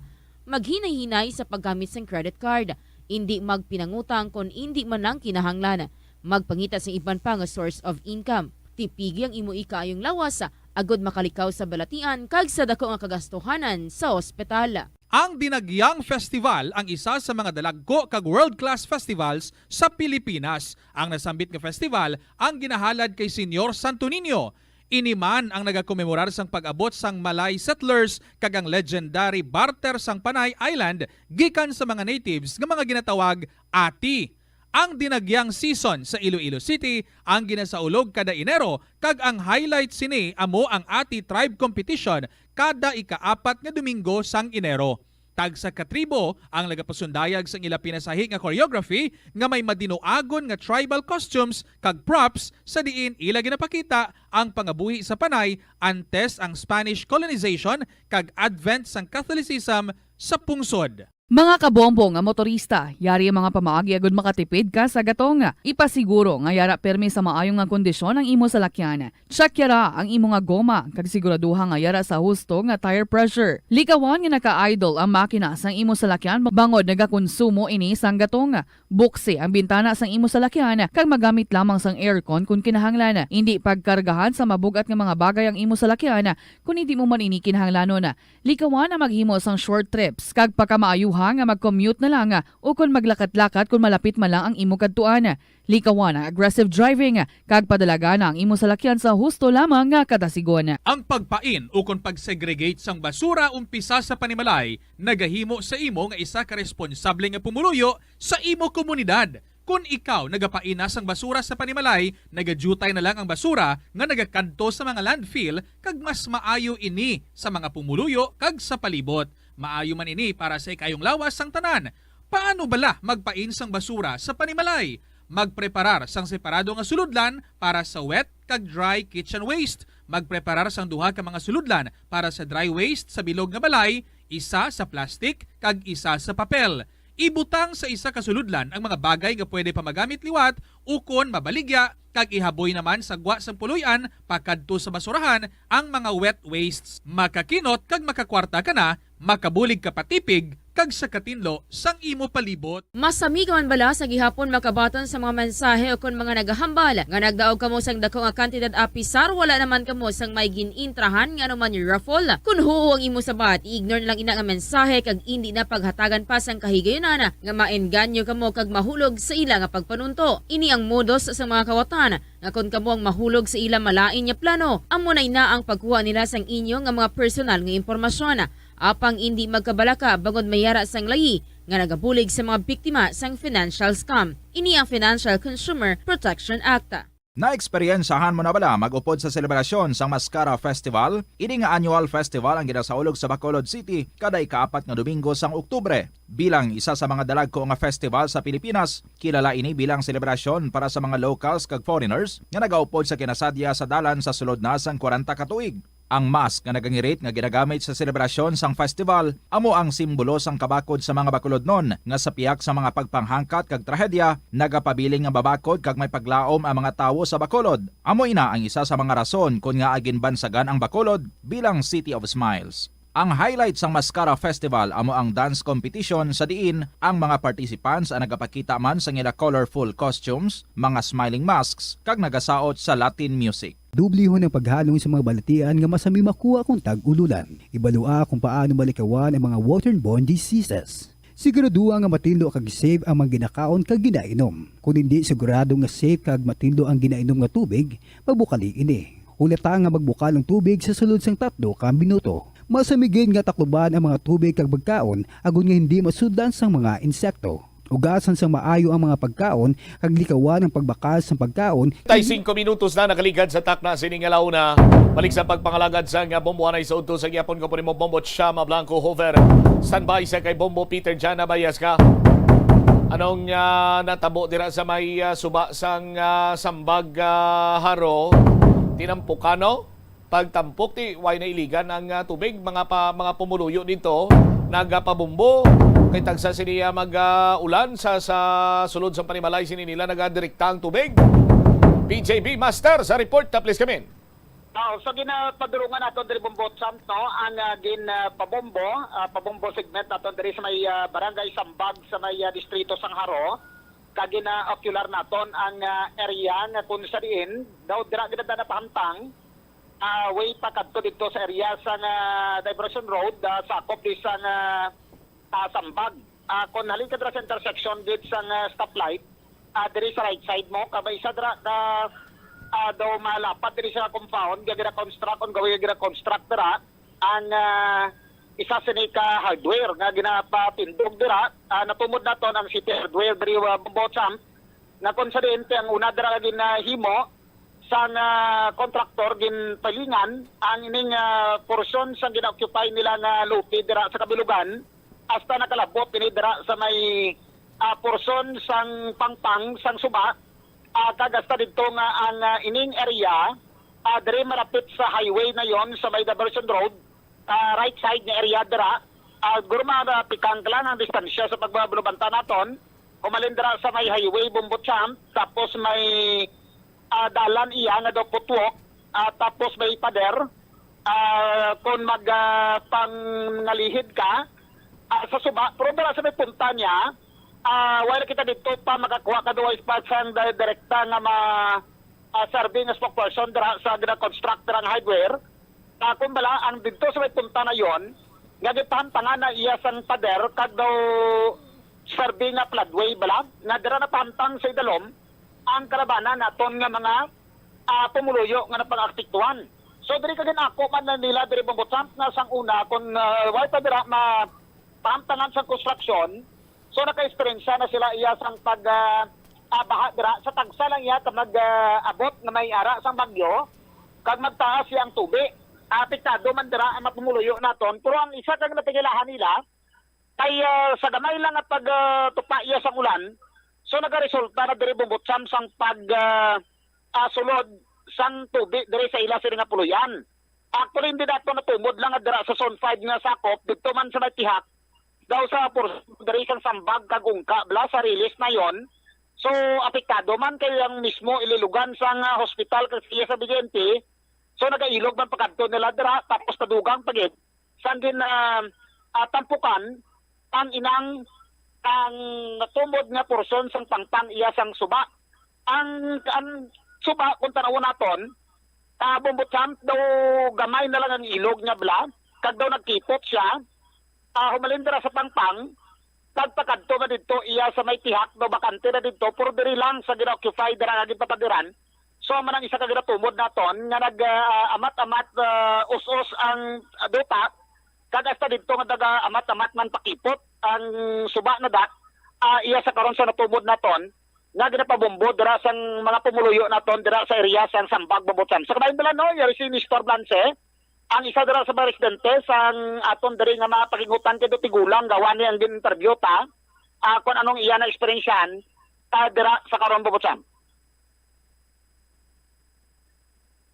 Maghinay-hinay sa paggamit sang credit card. Indi magpinangutang kon indi man lang kinahanglan. Magpangita sang iban pa nga source of income. Tipigi ang imo ikaayong lawas agod makalikaw sa balatian kag sa daku nga kagastuhanan sa ospital. Ang Dinagyang Festival ang isa sa mga dalagko kag world-class festivals sa Pilipinas. Ang nasambit nga festival ang ginahalad kay Señor Santo Niño. Ini man ang nagakomemorar sang pag-abot sang Malay settlers kag ang legendary barter sang Panay Island gikan sa mga natives nga mga ginatawag Ati. Ang Dinagyang season sa Iloilo City ang ginasaulog kada Enero, kag ang highlight sini amo ang Ati Tribe Competition kada ika-apat nga Domingo sang Enero. Tagsa ka tribo ang nagapasundayag sang ila pinasahi nga choreography nga may madinuagon nga tribal costumes kag props, sa diin ila ginapakita ang pangabuhi sa Panay antes ang Spanish colonization kag advent sang Catholicism sa pungsod. Mga kabombo nga motorista, yari ang mga pamaagi agud makatipid ka sa gatong. Ipasiguro nga yara pirmi sa maayo nga kondisyon ang imo salakyan. Check yara ang imo nga goma kag siguraduha nga yara sa husto nga tire pressure. Likawan nga naka-idle ang makina sang imo salakyan bangod nagakonsumo ini sang gatong. Buksi ang bintana sang imo salakyan kag magamit lamang sang aircon kon kinahanglan. Indi pagkargahan sa mabug-at nga mga bagay ang imo salakyan kon indi mo man ini kinahanglanon. Likawan ang maghimo sang short trips kag pakamaayuha nga mag-commute na lang ukon maglakat-lakat kon malapit man lang ang imo kadtuan. Likawan ang aggressive driving kag padalagana ang imo salakyan sa husto lamang nga kadasigon. Ang pagpain ukon pag-segregate sang basura umpisa sa panimalay nagahimo sa imo nga isa ka responsable nga pumuluyo sa imo komunidad. Kon ikaw nagapain na sang basura sa panimalay, nagadyutay na lang ang basura nga nagakadto sa mga landfill, kag mas maayo ini sa mga pumuluyo kag sa palibot. Maayo man ini para sa ikaayong lawas sang tanan. Paano bala magpain sang basura sa panimalay? Magpreparar sang separado nga sulodlan para sa wet kag dry kitchen waste. Magpreparar sang duha ka mga sulodlan para sa dry waste sa bilog nga balay, isa sa plastik kag isa sa papel. Ibutang sa isa ka sulodlan ang mga bagay nga pwede pa magamit liwat ukon mabaligya, kag ihaboy naman sa gwa sang puloy-an pakadto sa basurahan ang mga wet wastes. Makakinot kag makakwarta ka na, makabulig ka pa tipig kag sa katinlo sang imo palibot. Masami ka man bala sa gihapon makabaton sa mga mensahe ukon mga nagahambal nga nagdaog kamo sang daku nga kantidad apisar wala naman kamo sang may gin-intrahan nga anuman raffle? Kon huo ang imo sabat, i-ignore na lang ina nga mensahe kag indi na paghatagan pa sang kahigayonan nga maengganyo kamo kag mahulog sa ila nga pagpanunto. Ini ang modus sa mga kawatan nga kon kamo ang mahulog sa ila malain nga plano, amo na ina ang pagkuha nila sang inyo nga mga personal nga impormasyon. Apang indi magkabalaka bangod may yara sang layi nga nagabulig sa mga biktima sang financial scam. Ini ang Financial Consumer Protection Act. Naeksperyensahan mo na bala mag-upod sa selebrasyon sang Mascara Festival? Ini nga annual festival ang ginasaulog sa Bacolod City kada ikaapat nga Domingo sang Oktubre. Bilang isa sa mga dalagko nga festival sa Pilipinas, kilala ini bilang selebrasyon para sa mga locals kag foreigners nga nagaupod sa kinasadya sa dalan sa sulod na sang kwarenta ka tuig. Ang mask nga nagangirit nga ginagamit sa selebrasyon sang festival amo ang simbolo sang kabakod sa mga Bacolodnon, nga sa pihak sa mga pagpanghangkat kag trahedya, nagapabilin nga mabakod kag may paglaom ang mga tawo sa Bacolod. Amo ina ang isa sa mga rason kon ngaa ginbansagan ang Bacolod bilang City of Smiles. Ang highlight sang Mascara Festival amo ang dance competition, sa diin ang mga participants ang nagapakita man sang ila colorful costumes, mga smiling masks, kag nagasaot sa Latin music. Dublihon ang paghalong sa mga balatian nga masami makuha kon tag-ululan. Ibalua kung paano malikawan ang mga waterborne diseases. Siguraduha nga matinlo kag safe ang mga ginakaon kag ginainom. Kon indi sigurado nga safe kag matinlo ang ginainom nga tubig, magbukali ini. Hulata nga magbukal ang tubig sa sulod sang tatlo ka minuto. Masami gid nga takluban ang mga tubig kag pagkaon agod nga hindi masudlan sang mga insekto. Ugasan sang maayo ang mga pagkaon kag likawan ang pagbakal sang pagkaon. Tay singko minutos na nakaligad sa takna sini nga launa. Balik sa pagpangalagad sa nga bombo, anay sa udto sa gyapon ko po nimo, Bombo Chama Blanco Hover. Standby sa kay Bombo Peter Jana Bayas ka. Anong ah, natabo dira sa may ah, suba sang ah, Sambag ah, Haro? Tinampok ka, no? Pagtampok ti way na iligan ang ah, tubig, mga pa, mga pumuluyo dito nagapabumbo kay tagsa sini ah, mag ah, ulan sa sa sulod sa panimalay sini nila nagadirekta ang tubig. P J B Master sa report, please come in. Oh, sa ginapadulungan naton diri, Bombot Sam, no, ang ah, gin ah, pabombo, ah, pabombo segment naton diri sa may ah, barangay Sambag sa may ah, distrito sang Jaro, kag gina-ocular naton ang ah, area nga kung sa diin daw dira gid na napahamtang ah, way pa kadto dito sa area sang ah, diversion road, ah, sakop di sang ah, ah, Sambag. Ah, kung halin ka dira sa intersection gid sang ah, stoplight, ah, diri sa right side mo, kag may isa dira ka ah, daw malapad diri sa compound nga gina-construct, on gawin nga gina-construct dira ang ah, isa sini ka hardware nga ginapatindog dira. Ah, natumod naton ang City Hardware diri, ah, Bombot Sam, nga kung sa diin ang una dira ginahimo sang ah, kontraktor, ginpalingan ang ining ah, porsyon sang gina-occupy nila nga lote dira sa kabilugan, hasta nakalabot ini dira sa may ah, porsyon sang pangpang sang suba, ah, kag hasta didto nga ang ah, ining area ah, diri malapit sa highway na yon sa may diversion road, ah, right side nga area dira. Ah, guro mga pikang lang ang distansya sa pagbabulubanta naton. Humalin dira sa may highway, Bombot Sam, tapos may ah, dalan iya nga daw putwok, ah, tapos may pader. Ah, kung mag ah, pangalihid ka ah, sa suba, pero dira sa may punta niya, ah, wala kita dito pa makakuha ka duwa pa sang di- direkta nga ma ah, serving nga spokesperson dira sa gina-construct dira nga hardware. Ah, kung bala, ang dito sa may punta na yon, nga gipahamtangan na iya sang pader kag daw serving nga floodway bala, nga dira napahamtang sa idalom ang kalabanan naton nga mga ah, pumuluyo nga napang-apektuhan. So diri kagin ako man na nila diri Bombot Sam nga sang una kung ah, way pa dira ma pahamtangan sang konstruksyon, so naka-eksperyensya na sila iya sang pag ah, ah, baha dira sa tagsa lang iya ka mag ah, abot nga may ara sang bagyo kag magtaas iya ang tubi. Apektado man dira ang mga pumuluyo naton, pero ang isa kag napigilahan nila kay ah, sa gamay lang nga pag ah, tupa iya sang ulan, so nagaresulta na diri Bombot Sam sang pag ah, ah, sulod sang tubi diri sa ila sini nga puloy-an. Actually, hindi nato natumod lang nga dira sa Zone five nga sakop, didto man sa may tihak, daw sa por diri sang Sambag kag Ungka, bala sa Riles na yon. So, apektado man kay ang mismo ililugan sang ah, hospital kag siya sa B J M P. So, nagailog man pagkadto nila dira, tapos nadugang pa gid sang gin ah, ah, tampukan ang inang ang natumod nga porson sang pangpang iya sang suba. Ang, ang suba, kung tanawon naton, ah, Bombot Sam, daw gamay na lang ang ilog niya bala, kag daw nagkipot siya. Ah, humalin dira sa pangpang, pagpakadto na didto iya sa may tihak, daw bakante na didto, pero diri lang sa gina-occupy dira nga ginpapadiran. So, amo nang isa ka ginatumod naton nga nag ah, amat-amat ah, us-us ang duta, kag hasta didto nga naga amat-amat man pakipot ang suba na da, ah, iya sa karon sa natumod naton, nga ginapabombo dira sang mga pumuluyo naton dira sa area sang Sambag, Bambutan. Sa kabahin bala, no, yari si Nestor Blanche, ang isa dira sa mga residente sang aton diri nga mga pakingutan kay do tigulang gawa ni ang gin-interview ta, ah, kung anong iya na eksperyensyahan, ah, dira sa karon, Bambutan.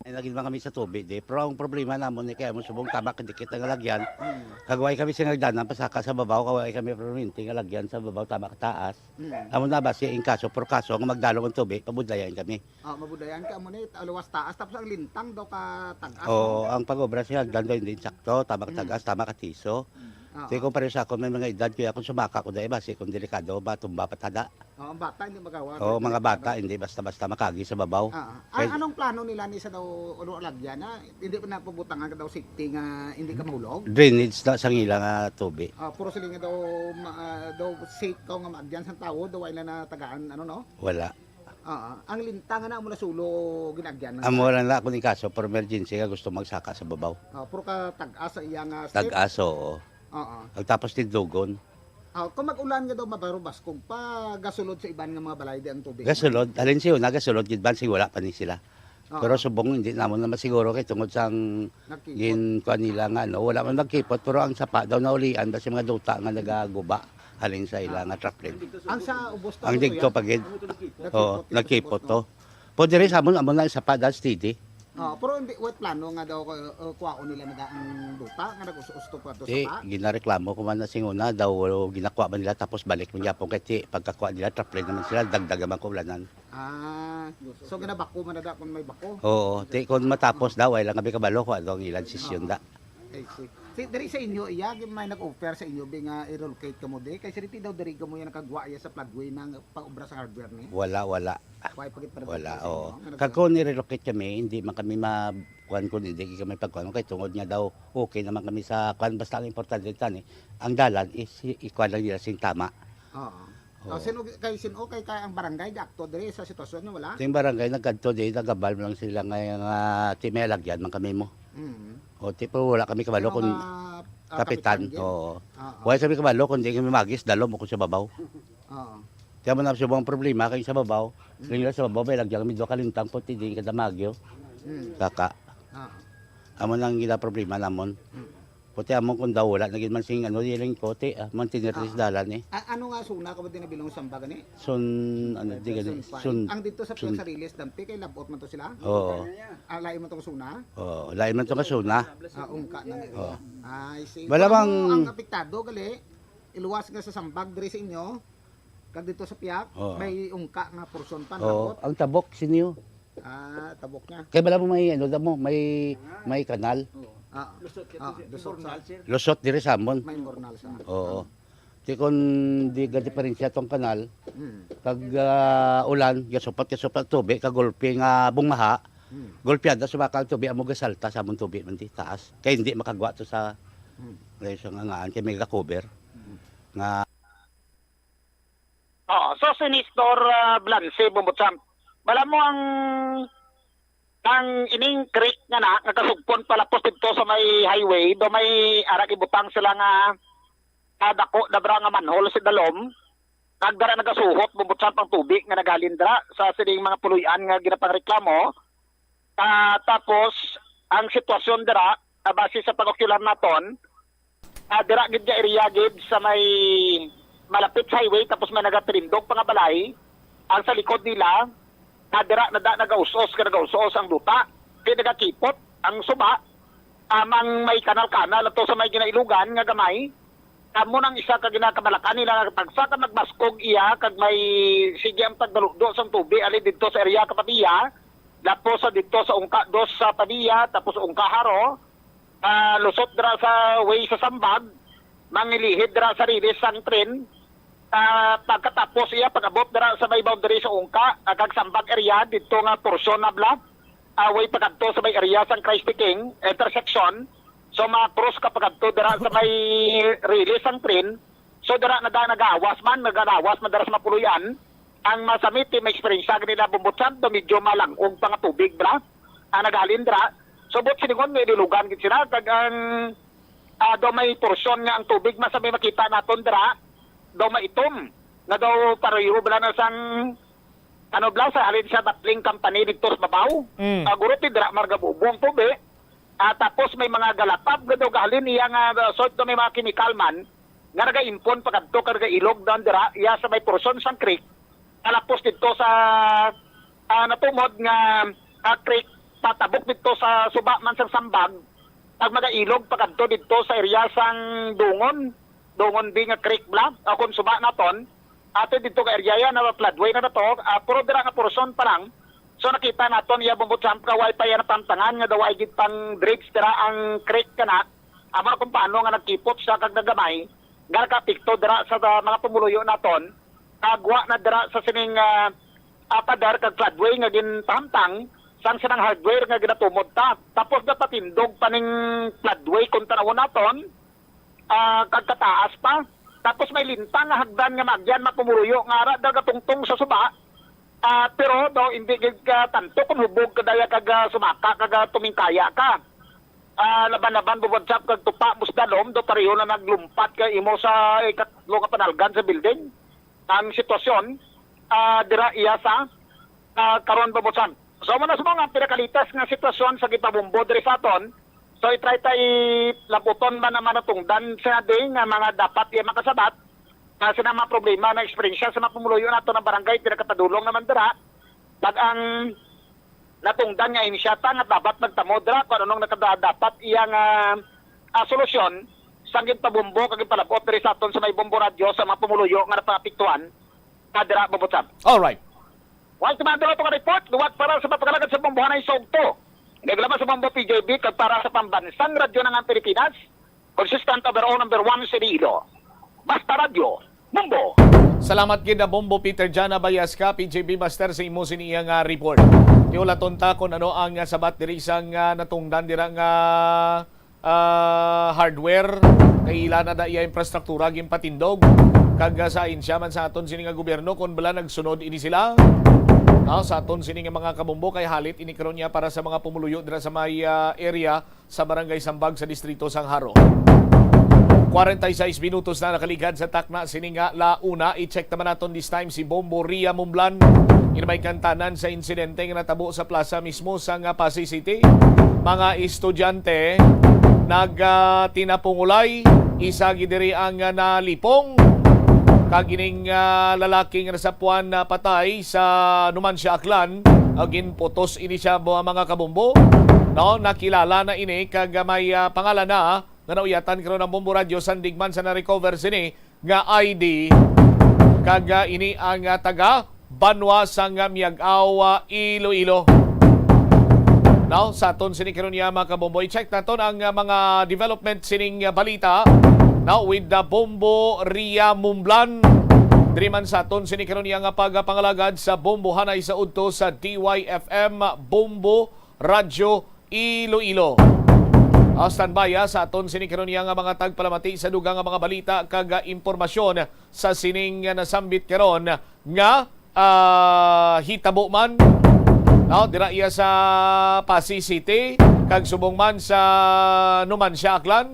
Ay, lagi man kami sa tubig, di. Pero ang problema namon ni kaya mo subong tama kadikit ang lagyan. Mm. Kag way kami sinagdanan pasaka sa babaw, kag way kami permanente nga lagyan sa babaw tama kataas. Mm. Amo na ba siya inkaso por kaso nga magdalom ang tubig, pabudlayan kami. Ah, mabudlayan ka mo ni, ta-, luwas taas, tapos ang lintang daw ka tag-as Oo, mo. Ang pag-obra siya hagdan daw hindi insakto, tama Mm. kataas, tama katiso. Mm. Di Oo. ko pareho sa akon may mga edad, kaya kung sumaka ko dahil basi kung delikado, matumba pa tada. Oh, ang bata hindi magawa. Oo, Hindi mga bata, hindi basta-basta makagi sa babaw. Ah, ah. Kay An-, anong plano nila ni sa daw ulo lagyan na hindi pa napabutangan ka daw safety nga hindi ka mahulog? Drainage na sang ila nga tubig. Ah, puro sila nga daw ma-, ah, daw safe ka nga maagyan sa tao, daw wala na tagaan, ano, no? Wala. Ah, ah. Ang lintang na mo na sulo ginagyan lang Amo sa lang na ako ni kaso for emergency nga gusto magsaka sa babaw. Ah, puro ka tag-as sa iya nga step? Tag-as, oo. Oo. Pagtapos tindugon. Ah, kung mag-ulan nga daw, mabaro baskog pa, gasulod sa iban nga mga balay di ang tubig. Gasulod. Halin siya, nagasulod gid ban, sige, wala pa ni sila. Oo. Pero subong, hindi namon na masiguro kay tungod sang Nagkipot. gin-, kuan nila nga, no, wala man magkipot, pero ang sapa daw naulian ba si mga duta nga nagaguba halin sa ila Ah. nga traplin. Ang sa ubos to, Ang ano to digto yan? pa gid. Nagkipot, Oo, nagkipot nagkipot, to. no? Pwede rin sa amon, amo na ang sapa dahil steady. Oh, pero hindi, wait, plano nga daw, uh, uh, kuhaon nila na ang duta nga nag-us-us to pa to Di, sa pa. Ginareklamo ko man na singuna daw, ginakuha man nila tapos balik man gyapon kay ti, pagkakuha nila, traplin naman sila, dagdag naman kaulanan. Ah, so ginabako man na da kung may bako. Oo, ti, kung matapos daw, ay lang kami kabalo kung ano ang ilang sisyon da. I see. Si, diri sa inyo, iya, may nag-offer sa inyo, bi nga i-relocate ka mo di? Kay si Riti daw, diri ka mo yan nakagwa iya sa floodway ng pag-obra sa hardware ni? Wala, wala. Why pagit pa Wala, sa oo. inyo? Ano Kag ba? kung nirelocate kami, hindi man kami ma-, kuwan kung hindi kami pagkuwan. Kay tungod nga daw, okay naman kami sa kuwan. Basta ang importante tani, ang dalan is i-, ikuwan lang nila sing tama. Oo. Oo. Oh, sino, kay sino, kay, kay ang barangay, di akto diri sa sitwasyon niyo, wala? Sa yung barangay, nagkadto di, nagabal lang sila nga, nga, ti may lagyan man kami mo. Mm. O, ti, pero wala kami kabalo Sino kung nga, ah, kapitan, kapitan, gid? oo. Oo. Wala kami kabalo kung di kami magis, dalo mo ko sa babaw. Oo. Kaya mo na subong ang problema kay sa babaw. Mm. Kaya sa babaw, may lagyan kami duha ka lintang puti din kada Magyo. Mm. Kaka. Oo. Amo nang gina problema namon. Mm. Puti amo kung daw wala na gid man sing ano, diling kote, ah, man tinirlis Ah. dalan eh. A-, ano nga suna ka ba din nabilong samba gani? Sun, ano, di gani, Sun five. sun, Ang dito sa sun- Piang Sariles, Dampi, kay labot man to sila? Oo. Ah, lain man to suna? Oo, lain man to nga suna. Ah, ungka na nga. Oo. I see. Wala Pero bang ang apektado, gali, iluwas nga sa sambag diri sa inyo, kag dito sa Piak, Oo. may ungka nga porsyon pa, Oo, labot. ang tabok, siniyo. Ah, tabok niya. Kay bala mo may, ano, damo, may, may kanal. Oo. Ah, Lusot ka ah, to, lusot sa Bornal, sir. Lusot diri sa amon. May Bornal sa. Oo. Ti kon di ga diferensya tong kanal, Mm. kag, ah, ulan, gasupat, gasupat tubig, kag gulpi nga bungmaha, Mm. gulpiada sa bakal tubig, amo gasalta sa amon tubig man di taas. Kay hindi makagwa to sa Mm. presyo nga ngaan, kay may ga-cover. Mm. Nga Oo, so si Nestor, ah, Blancy Bumbutsam, bala mo ang, ang ining creek nga na, nga kasugpon palapos didto sa may highway, do may ara gibutang sila nga, ah, dako na bra nga manhole sa dalom, kag dara nagasuhot, Bumbutsam, ang tubig nga naghalin dira sa sining mga puloy-an nga ginapangreklamo. Ah, tapos, ang sitwasyon dira, ah, base sa pag-ocular naton, ah, dira gid nga area gid sa may malapit sa highway, tapos may nagatirindog pa nga balay, ang sa likod nila, ah, dira na da nagaus-os, ka nagaus-os ang duta. Kay nagakipot ang suba, amang may kanal-kanal ato sa may ginailugan nga gamay. Amo nang isa ka ginakamalakan nila nga tagsa ka magbaskog iya, kag may sige ang pagbaludo sang tubig ali didto sa area ka Pavia, tapos sa didto sa ungka dos sa Pavia, tapos ungka Jaro, ah, lusot dira sa way sa Sambag, mangilihid dira sa rilis sang tren, ah, pagkatapos iya pag-abot dira sa may boundary sa ungka, ah, kag Sambag area, didto nga porsyon na bala, ah, way pakadto sa may area sang Christ the King intersection. So, ma-cross ka pakadto dira sa may rilis sang tren. So, dira na da nagawas man, nagalawas man dira sa mapuloy-an. Ang masamiti, may eksperyensya nila Bumbutsam, do medyo malangog pa nga tubig, bra? Ang naghalin dira. So, but siningon, may dilugan gid sila. Kag ang, ah, do may porsyon nga ang tubig, masami makita naton dira, do maitom. Nga daw pareho bala na sang Ano, Blas, sa halin sa bottling company dito sa babaw. Mm. Ah, guro ti dira marga bubo ang tubi. Ah, tapos may mga galapab nga daw gahalin iya nga, ah, sort na may mga chemical man nga nagaimpon pagkadto kag nagailog doon dira iya sa may portion sang creek. Talapos dito sa, ah, natumod nga, ah, creek patabok dito sa suba man sang sambag, pag magailog pagkadto dito sa area sang Dungon, Dungon B nga creek bla, o kung suba naton, ato dito ka area yan, na floodway na nato, ah, pero dira nga portion pa lang. So nakita naton iya, Bombo Champ, ka way pa yan natamtangan nga daw ay gid pang dredge dira ang creek kana. Amo na kung paano nga nagkipot siya kag nagamay, nga nakaapekto dira sa, sa mga pumuluyo naton, kagwa na dira sa sining, ah, ah, pader kag floodway nga ginpahamtang sang sinang hardware nga ginatumod ta. Tapos napatindog pa ning floodway kung tanawon naton, ah, kag kataas pa. Tapos may lintang nga hagdan nga magyan mapumuruyo nga ara dagatungtong sa suba. Ah, pero daw hindi gid ka tanto kung hubog ka daya kag, ah, sumaka kag, ah, tumingkaya ka. Ah, laban-laban, Bombo Champ, kag tupa mo sa dalom, do pareho na naglumpat ka imo sa ikatlo nga panalgan sa building. Ang sitwasyon, ah, dira iya sa, ah, karon, Bombo Champ. So, muna sa mga pinakalitas nga sitwasyon sa gipabombo diri sa aton. So, i-try ta i-labuton man ang manatungdan sa di nga mga dapat iya makasabat. Ah, sa mga problema na eksperyensya sa mga pumuluyo nato ng barangay, pinakapadulong naman dira. Pag ang natungdan nga insyata nga dapat magtamo dira kung anong nakada-, dapat iya nga, ah, solusyon sang ginpabombo kag ginpalabot diri sa aton sa may Bombo Radyo sa mga pumuluyo nga napaapektuhan na dira, Bombo Champ. All right. Wal tumando na itong report, luwag para sa papakalagad sa bombohanay sa ugto. Naglaman sa Bombo P J B kag para sa pambansang radyo ng Pilipinas, consistent overall number one sa Iloilo. Basta Radyo, Bombo. Salamat gid na Bombo Peter Jana Bayas ka, P J B Master, sa imo sini iya nga report. Tiulaton ta kung ano ang, ah, sabat diri sang, ah, natungdan dira nga, ah, hardware. Kay ila na da iya infrastruktura ginpatindog. Kag, ah, sa ahensya man sa aton sini nga gobyerno kung bala nagsunod ini sila. Ah, sa aton sini nga mga kabombo kay halit ini karon niya para sa mga pumuluyo dira sa may, ah, area sa Barangay Sambag sa Distrito sang Jaro. Kwarenta y seis minutos na nakaligad sa takna sini nga la una. I-check naman naton this time si Bombo Ria Mumblan. Ini may kantanan sa insidente nga natabo sa plaza mismo sa nga Passi City. Mga estudyante nagtinapungulay, isa gid diri ang, ah, nalipong. Kag ining, ah, lalaki nga nasapuan na patay sa Numancia, Aklan, ah, ginputos ini siya, mga kabombo. No, nakilala na ini kag, ah, may, ah, pangalan na nga nauyatan karon ang Bombo Radyo, sandig man sa na-recover sini nga I D. Kag, ah, ini ang, ah, taga banwa sang, ah, Miag-ao, ah, Iloilo. Now, sa aton sini karon niya, mga kabombo, i-check naton ang, ah, mga development sining, ah, balita. Now, with the Bombo Ria Mumblan. Diri man sa aton sini karon niya nga pagapangalagad sa Bombo Hanay sa udto sa D Y F M Bombo Radyo Iloilo. Ah, standby, ah, sa aton sini karon niya nga mga tagpalamati sa dugang nga mga balita kag, ah, impormasyon sa sining nga nasambit karon nga, ah, hitabo man. No, dira iya sa Passi City kag subong man sa Numancia, Aklan.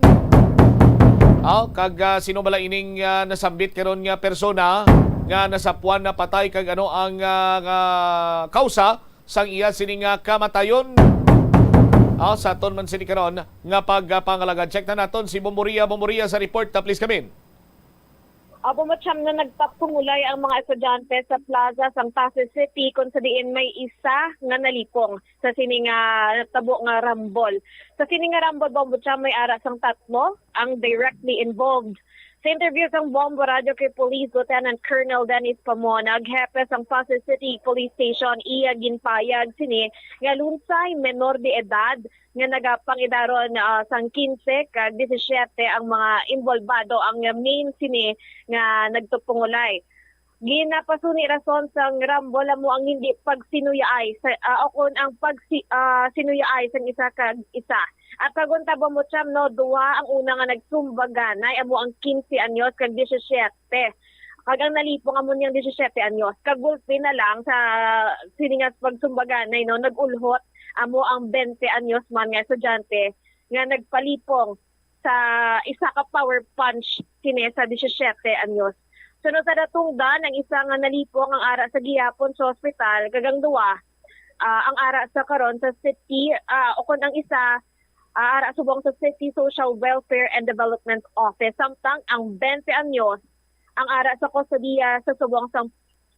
Ah, kag, ah, sino bala ining, ah, nasambit karon nga persona nga nasapuan na patay kag ano ang, ah, nga kausa sang iya sini nga kamatayon? Ah, sa aton man sini karon nga pagpangalagad, check na naton si Bomboria. Bomboria sa report, ah, please come in. Apo, Macham, na nagpapungulay ang mga estudyante sa plaza sang Passi City, kung sa diin may isa nga nalipong sa sini nga natabo nga rambol. Sa sini nga rambol, Bombo Cham, may ara sang tatlo ang directly involved. Sa interview sang Bombo Radyo kay Police Lieutenant Colonel Dennis Pamonag, hepe sang Passi City Police Station, iya ginpayag sini nga lunsay menor de edad nga nagapangidaron, ah, sang quince kag diecisiete ang mga involbado, ang main sini nga nagtupungulay. Ginapasuni rason sang rambol amo ang hindi pagsinuyaay sa, ah, o kon ang pagsi-, ah, sinuyaay sang isa kag isa. At kagunta, Bombo Cham, no, duha ang una nga nagsumbaganay, amo ang quince anyos kag diecisiete. Kag ang nalipong amo niyang diecisiete anyos. Kagulpi na lang sa sini nga pagsumbaganay, no, nag-ulhot amo ang twenty anyos man nga estudyante nga nagpalipong sa isa ka power punch kini sa diecisiete anyos. Sunod sa natungdan, ang isa nga nalipong ang ara sa gihapon sa ospital, kag ang duwa, ah, ang ara sa karon sa city, ah, o kon ang isa, ah, ara subong sa City Social Welfare and Development Office, samtang ang twenty anyos ang ara sa kustodiya sa subong sang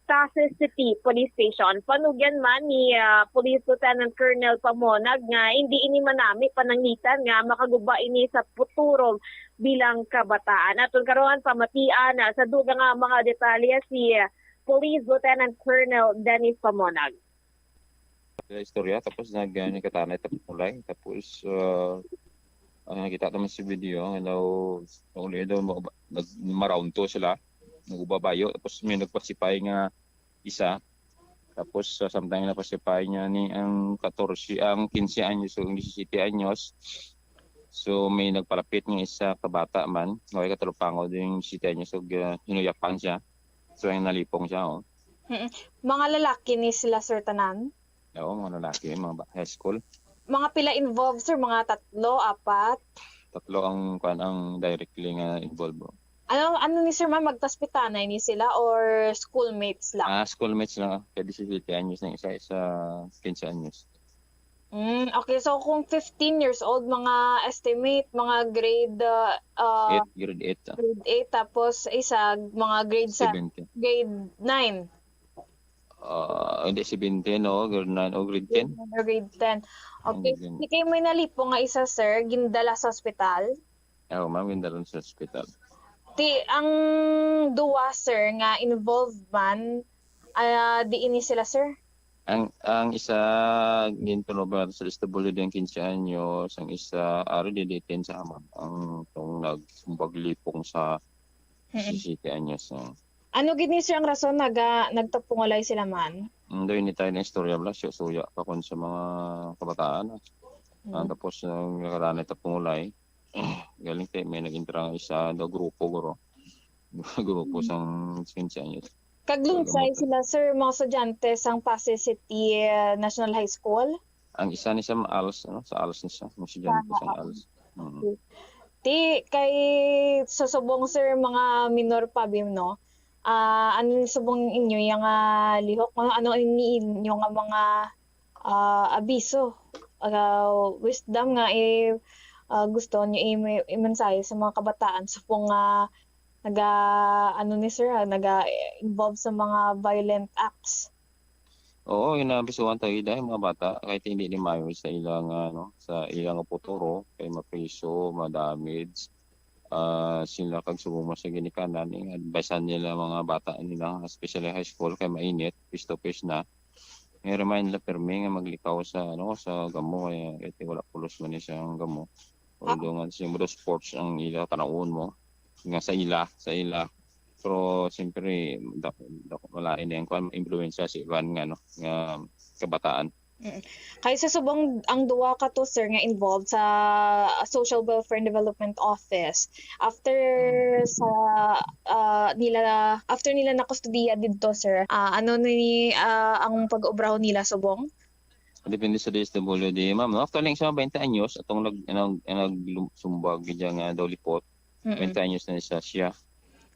Passi City Police Station. Panugyan man ni, ah, Police Lieutenant Colonel Pamonag nga hindi ini manami pananglitan nga makaguba ini sa futuro bilang kabataan. Aton karon pamatian, ah, sa dugang nga mga detalye si, ah, Police Lieutenant Colonel Dennis Pamonag. Sa istorya, tapos nag, ah, nagkatanay, tapos mulay, tapos, ah, ang nakita naman sa video, ano, uli daw, ma-, nag-, ma-round two sila, nag-ubabayo, tapos may nagpasipay nga isa, tapos, ah, samtang napasipay niya ni ang katorse, ang kinse anyos, so, ang disisete anyos, so, may nagpalapit nga isa ka bata man, okay, katalupangod yung disisete anyos, so, ah, hinuyapan siya, so, yung nalipong siya, oh. Mm. Mga lalaki ni sila, sir, tanan? Oo, mga lalaki, mga ba-, high school. Mga pila involved, sir? Mga tatlo, apat? Tatlo ang, kuan, ang directly nga involved, oh. Ano, ano ni sir, ma'am? Magtaspitanay ni sila or schoolmates lang? Ah, schoolmates lang, ah. Kaya disisete anyos na isa, isa kinse anyos. Mm, okay, so kung fifteen years old, mga estimate, mga grade uh, uh, Eight, grade eight, ah. Grade eight, tapos isa, mga grade sa Seventeen. Grade nine. Ah, hindi, seventeen, no? Grade nine o grade ten. Grade nine or grade ten. Okay. Ang Di kayo may nalipong nga isa, sir, gindala sa ospital? Oo, ma'am, gindala sa ospital. Ti, ang duwa, sir, nga involved man, ah, di ini sila, sir? Ang ang isa, gintunob nato sa S W D ang kinse anyos, ang isa, ari, di detain sa amon. Ang tong nagsumbag lipong sa Mm. disisete anyos, no? Ano gid ni, sir, ang rason naga nagtapungulay sila man? Ang doon ni tayo na istorya, bala, suya-suya pa kun sa mga kabataan, ah. Ah, Mm. tapos, ang nakaranay tapungulay, galing kay may nag-intra nga isa, daw grupo, guro. Grupo Mm. sang kinse anyos. Kaglunsay Kaglunsay. Sila, sir, mga estudyante sang Passi City uh, National High School? Ang isa ni sa ALS, ano? Sa ALS ni siya. Ang estudyante Tama, sa oo. ALS. Mm. Ti, kay sa subong, sir, mga minor pa, Bim, no? Ah, ano ni subong inyo yung nga lihok? Ano, ano ni inyo nga mga ah, abiso, ah, wisdom nga i ah, gusto niyo i i-mensahe sa mga kabataan subong nga naga ano ni sir, ah, naga-involve sa mga violent acts? Oo, ginabisuhan ta gid ang mga bata kahit hindi ni maayo sa ilang, ano, sa ilang futuro, kay mapriso, ma-damage, ah, sila kag subong man sa ginikanan, eh, advisean nila mga bata nila, especially high school, kay mainit, face to face na. I-remind nila pirmi nga maglikaw sa, ano, sa gamo, kay, kay wala pulos man ni sa gamo. Ah. Although nga sa mga sports ang ila tanawon mo, nga sa ila, sa ila. Pero siyempre, da-, da-, wala ini ang kuwan, impluwensya sa iban nga, no, nga kabataan. Mm. Kay sa subong ang duwa ka to, sir, nga involved sa Social Welfare and Development Office, after Mm. sa ah, nila after nila nakustodiya didto, sir, ah, ano ni ah, ang pag-obrahon nila subong? Depende sa D S W D, ma'am, no? Actually, sa twenty anyos, atong nag-, nag-, nagsumbag gid nga daw lipot, Mm. twenty anyos na siya, siya.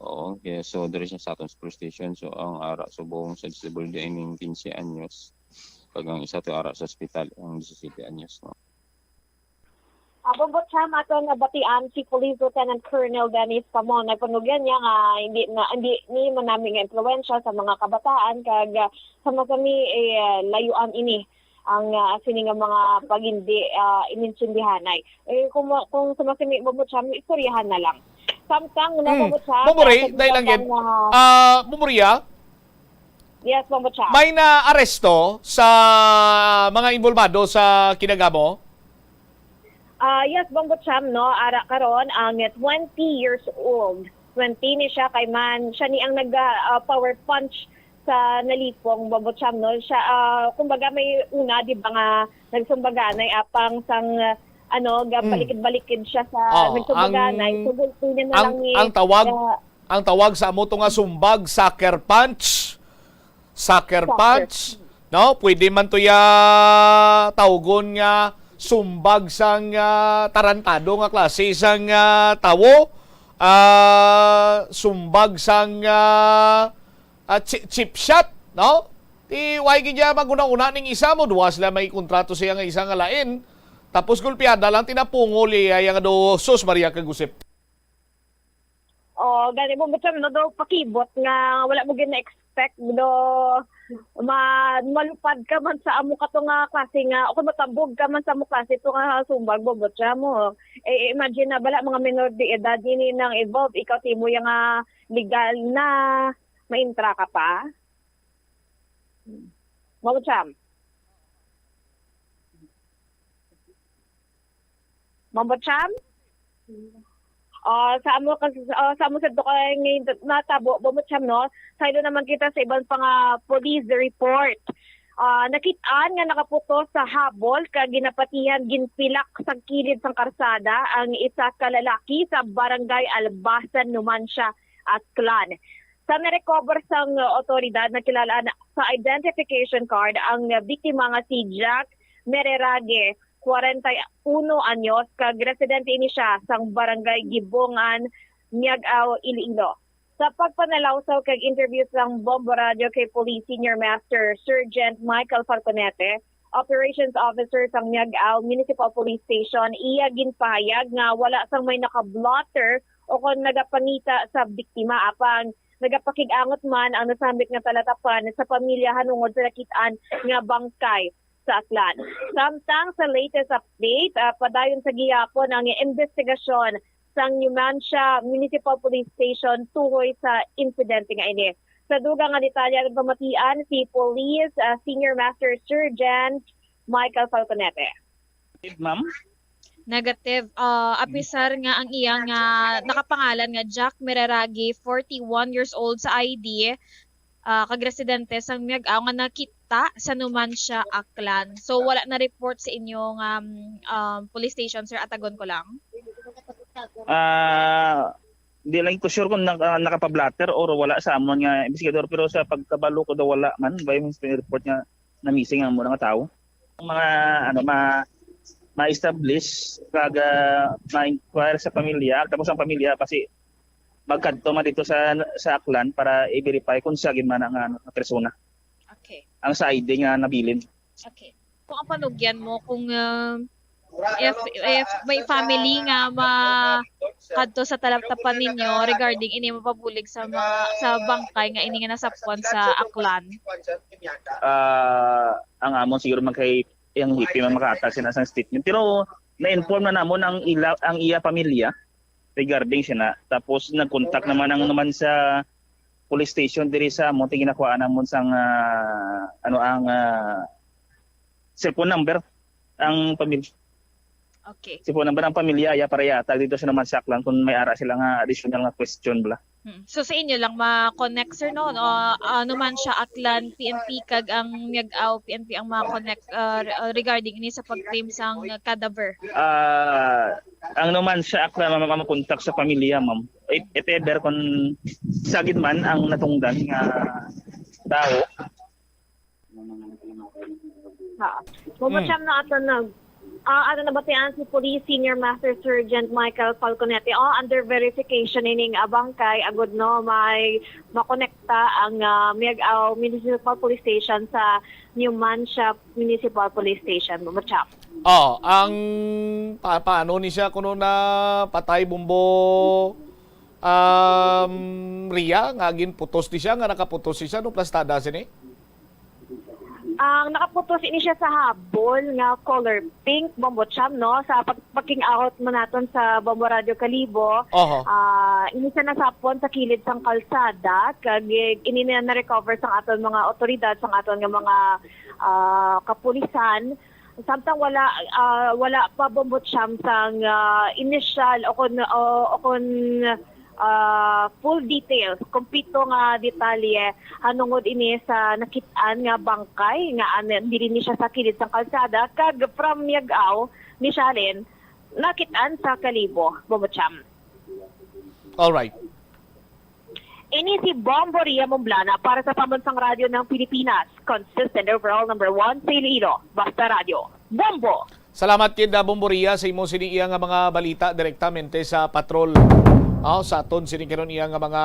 Oo, kaya so, diri siya sa aton sa police station. So, ang ara subong sa D S W D ay ning quince anyos. Pag ang isa to ara sa ospital, ang disisete anyos, no? Abot siya, aton nabatian si Police Lieutenant Colonel Dennis Pamon. Nagpanugyan niya nga hindi na, hindi ni manami nga impluwensya sa mga kabataan, kag ah, sa masami, eh, layuan ini ang ah, sini nga mga pagindi ah, inintindihanay. Eh, kung, ma- kung sa masami, Bambo Cham, istoryahan na lang. Samtang na, Mm. Bambo Cham, Bumuri, sa dahil lang samtang gid. na- Ah, Bumuria, Yes, Bambo Cham. May naaresto sa mga involbado sa kinagamo? Ah, yes, Bambo Cham, no? Ara karon ang twenty years old. Twenty ni siya kay man, siya ni ang nag ah, power punch sa nalipong, Bambo Cham, no? Siya, ah, kumbaga may una, di ba nga, nagsumbaganay apang sang, ah, ano, gabalikid-balikid siya sa Oh, nagsumbaganay. ang- So, gulpi niya na ang, lang ni, ang tawag, ah, ang tawag sa amo to nga sumbag, sucker punch. Sucker Sucker. Punch. No, pwede man to ya tawgon nga sumbag sang ah, tarantado nga klase sang ah, tawo. ah, sumbag sang, ah, ah, chi-, chip shot, no? Ti, why gid niya maghuna-huna ning isa mo, duha sila may kontrato siya nga isa nga lain. Tapos gulpiada lang, tinapungol iya, iya nga do, sus, Maria kag Josep. Oh, gani mo, Butcham, no, do pakibot nga wala mo gina-expect, do ma malupad ka man sa amo kato nga klase nga, o kung matambog ka man sa amo klase to nga sumbag mo, Butcham, mo. Eh, imagine na bala, mga menor de edad ini nang involved, ikaw timo ya nga legal na maintra ka pa. Mo, Butcham. Mambo Cham? Ah, sa amo kas-, ah, sa amo sa dukay nga natabo, Mambo Cham, no? Saylo naman kita sa iban pa nga police report. Ah, nakit-an nga nakaputos sa habol kag ginapatihan, ginpilak sa kilid sang karsada ang isa ka lalaki sa Barangay Albasan, Numancia, Aklan. Sa na-recover sang otoridad, nakilala na sa identification card ang biktima nga si Jack Mererage, kwarenta y uno anyos, kag residente ini siya sang Barangay Gibongan, Miag-ao, Iloilo. Sa pagpanalawsaw kag interview sang Bombo Radyo kay Police Senior Master Sergeant Michael Falconete, Operations Officer sang Miag-ao Municipal Police Station, iya ginpahayag nga wala sang may naka-blotter o kon nagapangita sa biktima, apang nagapakig-angot man ang nasambit nga talatapan sa pamilya hanungod sa nakit-an nga bangkay sa Aklan. Samtang sa latest update, ah, padayon sa gihapon ang imbestigasyon sang Numancia Municipal Police Station tuhoy sa insidente nga ini. Sa dugang nga detalye, nagpamatian si Police, ah, Senior Master Sergeant Michael Falconete. Ma'am? Negative. Ah, apisar nga ang iya nga nakapangalan nga Jack Mereragi, forty-one years old sa I D, ah, kag residente sang Miag-ao nga nakita sa Numancia, Aklan. So, wala na report sa inyo nga, um, um, police station, sir? Atagon ko lang. Ah, di lang ko sure kung naka, nakapablatter or wala sa amon nga investigador, pero sa pagkabalo ko daw wala man, by may report nga na missing ang mura nga tawo. Ang mga ano ma ma-establish kag ah, ma-inquire sa pamilya, tapos ang pamilya kasi magkadto man dito sa sa Aklan para i-verify kung siya gid man ang ano, nga persona. Okay. Ang sa I D nga nabilin. Okay. Kung ang panugyan mo, kung ah, if if may family nga ma kadto sa talatapan ninyo regarding ini mapabulig sa mga sa bangkay nga ini nga nasapwan sa Aklan. Ah, ang amon siguro man kay ang hipi man makahatag sina sang statement. Pero na-inform na namon ang ila ang iya pamilya regarding siya na. Tapos nag-contact naman ang naman sa police station diri sa mo ginakuhaan namon sang ah, ano ang ah, cellphone number ang pamilya. Okay. Cellphone number ang pamilya ya para ihatag dito sa naman sa Aklan kung may ara sila nga additional nga question bala. Hmm. So sa inyo lang ma-connect, sir, no? No, ano man siya, Aklan P N P kag ang Miag-ao P N P ang ma-connect ah, re- ah, regarding ini sa pag-claim sang cadaver. Ah, ang naman sa Aklan ma- ma- makontak sa pamilya, ma'am. If, if ever kung sagid man ang natungdan nga tao, Ha. Kung Mm. siyam na ato nag ah, ano nabatian si Police Senior Master Sergeant Michael Falconete, oh, under verification ining ah, bangkay agud no may makonekta ang ah, Miag-ao Municipal Police Station sa Numancia Municipal Police Station, Bumachap. Oh, ang pa, paano ni siya kuno na patay, Bumbo, um, Ria, nga ginputos ni siya, nga nakaputos ni siya, no, plastada sini? Ang nakaputos ini siya sa habol nga color pink, Bombo Cham, no? Sa pag pagking out mo naton sa Bombo Radio Kalibo, Oho. ah ini siya nasapon sa kilid sang kalsada, kag ini na na-recover sang aton mga otoridad, sang aton nga mga ah, kapulisan. Samtang wala ah, wala pa, Bombo Cham, sang ah, initial o kon o, o kon ah, full details, kompleto nga detalye hanungod ini sa nakit-an nga bangkay nga an- diri ni siya sa kilid sang kalsada, kag from Miag-ao ni Shalin nakit-an sa Kalibo, Bombo Cham. All right. Ini si Bombo Ria Momblana para sa Pambansang Radyo ng Pilipinas, consistent overall number one sa Iloilo. Basta Radyo, Bombo! Salamat kid, ah, Bombo Ria, sa imo sini iya nga mga balita direktamente sa patrol. Oh, sa aton sini karon iya nga mga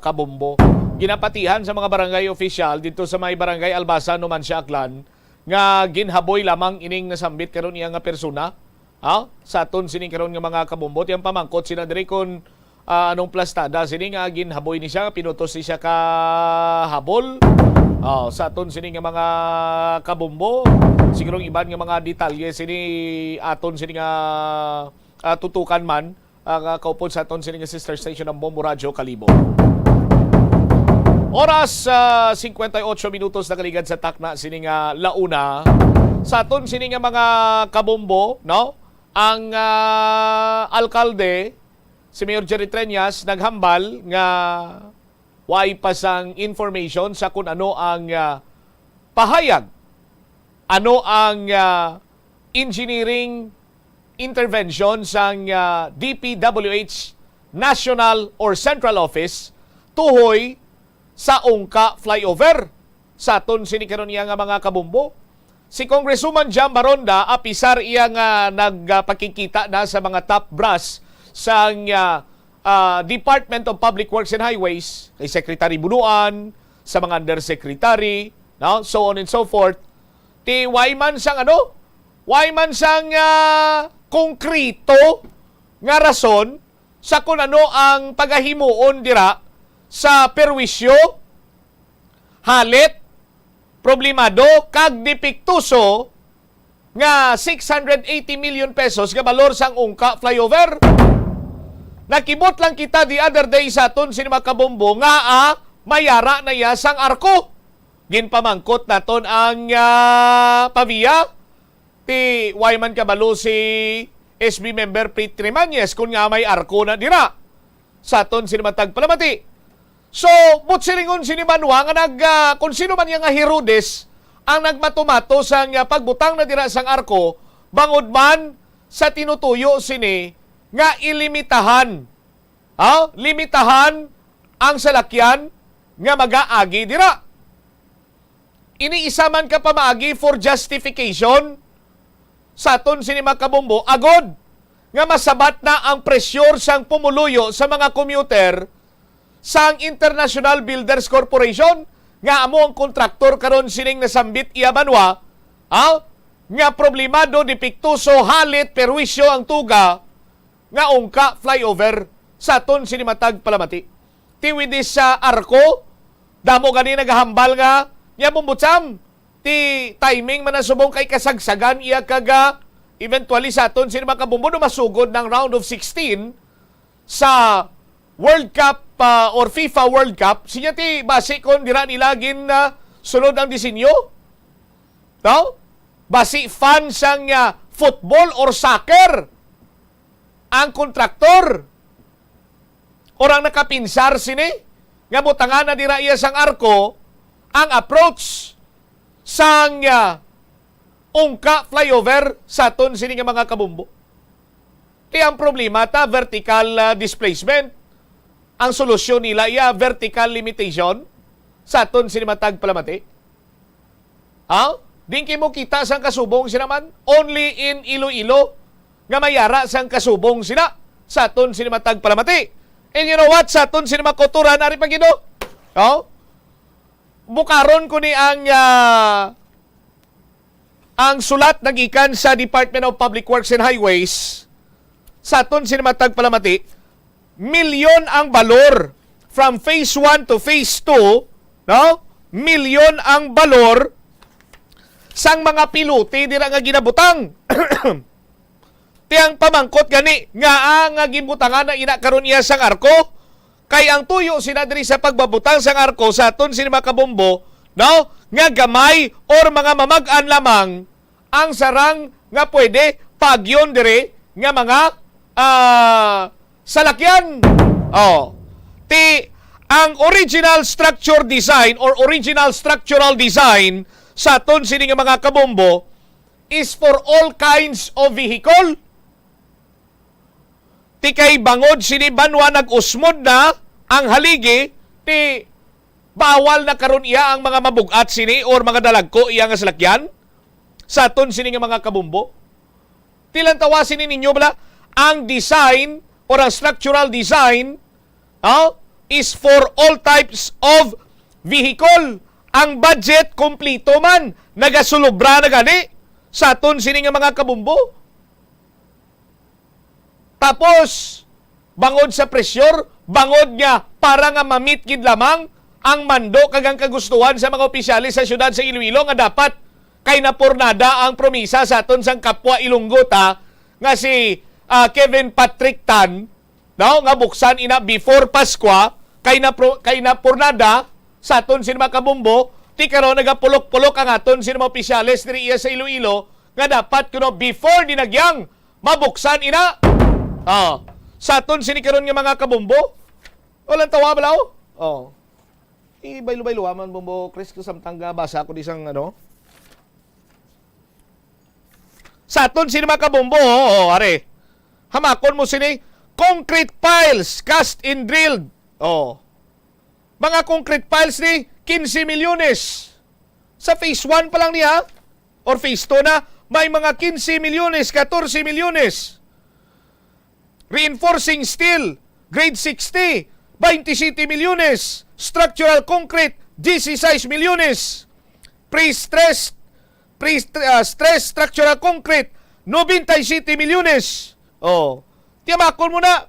kabombo. Ginapatihan sa mga barangay official dito sa may barangay Albasan, Numancia, Aklan, nga ginhaboy lamang ining nasambit karon iya nga persona. Ha? Sa aton sini karon nga mga kabombo, tiyang pamangkot sila diri kung, ah, anong plastada sini nga ginhaboy ni siya, pinutos ni siya ka habol. Oh, sa aton sini nga mga kabombo, siguro ang iban nga mga detalye sini aton sini nga, ah, tutukan man, ah, nga kaupod sa aton sini nga sister station ang Bombo Radyo Kalibo. Oras, ah, cincuenta y ocho minutos nakaligad sa takna sini nga launa. Sa aton sini nga mga kabombo, no? Ang, ah, alkalde, si Mayor Jerry Treñas, naghambal nga way pa sang information sa kung ano ang, ah, pahayag, ano ang, ah, engineering intervention sang, ah, D P W H National or Central Office tuhoy sa Ungka Flyover. Sa aton sini karon iya nga mga kabombo, si Congresswoman Jam Baronda, apisar iya nga nagpakikita na sa mga top brass sang, ah, ah, Department of Public Works and Highways, kay Secretary Bunuan, sa mga undersecretary, no? So on and so forth. Ti way man sang ano? Way man sang, ah, konkreto nga rason sa kung ano ang pagahimuon dira sa perwisyo, halit, problemado, kag depektoso nga six hundred eighty million pesos nga balor sang Ungka Flyover. Nakibot lang kita the other day sa aton sini mga kabombo nga, ah, mayara na iya sang arko. Ginpamangkot naton ang, ah, Pavia. Ti way man kabalo si S B member Pete Trimañez kung nga may arko na dira sa aton sini matag palamati. So, buot silingon sini banwa nga nag, ah, kung sino man iya nga Herodes ang nagmatumato sang, ah, pagbutang na dira sang arko, bangod man sa tinutuyo sini nga ilimitahan, ha? Limitahan ang salakyan nga magaagi dira. Ini isa man ka pamaagi for justification sa aton sini mga kabombo, agod nga masabat na ang pressure sang pumuluyo sa mga commuter sang International Builders Corporation, nga amo ang kontraktor karon sining nasambit iya banwa, ha? Nga problemado, depektoso, halit, perwisyo ang tuga nga Ungka Flyover sa aton sini matag palamati. Ti with this, ah, arko, damo gani nagahambal nga, niya, Bombo Cham, ti timing man na subong kay kasagsagan iya kag, ah, eventually sa aton sini mga kabombo, no, masugod ng round of sixteen sa World Cup, ah, or FIFA World Cup, siya ti basi kon dira nila gin, ah, sulod ang disenyo, no? Basi fan sang, ah, football or soccer ang kontraktor or ang nakapinsar sini nga butangan na dira iya sang arko ang approach sang, ah, Ungka Flyover sa aton sini nga mga kabombo. Kaya ang problema ta, vertical, ah, displacement. Ang solusyon nila iya vertical limitation sa aton sini matag palamati. Ha? Di kay mo kita sang kasubong sila man. Only in Iloilo nga mayara sang kasubong sila sa aton sini matag palamati. And you know what? Sa aton sini makuturan, ari pa gid, oh. Oh? Bukaron ko ni ang, ah, ang sulat nagikan sa Department of Public Works and Highways sa aton sini matag palamati, milyon ang balor from phase one to phase two, no? Milyon ang balor sang mga pilote dira nga ginabutang. Ti ang pamangkot gani nga, ah, nga ginbutangan na ina karon iya sang arko, kay ang tuyo sina diri sa pagbabutang sang arko sa aton sini mga kabombo, no? Nga gamay or mga mamag-an lamang ang sarang nga pwede pagyon diri nga mga, ah, salakyan. Oh. Ti ang original structure design or original structural design sa aton sini nga mga kabombo is for all kinds of vehicle. Ti kay bangod sini banwa nag-usmod na ang haligi, ti bawal na karon iya ang mga mabug-at sini or mga dalagko iya nga salakyan sa aton sini nga mga kabombo. Ti lantawa sini ninyo bala ang design or ang structural design, ah, is for all types of vehicle. Ang budget, kumplito man, nagasulubra na gani sa aton sini nga mga kabumbo. Tapos, bangod sa pressure, bangod nga para nga mamit gid lamang ang mando kag ang kagustuhan sa mga opisyales sa siyudad sa Iloilo nga dapat kay napurnada ang promisa sa aton sang kapwa Ilonggo ta nga si, ah, Kevin Patrick Tan, no, nga buksan ina before Paskwa, kay napro-, kay napurnada sa aton sini mga kabumbo, ti karon nagapulok-pulok ang aton sini mga opisyales diri iya sa Iloilo nga dapat kuno before dinagyang mabuksan ina. Ah, sa aton sini karon nga mga kabumbo, walang tawa bala, oh. Oh. Ibaylo-baylo man, Bombo Chris, ko samtang basa ko di sang ano. Sa aton sini mga kabumbo, oh, oh, are. Hamakon mo sini, concrete piles cast and drilled. Oh. Mga concrete piles ni quince milyones. Sa phase one pa lang niya, or phase two na, may mga quince milyones, catorce milyones. Reinforcing steel, grade sixty, twenty-seven milyones. Structural concrete, dieciséis milyones. Pre-stress, pre, ah, stress structural concrete, noventa y siete milyones. Oh, tiyamakon mo na,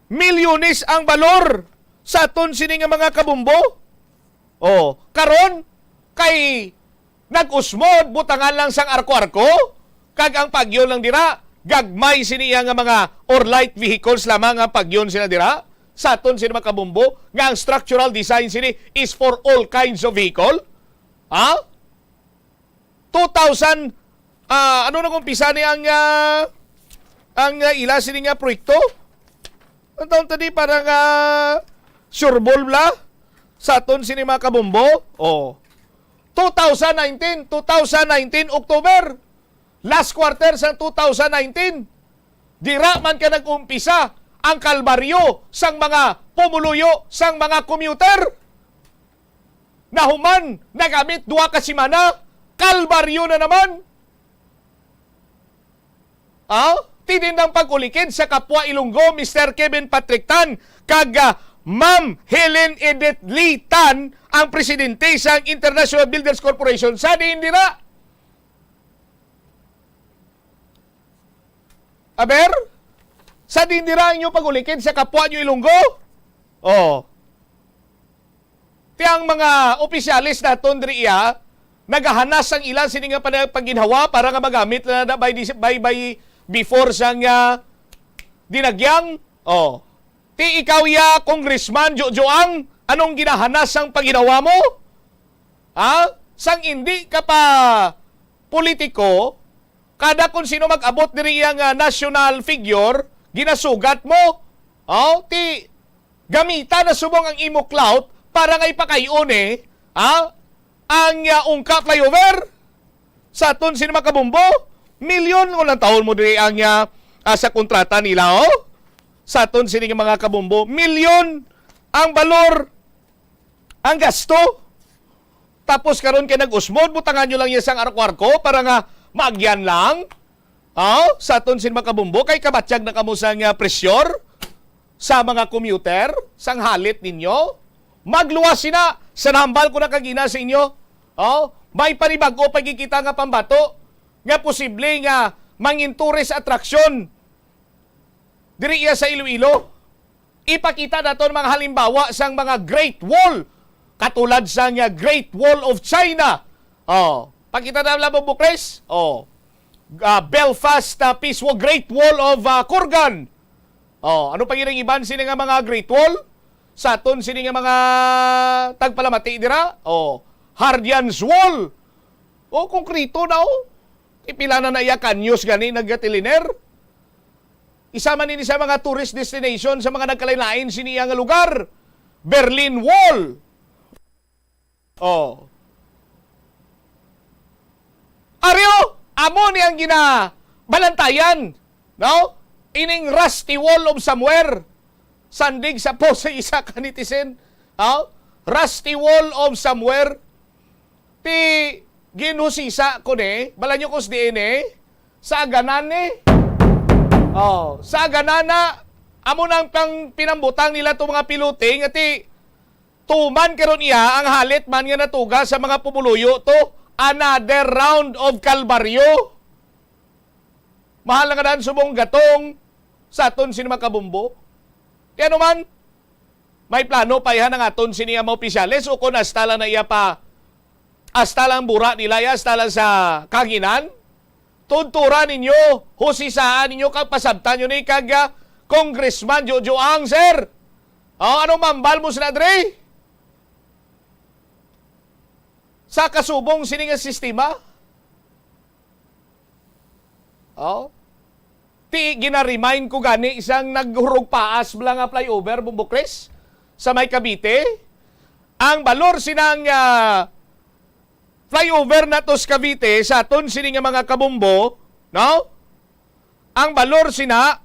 milyones ang balor sa aton sini nga mga kabumbo. Oh, karon, kay nag-usmod, butangan lang sang arko-arko, kag ang pagyon lang dira, gagmay sini iya nga mga or light vehicles lamang ang pagyon sila dira. Sa aton sini mga kabumbo, nga ang structural design sini is for all kinds of vehicle. Ha? Two thousand, ah, ano nag-umpisa ni ang, ah, ang, ah, ila sini nga proyekto? Ang taon tadi para nga sureball bala sa aton sini mga kabumbo? Oh. Two thousand nineteen, two thousand nineteen, October. Last quarter sa two thousand nineteen. Dira man ka nag-umpisa ang kalbaryo sang mga pumuluyo, sang mga commuter. Nahuman, nagamit duha ka semana, kalbaryo na naman. Ah, tinin ang pag-ulikid sa kapwa Ilonggo, Mister Kevin Patrick Tan, kag, ah, Ma'am Helen Edith Lee Tan, ang presidente sang International Builders Corporation, sa diin dira. Aber, sa diin dira ang inyo pag-ulikid sa kapwa nyo Ilonggo? Oh. Ti ang mga opisyales naton diri iya, nagahanas ang ila sini nga pana-, pagginhawa para nga magamit lang na by, dis-, by, by before sang, ah, dinagyang. Oh. Ti ikaw iya, Congressman Jojo Ang, anong ginahanas sang pagginhawa mo? Ha? Sang indi ka pa politiko, kada kon sino mag-abot diri iya nga national figure, ginasugat mo. Oh, ti gamita na subong ang imo clout para nga ipakay-on, eh, ha? Ang, ah, Ungka flyover sa aton sini mga kabumbo, milyon ko lang taon mo diri ang, ah, ah, sa kontrata nila, oh. Sa aton sini nga mga kabumbo, milyon ang balor, ang gasto. Tapos karon kay nag-usmod, butangan nyo lang iya sang arko-arko para nga maagyan lang. Oh, sa aton sin mga kabumbo, kay kabatyag na kamo sang, ah, pressure sa mga commuter, sang halit ninyo. Magluwas sina, sa nahambal ko na kagina sa inyo. Oh, may panibag-o pa gid kita nga pambato nga posible nga mangin tourist attraction diri iya sa Iloilo. Ipakita naton mga halimbawa sang mga Great Wall, katulad sang, ah, Great Wall of China. Oh, pakita na lang, Bukres. Oh, ah, Belfast, ah, Peace Wall, Great Wall of, ah, Kurgan. Oh, ano pa gid ang iban sini nga mga Great Wall? Sa aton sini nga mga tagpalamati dira. Oh, Hadrian's Wall. Oh, konkreto na, oh. Ipila na na iya ka anyos gani nagatiliner. Isa man ini sa mga tourist destination sa mga nagkalain-lain sini nga lugar. Berlin Wall. Oh. Ari, oh, amo ni ang ginabalantayan, no? Ining Rusty Wall of Somewhere. Sandig sa post sa isa ka netizen, no? Rusty Wall of Somewhere. Ti ginhusisa ko ni, bala nyo kus diin ni, sa aganan ni. Oh, sa aganan na, Amo na ang pang-, pinambutang nila to mga pilote nga ti tuman karon iya ang halit man nga natuga sa mga pumuluyo to. Another round of kalbaryo. Mahal nga daan subong gatong sa aton sini mga kabumbo. Kaya naman, may plano pa ihan ang aton sini nga mga opisyales o kung hasta lang na iya pa, hasta lang bura nila iya, hasta lang sa kahanginan? Tudturan ninyo, husisaan ninyo, kag pasabtan nyo ni kag, ah, Congressman Jojo Ang, sir. Oh, ano mambal mo sila, Dre? Sa kasubong sini nga sistema? Oh. Ti, gina-remind ko gani isang naghurog paas bala nga flyover, Bumbo Chris, sa may Cavite. Ang balor sinang, ah, flyover na to sa Cavite, sa aton sini nga mga kabumbo, no? Ang balor sina,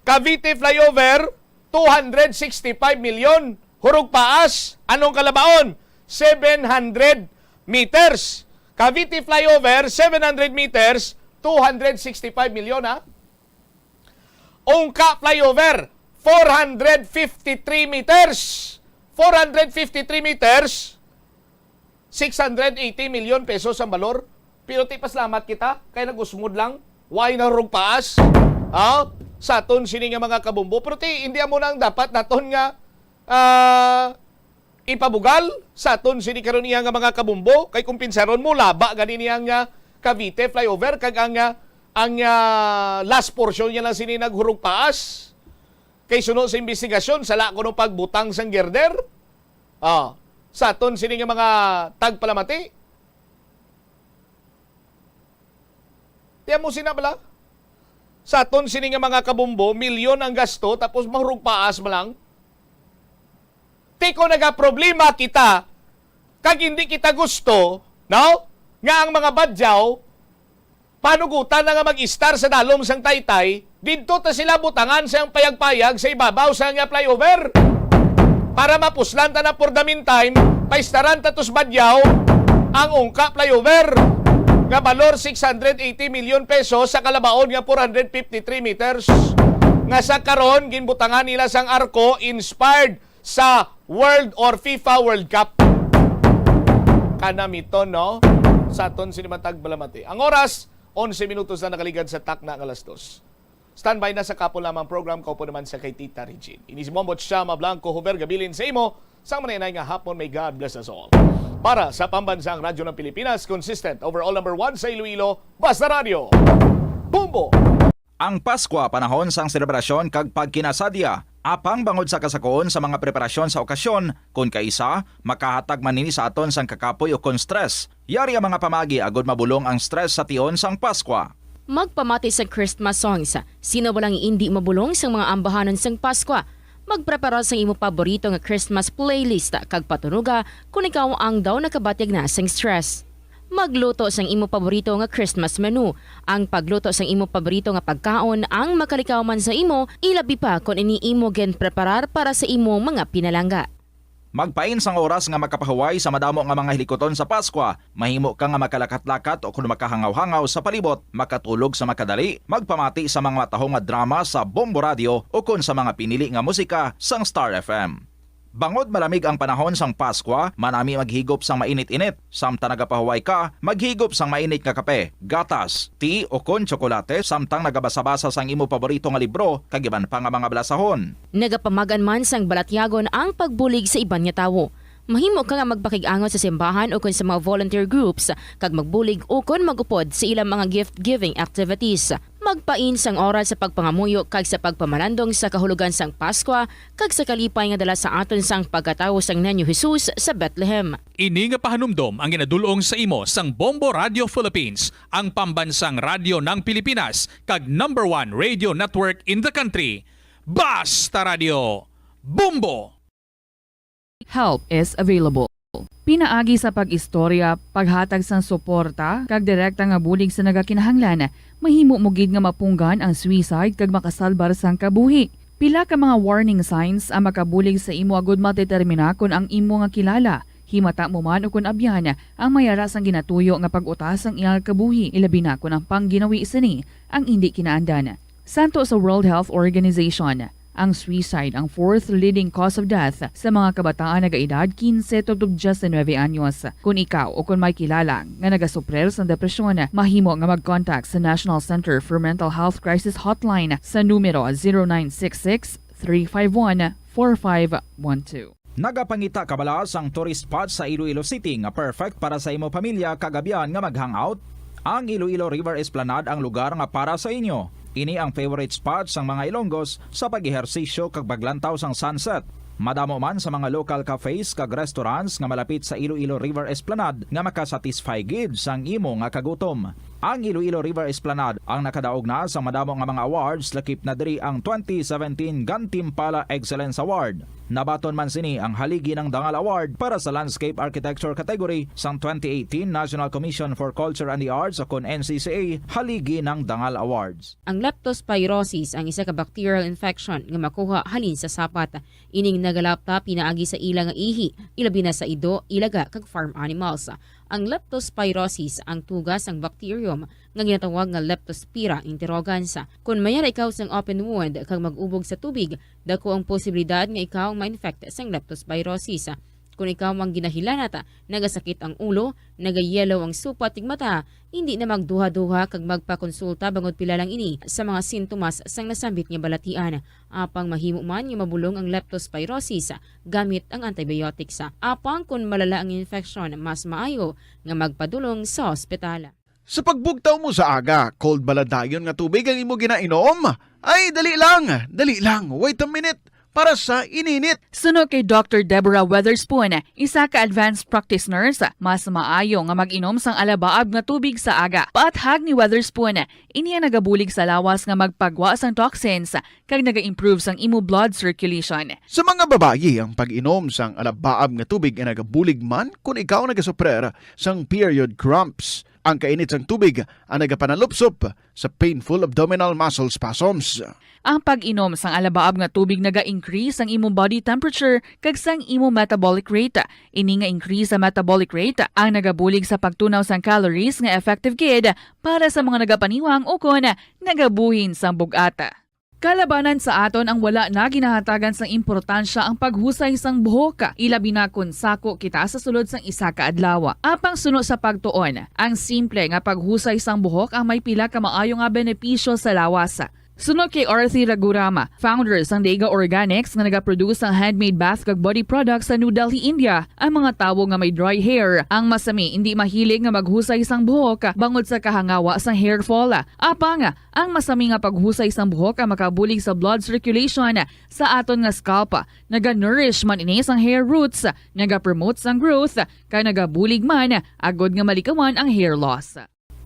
Cavite flyover, two hundred sixty-five million. Hurog paas, anong kalabaon? Seven hundred meters. Cavite flyover, seven hundred meters, two hundred sixty-five million, ha? Ungka flyover, four hundred fifty-three meters. Four hundred fifty-three meters, six hundred eighty million pesos ang balor. Pero ti, pasalamat kita kay nag-usmod lang. Way nahurog paas, ha? Sa aton sini nga mga kabumbo. Pero ti, hindi amo na ang dapat naton nga, ah, ipabugal sa aton sini karon iya nga mga kabumbo. Kay kung pinsaron mo, laba gani niya nga Cavite flyover, kag ang, ah, ang, ah, last portion niya lang sini naghurog paas. Kay suno sa investigasyon, sala kuno pagbutang sang girder. Ah, sa aton sini nga mga tagpalamati. Tiyan mo sina bala? Sa aton sini nga mga kabumbo, milyon ang gasto, tapos mahurog paas mo lang. Ti ko nagaproblema kita, kag hindi kita gusto, no? Nga ang mga badyaw, panugutan na nga mag-istar sa dalom sang Taytay, didto ta sila butangan sang payag-payag sa ibabaw sa nga flyover. Para mapuslan ta na for the meantime, paistaran ta tus badyaw ang ungka flyover nga balor six hundred eighty million pesos sa kalabaon nga four hundred fifty-three meters, nga sa karon ginbutangan nila sang arko inspired sa World or FIFA World Cup. Kanamiton, no? Sa aton sini matag balamati. Ang oras, onse minutos na nakaligad sa takna nga alas dos. Standby na sa kapo lamang program, kaupo naman sa kay Tita Regine. Ini si Mombo Chama Blanco, Hover Gabilin sa imo. Sa manay nga hapon, may God bless us all. Para sa Pambansang Radyo ng Pilipinas, consistent, overall number one sa Iloilo, Basta Radio. Bumbo! Ang Paskwa panahon sang selebrasyon kag pagkinasadya. Apang bangod sa kasakoon sa mga preparasyon sa okasyon, kon kaisa, makahatag man ini sa aton sang kakapoy ukon stress. Yari ang mga pamagi agud mabulong ang stress sa tion sang Paskwa. Magpamati sang Christmas songs. Sino walang indi mabulong sang mga ambahanon sang Paskwa? Magprepara sang imo paborito nga Christmas playlist kag patunoga kon ikaw ang daw nakabatyag na sang stress. Magluto sang imo paborito nga Christmas menu. Ang pagluto sang imo paborito nga pagkaon ang makalikaw man sa imo, ilabi pa kon ini imo ginpreparar para sa imo mga pinalangga. Magpain sang oras nga makapahuway sa madamo nga mga hilikuton sa Paskwa. Mahimo ka nga makalakat-lakat o kon makahangaw-hangaw sa palibot, makatulog sa makadali, magpamati sa mga matahom nga drama sa Bombo Radio o kon sa mga pinili nga musika sang Star F M. Bangod malamig ang panahon sang Paskwa, manami maghigop sang mainit-init. Samtang nagapahuway ka, maghigop sang mainit nga kape, gatas, tea, o kon tsokolate, samtang nagabasa-basa sang imo paborito nga libro, kag iban pa nga mga balasahon. Nagapamagan man sang balatyagon ang pagbulig sa iban nga tawo. Mahimo ka nga magpakig-angot sa simbahan ukon sa mga volunteer groups, kag magbulig ukon mag-upod sa ilang mga gift-giving activities. Magpain sang oras sa pagpangamuyo kag sa pagpamalandong sa kahulogan sang Paskwa kag sa kalipay nga dala sa aton sang pagkatawo sang Niño Jesus sa Bethlehem. Ini nga pahanumdom ang ginadul-ong sa imo sang Bombo Radio Philippines, ang pambansang radyo ng Pilipinas, kag number one radio network in the country. Basta Radio, Bombo! Help is available. Pinaagi sa pag-istorya, paghatag sang suporta, kag direkta nga bulig sa nagakinahanglan, mahimo mo gid nga mapunggan ang suicide kag makasalbar sang kabuhi. Pila ka mga warning signs ang makabulig sa imo agud madetermina kon ang imo nga kilala, himata mo man ukon abyan, ang may ara sang ginatuyo nga pag-uta sang iya nga kabuhi, ilabi na kon ang pangginawi sini ang indi kinaandan. Santo sa World Health Organization, Ang suicide ang fourth leading cause of death sa mga kabataan nagaedad quince tubtob diecinuebe anyos. Kung ikaw o kung may kilala nga nagasuprir sang depresyon, mahimo nga mag-contact sa National Center for Mental Health Crisis Hotline sa numero zero nine six six, three five one, four five one two. Nagapangita ka bala sang tourist spot sa Iloilo City nga perfect para sa imo pamilya kag abyan nga mag-hangout? Ang Iloilo River Esplanade ang lugar nga para sa inyo. Ini ang favorite spot sang mga Ilonggos sa pag-ehersisyo kag paglantaw sang sunset. Madamo man sa mga local cafes kag restaurants nga malapit sa Iloilo River Esplanade nga makasatisfy gid sang imo nga kagutom. Ang Iloilo River Esplanade ang nakadaog na sa madamo nga mga awards, lakip na diri ang twenty seventeen Gantimpala Excellence Award. Nabaton man sini ang Haligi ng Dangal Award para sa Landscape Architecture category sang twenty eighteen National Commission for Culture and the Arts o kon N C C A Haligi ng Dangal Awards. Ang leptospirosis ang isa ka bacterial infection nga makuha halin sa sapat. Ining nagalapta pinaagi sa ila nga ihi, ilabi na sa ido, ilaga, kag farm animals. Ang leptospirosis ang tuga sang bacterium nga ginatawag nga Leptospira interrogans. Kon mayara ikaw sang open wound kag mag-ubog sa tubig, dako ang posibilidad nga ikaw ma-infect sang leptospirosis. Kon ikaw ang ginahilanat, nagasakit ang ulo, nagayellow ang supat kag mata, indi na magduha-duha kag magpakonsulta bangod pila lang ini sa mga sintomas sang nasambit nga balatian. Apang mahimo man nga mabulong ang leptospirosis gamit ang antibiotics. Apang kon malala ang infeksyon, mas maayo nga magpadulong sa ospital. Sa pagbugtaw mo sa aga, cold bala dayon nga tubig ang imo ginainom? Ay, dali lang, dali lang, wait a minute, para sa ininit. Suno kay Doctor Deborah Weatherspoon, isa ka advanced practice nurse, mas maayo nga mag-inom sang alabaab nga tubig sa aga. Paathag ni Weatherspoon, ini ang nagabulig sa lawas nga magpagwa sang toxins kag naga-improve sang imo blood circulation. Sa mga babayi, ang pag-inom sang alabaab nga tubig ay nagabulig man kon ikaw nagasuprer sang period cramps. Ang kainit sang tubig ang nagapanalupsop sa painful abdominal muscle spasms. Ang pag-inom sang alabaab nga tubig naga-increase sang imo body temperature kag sang imo metabolic rate. Ini nga increase sa metabolic rate ang nagabulig sa pagtunaw sang calories nga effective gid para sa mga nagapaniwang ukon nagabuhin sang bug-at. Kalabanan sa aton ang wala na ginahatagan sang importansya ang paghusay sang buhok, ilabi na kon sako kita sa sulod sang isa ka adlaw. Apang suno sa pagtuon, ang simple nga paghusay sang buhok ang may pila ka maayo nga benepisyo sa lawas. Suno kay Arthi Raghuram, founder sang Dega Organics nga nagaproduce sang handmade bath kag body products sa New Delhi, India, ang mga tawo nga may dry hair ang masami indi mahilig nga maghusay sang buhok bangod sa kahangawa sang hair fall. Apang ang masami nga paghusay sang buhok ang makabulig sa blood circulation sa aton nga scalp. Naga-nourish man ini sang hair roots, naga-promote sang growth, kag nagabulig man agod nga malikawan ang hair loss.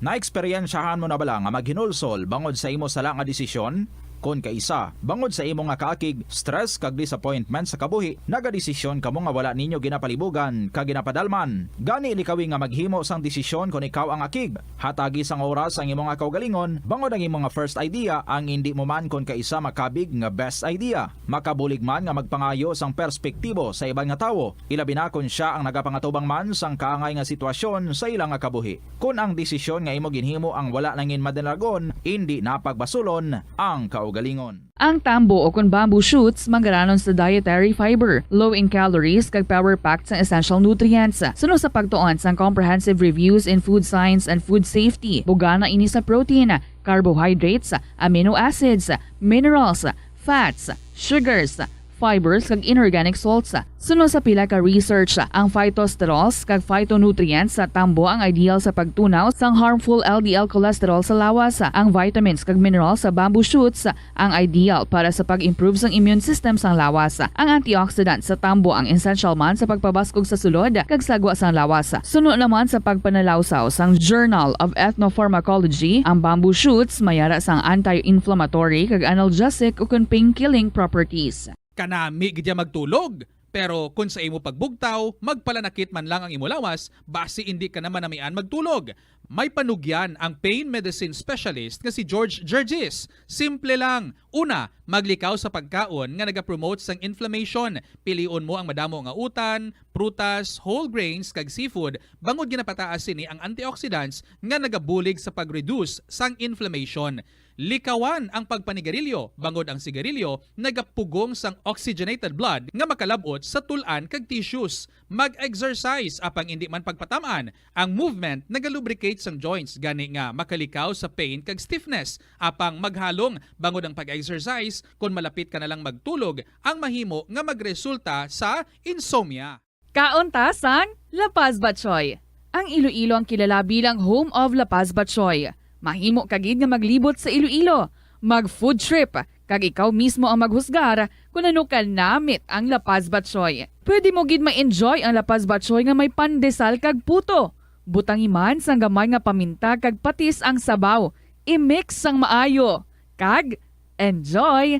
Naeksperyensyahan mo na bala nga maghinulsol bangod sa imo sala nga desisyon? Kon kaisa, bangod sa imo nga kaakig, stress, kag disappointment sa kabuhi, nagadesisyon kamo nga wala ninyo ginapalibugan kag ginapadalman. Gani, likawi nga maghimo sang desisyon kon ikaw ang akig. Hatagi sang oras ang imo nga kaugalingon, bangod ang imo nga first idea ang indi mo man kon kaisa makabig nga best idea. Makabulig man nga magpangayo sang perspektibo sa iban nga tawo, ilabi na kon sia ang nagapangatubang man sang kaangay nga sitwasyon sa ila nga kabuhi. Kon ang desisyon nga imo ginhimo ang wala nangin madalagon, indi na pagbasulon ang kaugalingon. Ang tambo o kon bamboo shoots manggaranon sa dietary fiber, low in calories, kag power-packed sang essential nutrients. Suno sa pagtuon sang Comprehensive Reviews in Food Science and Food Safety, bugana ini sa protein, carbohydrates, amino acids, minerals, fats, sugars, fibers, kag inorganic salts. Suno sa pila ka research, ang phytosterols kag phytonutrients sa tambo ang ideal sa pagtunaw sang harmful L D L cholesterol sa lawas. Ang vitamins kag minerals sa bamboo shoots ang ideal para sa pag-improve sang immune system sang lawas. Ang antioxidant sa tambo ang essential man sa pagpabaskog sa sulod kag sagwa sang lawas. Suno naman sa pagpanalawsaw sang Journal of Ethnopharmacology, ang bamboo shoots mayara sang anti-inflammatory kag analgesic ukon pain-killing properties. Kanami gid ya magtulog, pero kon sa imo pagbugtaw, magpalanakit man lang ang imo lawas, basi indi ka na manamian magtulog. May panugyan ang pain medicine specialist nga si George Gergis. Simple lang. Una, maglikaw sa pagkaon nga nagapromote sang inflammation. Pilion mo ang madamo nga utan, prutas, whole grains, kag seafood, bangod ginapataas sini ang antioxidants nga nagabulig sa pag-reduce sang inflammation. Likawan ang pagpanigarilyo, bangod ang sigarilyo nagapugong sang oxygenated blood nga makalab-ot sa tul-an kag tissues. Mag-exercise, apang indi man pagpatam-an. Ang movement nagalubricate sang joints, gani nga makalikaw sa pain kag stiffness. Apang maghalong, bangod ang pag-exercise, kon malapit ka na lang magtulog, ang mahimo nga magresulta sa insomnia. Kaon ta sang La Paz Batchoy. Ang Iloilo ang kilala bilang home of La Paz Batchoy. Mahimo ka gid nga maglibot sa Iloilo, mag food trip, kag ikaw mismo ang maghusgar kon ano ka namit ang La Paz Batchoy. Pwede mo gid ma-enjoy ang La Paz Batchoy nga may pandesal kag puto. Butangi man sang gamay nga paminta kag patis ang sabaw. I-mix sang maayo. Kag enjoy!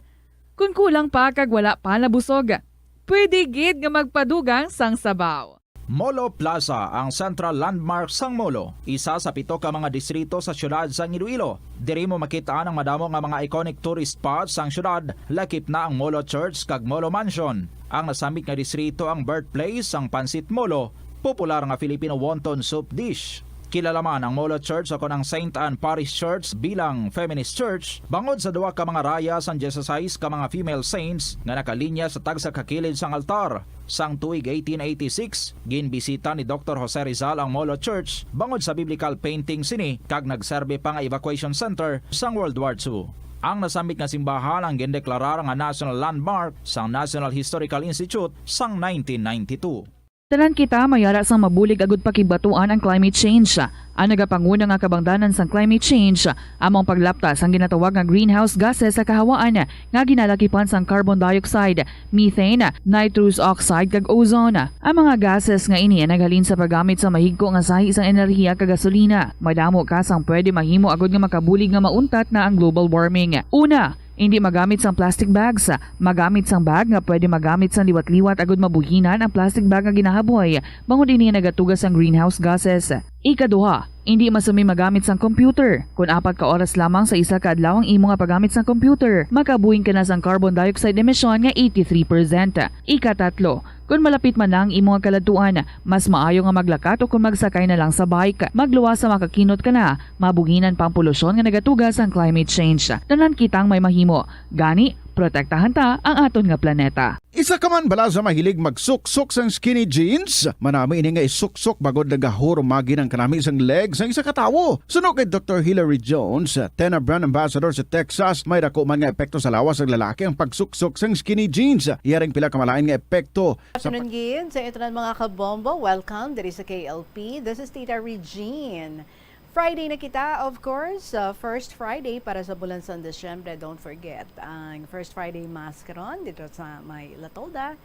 Kon kulang pa kag wala pa nabusog, pwede gid nga magpadugang sang sabaw. Molo Plaza, ang central landmark sang Molo, isa sa pito ka mga distrito sa siyudad sang Iloilo. Diri mo makit-an ang madamo nga mga iconic tourist spots sang siyudad, lakip na ang Molo Church kag Molo Mansion. Ang nasambit nga distrito ang birthplace sang Pancit Molo, popular nga Filipino wonton soup dish. Kilala man ang Molo Church, o kon ang Saint Anne Parish Church, bilang feminist church bangod sa duha ka mga raya sang dieciséis ka mga female saints nga nakalinya sa tagsa ka kilid sang altar. Sang tuig eighteen eighty-six, ginbisita ni Doktor Jose Rizal ang Molo Church bangod sa biblical painting sini, kag nagserbi pa nga evacuation center sang World War Two. Ang nasambit nga simbahan ang gindeklarar nga national landmark sang National Historical Institute sang nineteen ninety-two. Tanan kita may ara sang mabulig agud pakigbatuan ang climate change. Ang nagapanguna nga kabangdanan sang climate change amo ang paglapta sang ginatawag nga greenhouse gases sa kahawaan nga ginalakipan sang carbon dioxide, methane, nitrous oxide, kag ozone. Ang mga gases nga ini naghalin sa paggamit sa mahigko nga sahi sang enerhiya kag gasolina. Madamo ka sang pwede mahimo agud nga makabulig nga mauntat na ang global warming. Una, indi magamit sang plastic bags. Magamit sang bag nga pwede magamit sang liwat-liwat agud mabuhinan ang plastic bag nga ginahaboy, bangod ini nagatuga sang greenhouse gases. Ikaduha, indi masumi magamit sang computer. Kon apat ka oras lamang sa isa ka adlaw ang imo nga paggamit sang computer, makabuhin ka na sang carbon dioxide emission nga eighty-three percent. Ikatatlo, kon malapit man na ang imo nga kaladtuan, mas maayo nga maglakat o kon magsakay na lang sa bike. Magluwas sa makakinot ka na, mabuhinan pa ang polusyon nga nagatuga sang climate change. Tanan kitang may mahimo. Gani, protektahan ta ang aton nga planeta. Isa ka man bala sa mahilig magsuksok sang skinny jeans? Manami ini nga isuksok bangod nagahurumagi ang kanami sang leg sang isa ka tawo. Suno kay Doktor Hilary Jones, Tena Brand Ambassador sa Texas, may dako man nga epekto sa lawas sang lalaki ang pagsuksok sang skinny jeans. Iya ring pila ka malain nga epekto sa Afternoon, Gid. Sa inyo tanan, mga kabombo, welcome diri sa K L P. This is Tita Regine. Friday na kita, of course. Uh, first Friday para sa bulan sa Disyembre. Don't forget, ang first Friday mass karon dito sa may La Tolda.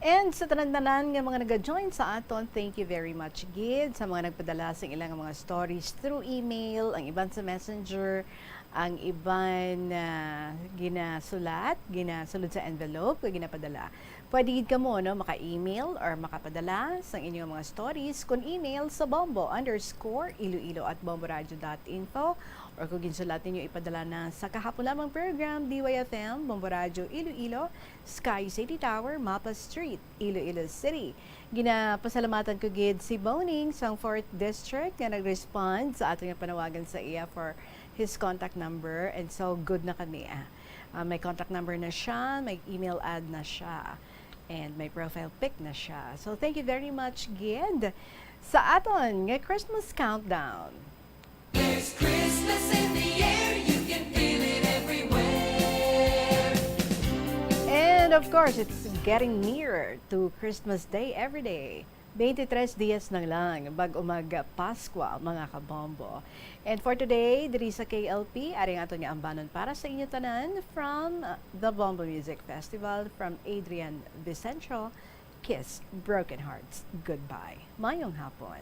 And sa tanan-tanan nga mga nag-join sa aton, thank you very much, Gid, sa mga nagpadala sa ilang mga stories through email, ang iban sa messenger, ang iban, ah, ginasulat, ginasulod sa envelope, kag ginapadala. Pwede gid kamo, no, maka-email or makapadala sa inyong mga stories kun email sa bombo underscore iloilo at bomboradio dot info, or kung ginsulat ninyo, ipadala na sa kahapon lamang program, D Y F M, Bombo Radio Iloilo, Sky City Tower, Mapa Street, Iloilo City. Ginapasalamatan ko gid si Boning sang Fourth District nga nag-respond sa aton nga panawagan sa iya for his contact number. And so, good na kami, ah. Ah, may contact number na siya, may email ad na siya, and may profile pic na siya. So, thank you very much, Gid, sa aton nga Christmas countdown. There's Christmas in the air, you can feel it everywhere. And of course, it's getting nearer to Christmas Day every day. Twenty-tres dias na lang bag-o mag-Paskwa, mga kabombo. And for today, diri sa K L P, ari ang aton nga ambanon para sa inyo tanan from, uh, The Bombo Music Festival, from Adrian Vicencio, Kiss Broken Hearts Goodbye. Mayong hapon.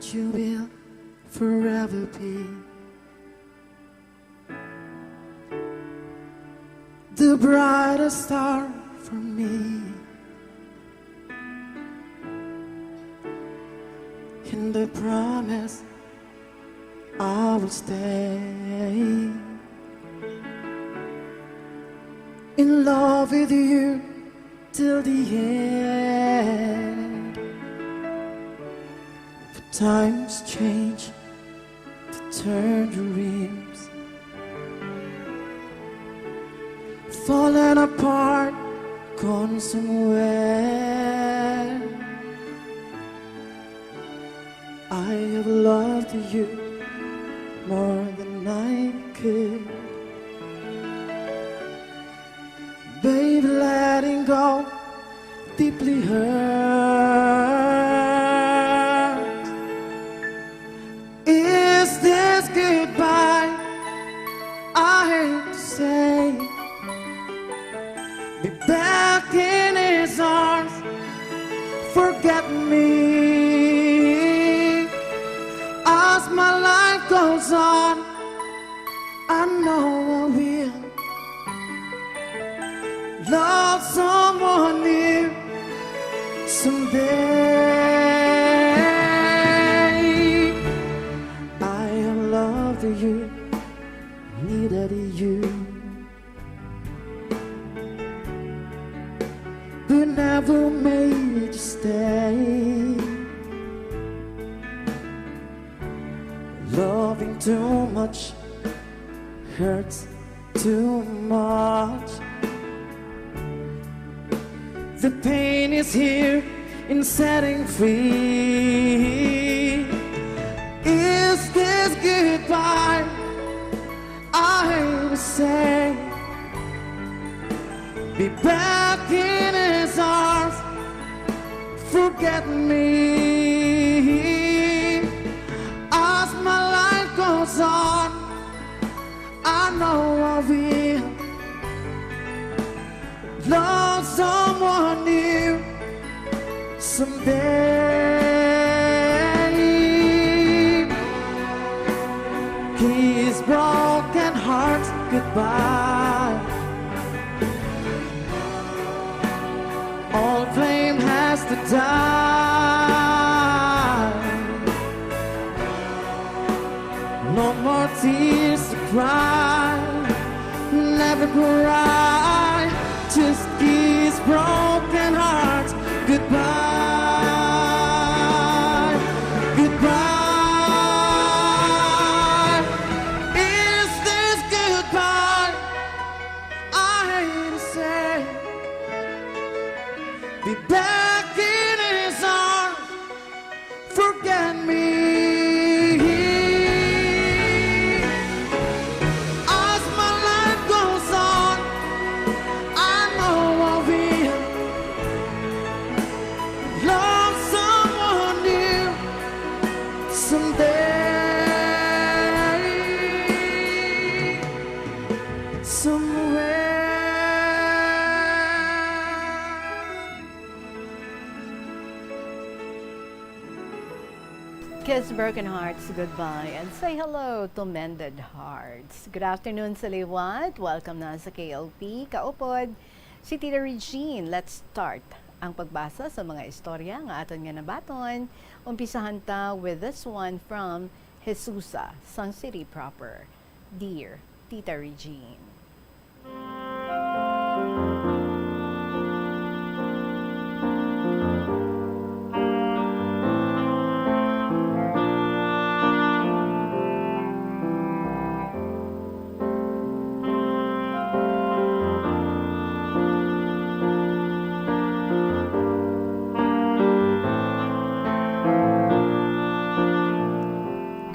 You will forever be the brightest star for me. In the promise, I will stay in love with you till the end. For times change, the turn dreams falling apart, gone somewhere. I have loved you more than I could. Babe, letting go deeply hurts. Is this goodbye? I hate to say. Be back in his arms. Forget me. As my life goes on, I know I will love someone new someday. I have loved you, needed you, but never made you stay. Loving too much hurts too much. The pain is here in setting free. Is this goodbye? I hate to say. Be back in his arms. Forget me. As my life goes on, I know I will love someone new someday. Kiss broken hearts goodbye. All blame has to die. No more tears to cry. Never cry. Just kiss broken hearts goodbye. Goodbye. Is this goodbye? I hate to say. Be back in his arms. Forget me. As my life goes on, I know I will love someone new someday, somewhere. Kiss broken hearts goodbye and say hello to mended hearts. Good afternoon sa liwat. Welcome na sa K L P Kaupod. Si Tita Regine. Let's start ang pagbasa sa mga istorya nga aton nga nabaton. Umpisahan ta with this one from Jesusa, sang City Proper. Dear Tita Regine.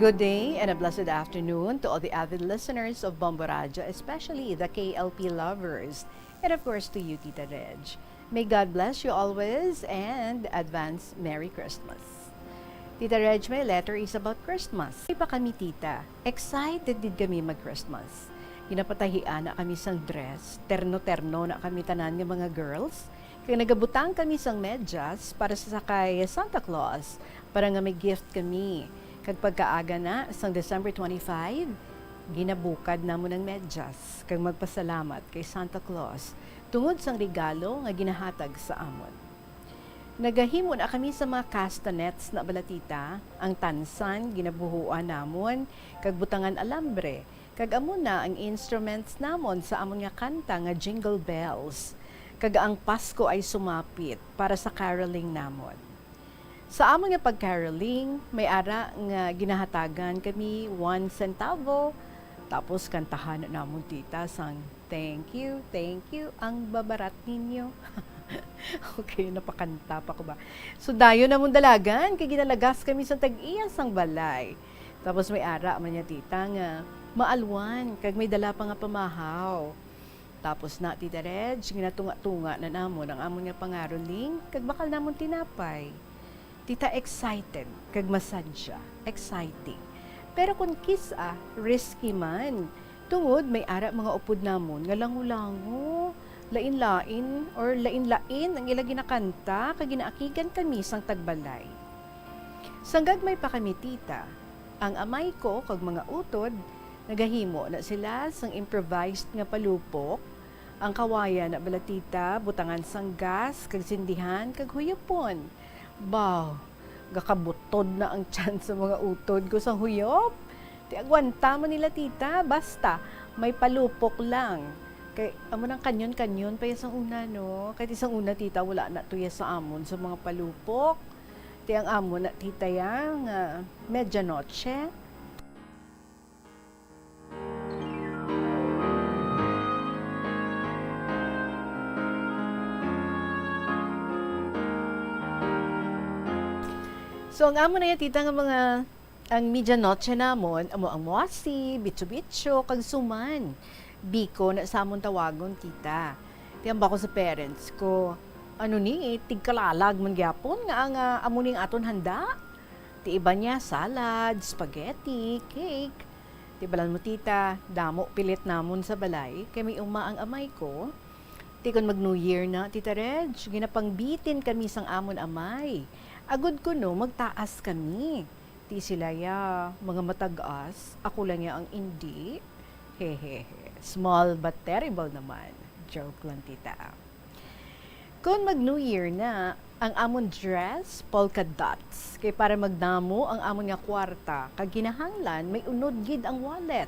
Good day and a blessed afternoon to all the avid listeners of Bombo Radyo, especially the K L P lovers, and of course to you, Tita Reg. May God bless you always and advance Merry Christmas. Tita Reg, my letter is about Christmas. Di pa kami, Tita. Excited gid kami mag-Christmas. Ginapatahian na kami sang dress, terno-terno na kami tanan nga mga girls. Kag nagabutang kami sang medyas para sa kay Santa Claus, para nga may gift kami. Kag pagkaaga na sang December twenty-five, ginabukad namon ang medyas kag magpasalamat kay Santa Claus tungod sang regalo nga ginahatag sa amon. Nagahimo na kami sa mga castanets na bala, tita, ang tansan ginabuhuan namon kag butangan alambre, kag amo na ang instruments namon sa amon nga kanta nga Jingle Bells, kag ang Pasko ay sumapit para sa caroling namon. Sa amon nga pag-caroling, may ara nga ginahatagan kami one centavo, tapos kantahan namon, tita, sang "Thank you, thank you, ang babarat ninyo." Okay, napakanta pa ko ba? So, dayon namon dalagan, kay ginalagas kami sa tag-iya sang balay. Tapos may ara man niya, tita, nga maalwan, kag may dala pa nga pamahaw. Tapos na, Tita Reg, ginatunga-tunga na namon ang amon nga pangaroling, kag bakal namon tinapay. Tita, excited kag masadya, exciting. Pero kon kis-a, risky man, tungod may ara mga upod namon nga lango-lango, lain-lain, or lain-lain ang ila ginakanta kag ginaakigan kami sang tagbalay. Sang gagmay pa kami, tita, ang amay ko kag mga utod, nagahimo na sila sang improvised nga palupok. Ang kawayan na bala, tita, butangan sang gas, kag sindihan, kag huyopon. Baw, gakabutod na ang tiyan sa mga utod ko sang huyop. Ti agwanta man nila, tita, basta may palupok lang. Kay amo nang kanyon-kanyon pa ya sang una, no? Kay ti sang una, tita, wala na to ya sa amon sa mga palupok. Ti ang amon na, tita, ya nga medianoche. So, ang amo na yan, tita, nga mga, ang medianoche namon, amo ang moasi, bitso-bitso, kag suman. Biko na sa amon tawagon, tita. Ti ang bako sa parents ko, ano ni, tigkalalag man gyapon nga ang, ah, amo ning aton handa. Ti iban niya, salad, spaghetti, cake. Ti balan mo, tita, damo pilit namon sa balay, kay may uma ang amay ko. Ti kon mag-New Year na, Tita Reg, ginapangbitin kami sang amon amay. Agod kuno magtaas kami. Ti sila ya, mga matag-as, ako lang ya ang indi. Hehehe. Small but terrible naman. Joke lang, tita. Kon mag-New Year na, ang amon dress, polka dots. Kay para magdamo ang amon nga kwarta, kag kinahanglan may unod gid ang wallet.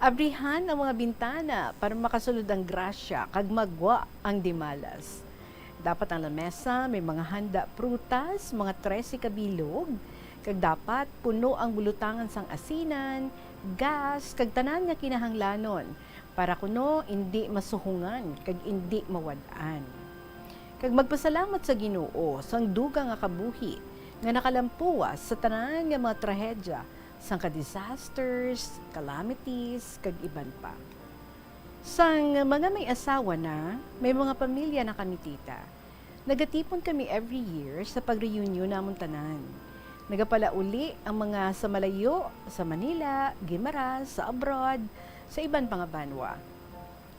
Abrihan ang mga bintana para makasulod ang grasya kag magwa ang dimalas. Dapat ang lamesa may mga handa prutas, mga trese ka bilog, kag dapat puno ang bulutangan sang asinan, gas, kag tanan nga kinahanglanon, para kuno indi masuhungan kag indi mawad-an. Kag magpasalamat sa Ginoo sang dugang nga kabuhi nga nakalampuwas sa tanan nga mga trahedya, sang ka-disasters, calamities, kag iban pa. Sang mga may asawa na, may mga pamilya na kami, tita. Nagatipon kami every year sa pag-reunion namon tanan. Nagapalauli ang mga sa malayo, sa Manila, Guimaras, sa abroad, sa iban pa nga banwa.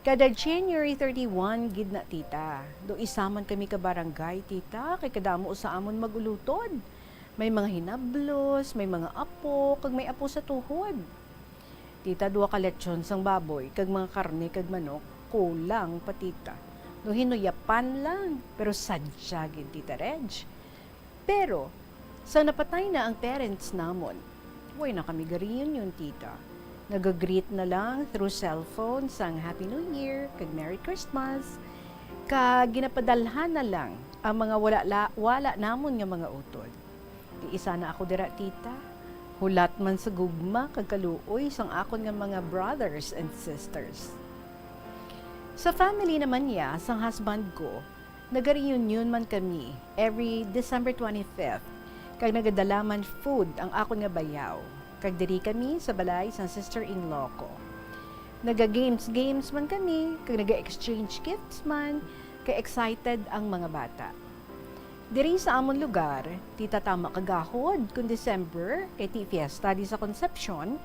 Kada January thirty-one gid na, tita. Do isa man kami ka barangay, tita, kay kadamo sa amon mag-ulutod. May mga hinablos, may mga apo, kag may apo sa tuhod. Tita, duha ka lechon sang baboy, kag mga karne kag manok, kulang pa, tita. Do hinuyapan lang, pero sadya gid, Tita Reg. Pero, sa napatay na ang parents namon, way na kami ga-reunion, tita. Naga-greet na lang through cellphone sang Happy New Year kag Merry Christmas, kag ginapadalhan na lang ang mga wala la-, wala namon nga mga utod. Ti isa na ako dira, tita. Hulat man sa gugma kag kaluoy sang akon nga mga brothers and sisters. Sa family naman niya, sang husband ko, naga-reunion man kami every December twenty-fifth, kag nagadala man food ang akon nga bayaw, kag diri kami sa balay sang sister-in-law ko. Naga-games-games man kami, kag naga-exchange gifts man, kay excited ang mga bata. Diri sa amon lugar, tita, tama ka gahod kon December, kay ti fiesta di sa Concepcion,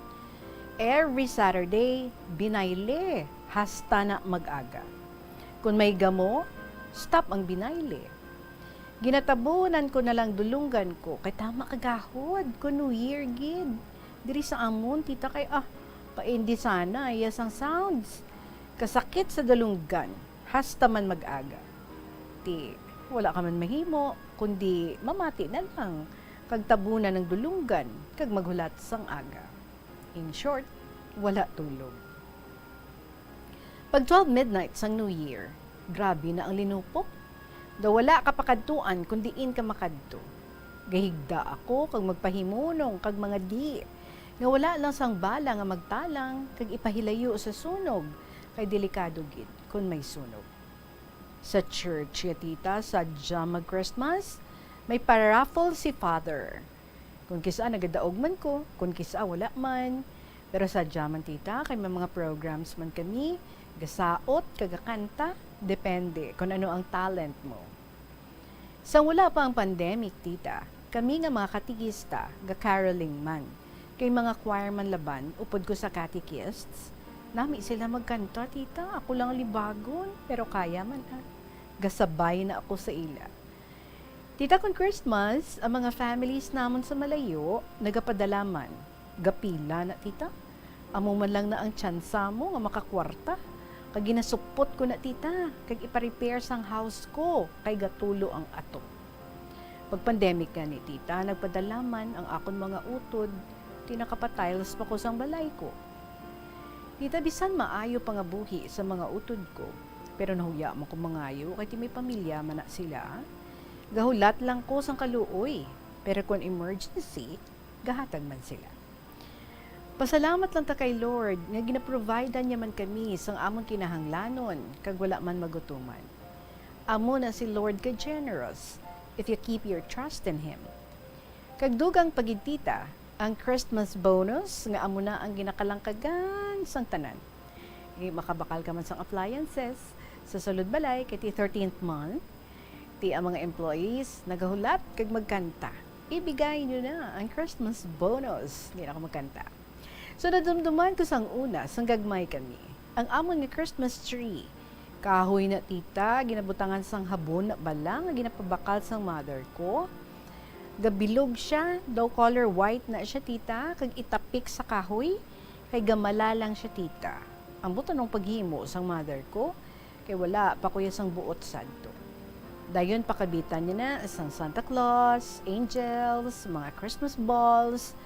every Saturday, binayle hasta na mag-aga. Kon may gamo, Stop ang binayle. Ginatabunan ko na lang dulunggan ko, kay tama ka gahod kon New Year gid. Diri sa amon, tita, kay, ah, paindi sana, iya sang sounds. Kasakit sa dulunggan, hasta man mag-aga. Ti, wala ka man mahimo, kundi mamati na lang, kag tabunan ang dulunggan, kag maghulat sang aga. In short, wala tulog. Pag twelve midnight sang New Year, grabe na ang linupok. Daw wala ka pakadtuan kon diin ka makadto. Gahigda ako kag magpahimunong kag mga di nga wala lang sang bala nga magtalang kag ipahilayo sa sunog, kay delikado gid kon may sunog. Sa church ya, tita, sadya mag-Christmas, may pa-raffle si Father. Kon kis-a nagadaog man ko, kon kis-a wala man. Pero sadya man, tita, kay may mga programs man kami, gasaot, kag gakanta, depende kon ano ang talent mo. Sang wala pa ang pandemic, tita, kami nga mga katekista, ga-caroling man. Kay mga choir man laban, upod ko sa catechists, nami sila magkanta, tita, ako lang libagon, pero kaya man, ah. Gasabay na ako sa ila. Tita, kon Christmas, ang mga families namon sa malayo, nagapadala man. Gapila na, tita. Amo man lang na ang tsansa mo nga makakwarta. Kag ginasupot ko na, tita, kag ipa-repair sang house ko, kay gatulo ang ato. Pag pandemic gani, tita, nagpadala man ang akon mga utod, ti nakapatiles pa ko sang balay ko. Tita, bisan maayo pa nga buhi sa mga utod ko, pero nahuya man ko mangayo kay ti may pamilya man na sila. Gahulat lang ko sang kaluoy, pero kon emergency, gahatag man sila. Pasalamat lang ta kay Lord nga gina-provide niya man kami sang amon kinahanglanon kag wala man magutuman. Amo na si Lord ka generous if you keep your trust in Him. Kag dugang pa gid, tita, ang Christmas bonus nga amo na ang ginakalangkagan sang tanan. Di makabakal ka man sang appliances sa sulod balay kay ti thirteenth month, ti ang mga employees nagahulat kag magkanta. Ibigay niyo na ang Christmas bonus. Di na ako magkanta. So, nadumduman ko sang una, sang gagmay kami, ang amon nga Christmas tree. Kahoy na, tita, ginabutangan sang habon na bala nga ginapabakal sang mother ko. Gabilog siya, daw color white na siya, tita, kag itapik sa kahoy, kay gamala lang siya, tita. Ambot anong paghimo sang mother ko, kay wala pa ko ya sang buot sadto. Dayon pakabitan niya na sang Santa Claus, angels, mga Christmas balls.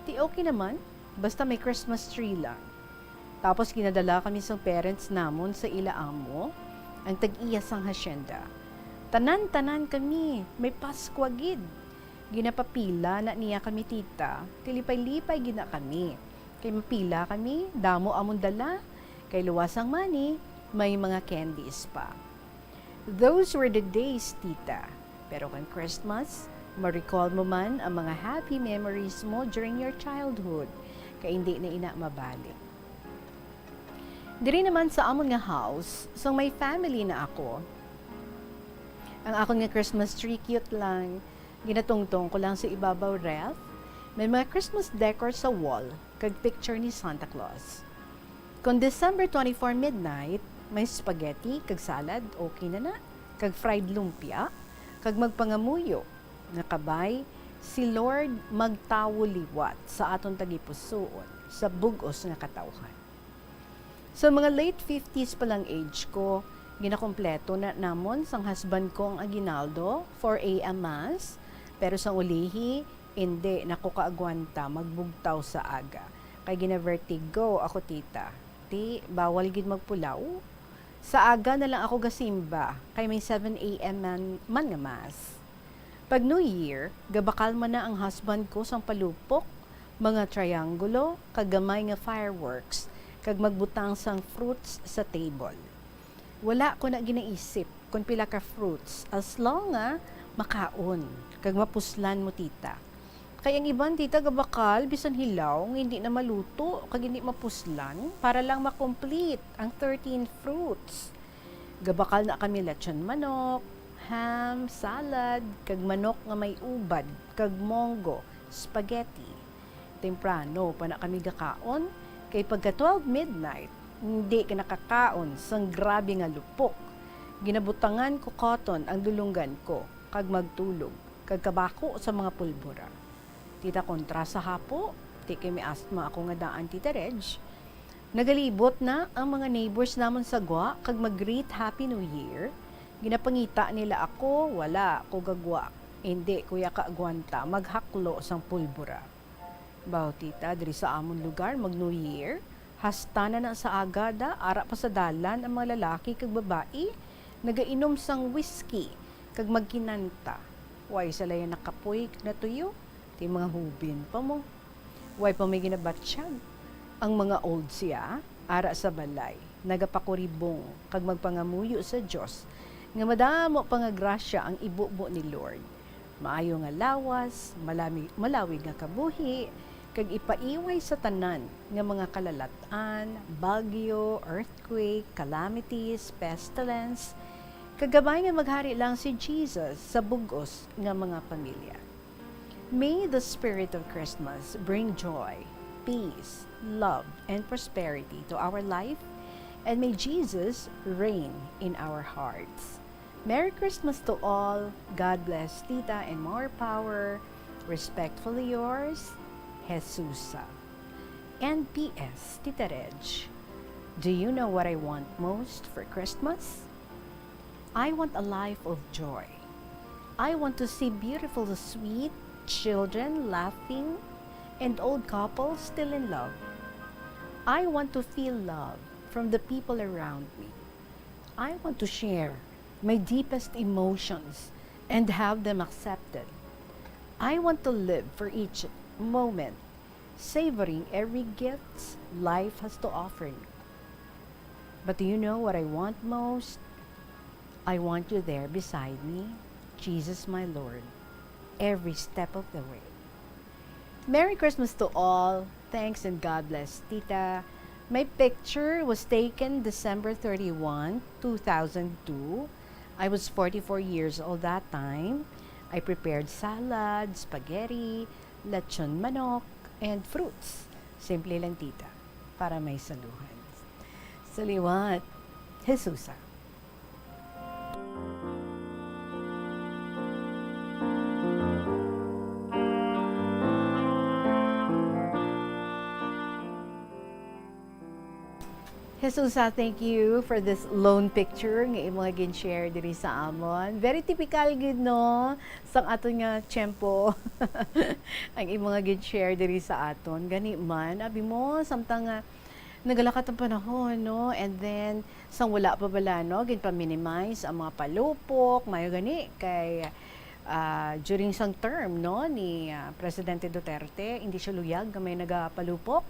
Ti okay naman, basta may Christmas tree lang. Tapos ginadala kami sang parents namon sa ila amo, ang tag-iya sang hacienda. Tanan-tanan kami, may Paskwa gid. Ginapapila na niya kami, tita, tilipay-lipay gid na kami. Kay mapila kami, damo amon dala, kay luwas ang money, may mga candies pa. Those were the days, tita. Pero kan Christmas, ma-recall mo man ang mga happy memories mo during your childhood, kay hindi na ina mabalik. Diri naman sa amon nga house, sang may family na ako, ang akon nga Christmas tree, cute lang. Ginatungtong ko lang sa ibabaw ref. May mga Christmas decor sa wall, kag picture ni Santa Claus. Kon December twenty-four midnight, may spaghetti kag salad, okay na na, kag fried lumpia, kag magpangamuyo nga kabay, si Lord magtawo liwat sa aton tagipusoon sa bug-os nga katawhan. Sa mga late fifties pa lang age ko, ginakompleto na namon sang husband ko ang aguinaldo, four A M mass, pero sang ulihi, indi na ko kaagwanta magbugtaw sa aga, kay gina-vertigo ako, tita. Ti, bawal gid magpulaw. Sa aga na lang ako gasimba, kay may seven A M man, man nga mass. Pag New Year, gabakal man na ang husband ko sang palupok, mga triangulo, kag gamay nga fireworks, kag magbutang sang fruits sa table. Wala ko na ginaisip kon pila ka fruits, as long nga makaon, kag mapuslan mo, tita. Kay ang iban, tita, gabakal bisan hilaw nga hindi na maluto kag hindi mapuslan para lang ma-complete ang thirteen fruits. Gabakal na kami lechon manok, ham, salad, kag manok nga may ubad, kag munggo, spaghetti. Temprano pa na kami gakaon, kay pagka twelve midnight, hindi ka nakakaon sang grabe nga lupok. Ginabutangan ko cotton ang dulonggan ko, kag magtulog, kag kabako sa mga pulbura. Tita, kontra sa hapo, ti kay may asthma ako nga daan, Tita Reg. Nagalibot na ang mga neighbors namon sa gwa kag mag-greet Happy New Year. Ginapangita nila ako, wala ko gagwa. Hindi ko ya kaagwanta maghaklo sang pulbura. Baw, tita, diri sa amon lugar, mag New Year, hasta na na sa aga da, ara pa sa dalan ang mga lalaki kag babayi, nagainom sang whisky, kag magkinanta. Way sa layan nakapoy kag natuyo, ti mga hubin pa mo. Way pa may ginabatyag. Ang mga old siya, ara sa balay, nagapakuribong kag magpangamuyo sa Dios nga madamo pa nga grasya ang ibubo ni Lord. Maayo nga lawas, malami-, malawig nga kabuhi, kag ipaiway sa tanan nga mga kalalat-an, bagyo, earthquake, calamities, pestilence, kag gamay nga maghari lang si Jesus sa bug-os nga mga pamilya. May the spirit of Christmas bring joy, peace, love, and prosperity to our life, and may Jesus reign in our hearts. Merry Christmas to all. God bless, Tita, and more power. Respectfully yours, Jesusa. And P S, Tita Reg, do you know what I want most for Christmas? I want a life of joy. I want to see beautiful, sweet children laughing and old couples still in love. I want to feel love from the people around me. I want to share my deepest emotions and have them accepted. I want to live for each moment, savoring every gift life has to offer me. But do you know what I want most? I want you there beside me, Jesus my Lord, every step of the way. Merry Christmas to all. Thanks and God bless, Tita. My picture was taken December thirty-one, two thousand two. I was forty-four years old that time. I prepared salad, spaghetti, lechon manok, and fruits. Simple lang, Tita, para may saluhan. Saliwat, Jesusa. Jesusa, thank you for this lone picture nga imo nga gin-share diri sa amon. Very typical gid, no, sang aton nga tiyempo ang imo nga gin-share diri sa aton. Gani man, abi mo, samtang nga nagalakat ang panahon, no? And then, sang wala pa bala, no, ginpa-minimize ang mga palupok, mayo gani kay, ah, during sang term, no, ni, ah, Presidente Duterte, hindi siya luyag nga may nagapalupok.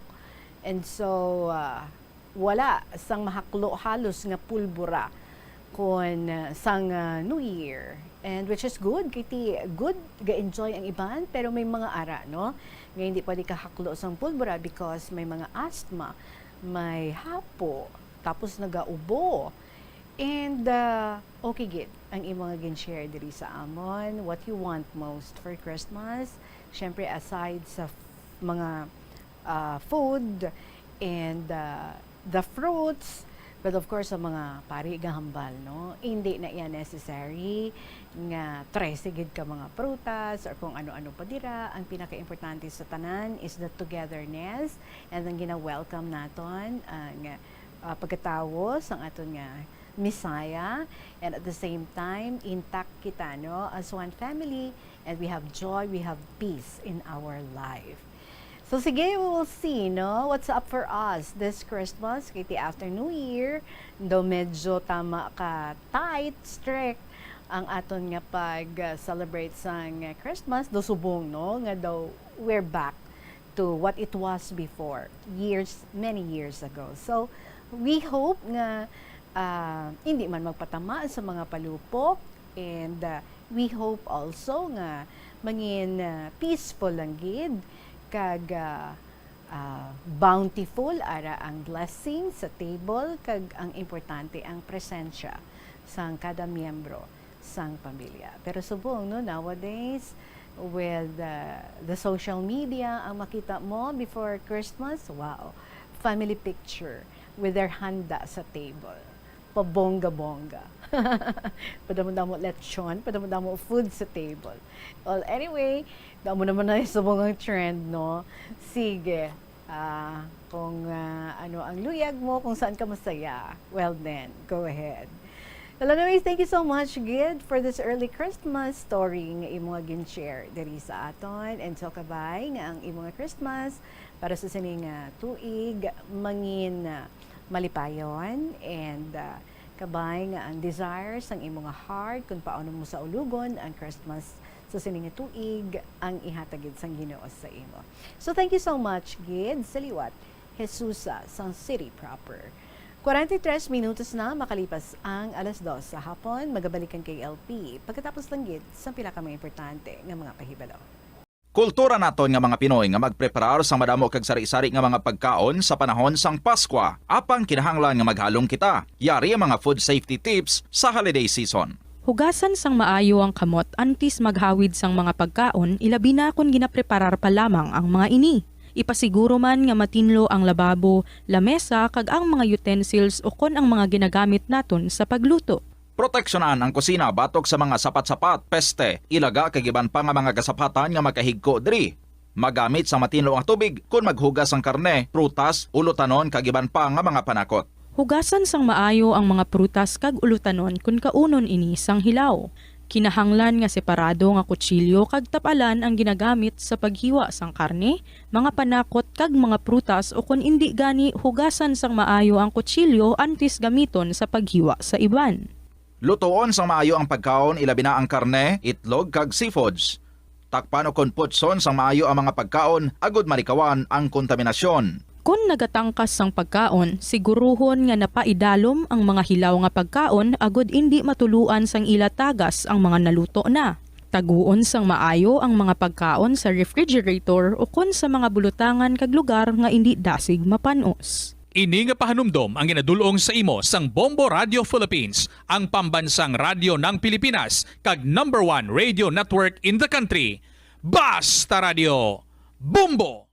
And so, ah, wala sang mahaklo halos nga pulbura kon, ah, sang, ah, New Year. And which is good, kay ti good ga-enjoy ang iban, pero may mga ara, no, nga hindi pwede kahaklo sang pulbura because may mga asthma, may hapo, tapos nagaubo. And, ah, okay gid ang imo nga gin-share diri sa amon. What you want most for Christmas? Syempre, aside sa f-, mga, ah, food and, ah, the fruits, but of course, sa mga pari nga hambal, no? Hindi na iya necessary nga trese gid ka mga prutas or kung ano-ano pa dira. Ang pinakaimportante sa tanan is the togetherness, and ang gina-welcome naton ang, ah, pagkatawo sang aton nga Messiah, and at the same time, intact kita, no, as one family, and we have joy, we have peace in our life. So, sige, we will see, no, what's up for us this Christmas. Kay ti after New Year, daw medyo tama ka tight, strict ang aton nga pag, uh, celebrate sang Christmas, daw subong, no, nga daw we're back to what it was before, years, many years ago. So, we hope nga, ah, hindi man magpatama sa mga palupok, and, ah, we hope also nga mangin, ah, peaceful lang gid, kag, ah, ah, bountiful ara ang blessing sa table, kag ang importante ang presensya sang kada miyembro sang pamilya. Pero subong, no, nowadays, with, uh, the social media, ang makita mo before Christmas, wow, family picture with their handa sa table. Pabongga-bongga. Padamo-damo lechon, padamo-damo food sa table. Well, anyway, damo naman na yung subong ang trend, no? Sige. Ah, kung, ah, ano ang luyag mo, kung saan ka masaya, well then, go ahead. Well, anyways, thank you so much, Gid, for this early Christmas story nga imo nga gin-share diri sa aton. And so, kabay nga ang imo nga Christmas para sa sining, ah, tuig mangin, ah, malipayon and, ah, kabay nga ang desire sang imo nga heart kung paano mo saulogon ang Christmas sa sini nga tuig ang ihatag gid sang Ginoo sa imo. So, thank you so much, Gid, sa liwat, Jesusa, sang City Proper. Kwarenta y tres minutos na makalipas ang alas dos sa hapon. Magabalik ang K L P pagkatapos lang gid sa pila ka mga importante nga mga pahibalo. Kultura naton nga mga Pinoy nga magpreparar sang madamo kag sari-sari nga mga pagkaon sa panahon sang Paskwa. Apang kinahanglan nga maghalong kita. Yari ang mga food safety tips sa holiday season. Hugasan sang maayo ang kamot antes maghawid sang mga pagkaon, ilabi na kon ginapreparar pa lamang ang mga ini. Ipasiguro man nga matinlo ang lababo, lamesa, kag ang mga utensils ukon ang mga ginagamit naton sa pagluto. Proteksyonan ang kusina batok sa mga sapat-sapat, peste, ilaga, kag iban pa nga mga kasapatan nga makahigko diri. Magamit sang matinlo nga tubig kon maghugas sang karne, prutas, ulutanon, kag iban pa nga mga panakot. Hugasan sang maayo ang mga prutas kag ulutanon kon kaunon ini sang hilaw. Kinahanglan nga separado nga kutsilyo kag tap-alan ang ginagamit sa paghiwa sang karne, mga panakot, kag mga prutas, o kon indi gani, hugasan sang maayo ang kutsilyo antes gamiton sa paghiwa sa iban. Lutoon sang maayo ang pagkaon, ilabi na ang karne, itlog, kag seafoods. Takpan ukon putson sang maayo ang mga pagkaon agod malikawan ang kontaminasyon. Kon nagatangkas sang pagkaon, siguruhon nga napaidalom ang mga hilaw nga pagkaon agod indi matuluan sang ila tagas ang mga naluto na. Taguon sang maayo ang mga pagkaon sa refrigerator ukon sa mga bulutangan kag lugar nga indi dasig mapan-os. Ini nga pahanumdom ang ginadul-ong sa imo sang Bombo Radio Philippines, ang pambansang radyo ng Pilipinas, kag number one radio network in the country. Basta Radio, Bombo!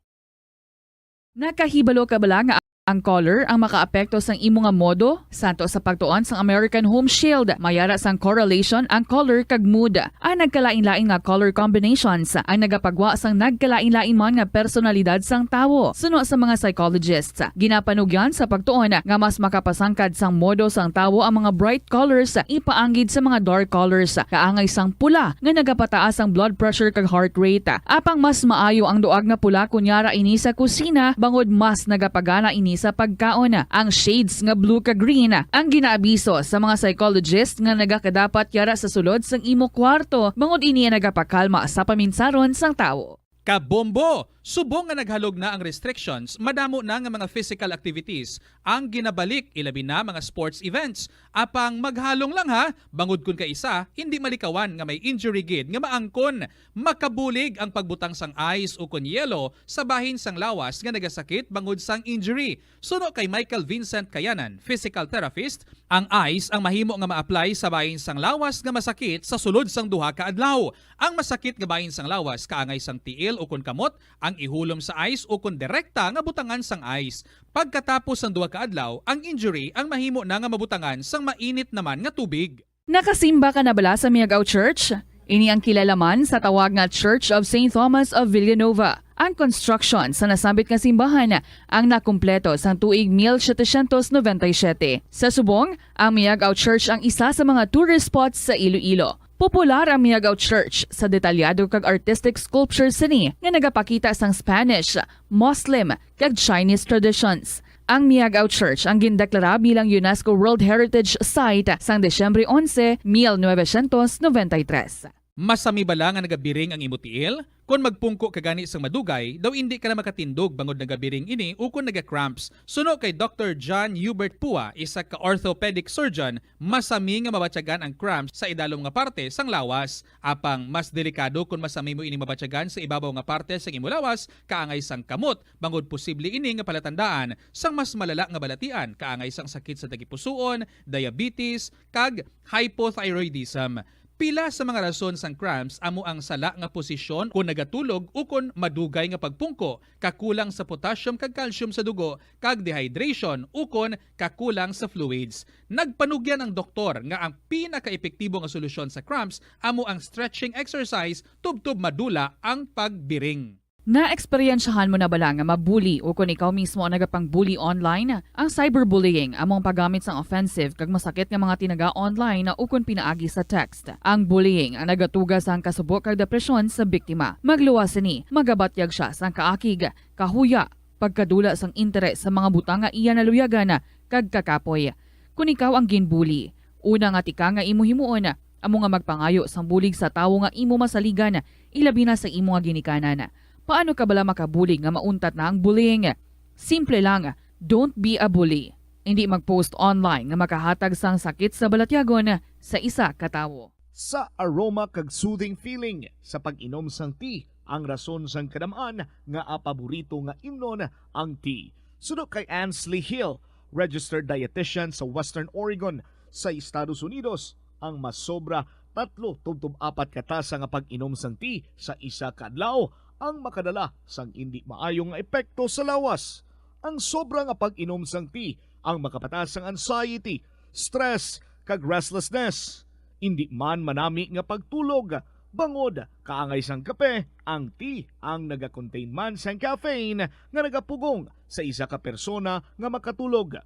Nakahibalo ka bala nga ang color ang makaapekto sang imo nga modo? Santo sa pagtuon sang American Home Shield, may ara sang correlation ang color kag mood. Ang nagkalain-lain nga color combinations ang nagapagwa sang nagkalain-lain man nga personalidad sang tawo. Suno sa mga psychologists, ginapanugyan sa pagtuon nga mas makapasangkad sang modo sang tawo ang mga bright colors ipaanggid sa mga dark colors, kaangay sang pula nga nagapataas ang blood pressure kag heart rate. Apang mas maayo ang duag nga pula kon yara ini sa kusina, bangod mas nagapagana ini sa pagkaon. Ang shades nga blue kag green ang ginaabiso sa mga psychologist nga nagakadapat yara sa sulod sang imo kwarto, bangod ini ang nagapakalma sa paminsaron sang tawo. Kabombo! Subong nga naghalog na ang restrictions, madamo na nga mga physical activities ang ginabalik, ilabi na mga sports events. Apang maghalong lang ha, bangod kun kaisa, hindi malikawan nga may injury gid nga maangkon. Makabulig ang pagbutang sang ice ukon yelo sa bahin sang lawas nga nagasakit bangod sang injury. Suno kay Michael Vincent Kayanan, physical therapist, ang ice ang mahimo nga ma-apply sa bahin sang lawas nga masakit sa sulod sang duha ka adlaw. Ang masakit nga bahin sang lawas kaangay sang tiil ukon kamot ang ihulom sa ice ukon direkta nga butangan sang ice. Pagkatapos sang duha ka adlaw, ang injury ang mahimo na nga mabutangan sang mainit naman nga tubig. Nakasimba ka na bala sa Miag-ao Church? Ini ang kilala man sa tawag nga Church of Saint Thomas of Villanova. Ang construction sa nasambit nga simbahan ang nakumpleto sang tuig mil setecientos noventa y siete. Sa subong, ang Miag-ao Church ang isa sa mga tourist spots sa Iloilo. Popular ang Miag-ao Church sa detalyado kag artistic sculpture sini nga nagapakita sang Spanish, Muslim, kag Chinese traditions. Ang Miag-ao Church ang gindeklara bilang UNESCO World Heritage Site sang Disyembre onse, mil novecientos noventa y tres. Masami bala nga nagabiring ang imo tiil? Kon magpungko ka gani sang madugay, daw indi ka na makatindog bangod nagabiring ini ukon naga-cramps. Suno kay Doktor John Hubert Pua, isa ka orthopedic surgeon, masami nga mabatyagan ang cramps sa idalom nga parte sang lawas. Apang mas delikado kon masami mo ini mabatyagan sa ibabaw nga parte sang imo lawas, kaangay sang kamot, bangod posible ini nga palatandaan sang mas malala nga balatian, kaangay sang sakit sa tagipusoon, diabetes, kag hypothyroidism. Pila sa mga rason sang cramps amo ang sala nga posisyon kon nagatulog ukon madugay nga pagpungko, kakulang sa potassium kag calcium sa dugo, kag dehydration ukon kakulang sa fluids. Nagpanugyan ang doktor nga ang pinakaepektibo nga solusyon sa cramps amo ang stretching exercise tubtob madula ang pagbiring. Naeksperyensyahan mo na bala nga ma-bully ukon ikaw mismo ang nagapang-bully online? Ang cyberbullying amo ang paggamit sang offensive kag masakit nga mga tinaga online ukon pinaagi sa text. Ang bullying ang nagatuga sang kasubo kag depresyon sa biktima. Magluwas sini, magabatyag sia sang kaakig, kahuya, pagkadula sang interes sa mga butang nga iya naluyagan kag kakapoy. Kon ikaw ang ginbully, una nga tikang nga imo himuon amo nga magpangayo sang bulig sa tawo nga imo masaligan, ilabi na sa imo nga ginikanan. Paano ka bala makabulig nga mauntat na ang bullying? Simple lang, don't be a bully. Indi mag-post online nga makahatag sang sakit sa balatyagon sa isa ka tawo. Sa aroma kag soothing feeling sa pag-inom sang tea ang rason sang kadam-an nga paborito nga imnon ang tea. Suno kay Ansley Hill, registered dietitian sa Western Oregon sa Estados Unidos, ang masobra tatlo tubtob apat ka tasa nga pag-inom sang tea sa isa ka adlaw ang makadala sang indi maayo nga epekto sa lawas. Ang sobra nga pag-inom sang tea ang makapataas sang anxiety, stress, kag restlessness. Indi man manami nga pagtulog, bangod kaangay sang kape, ang tea ang nagakontain man sang caffeine nga nagapugong sa isa ka persona nga makatulog.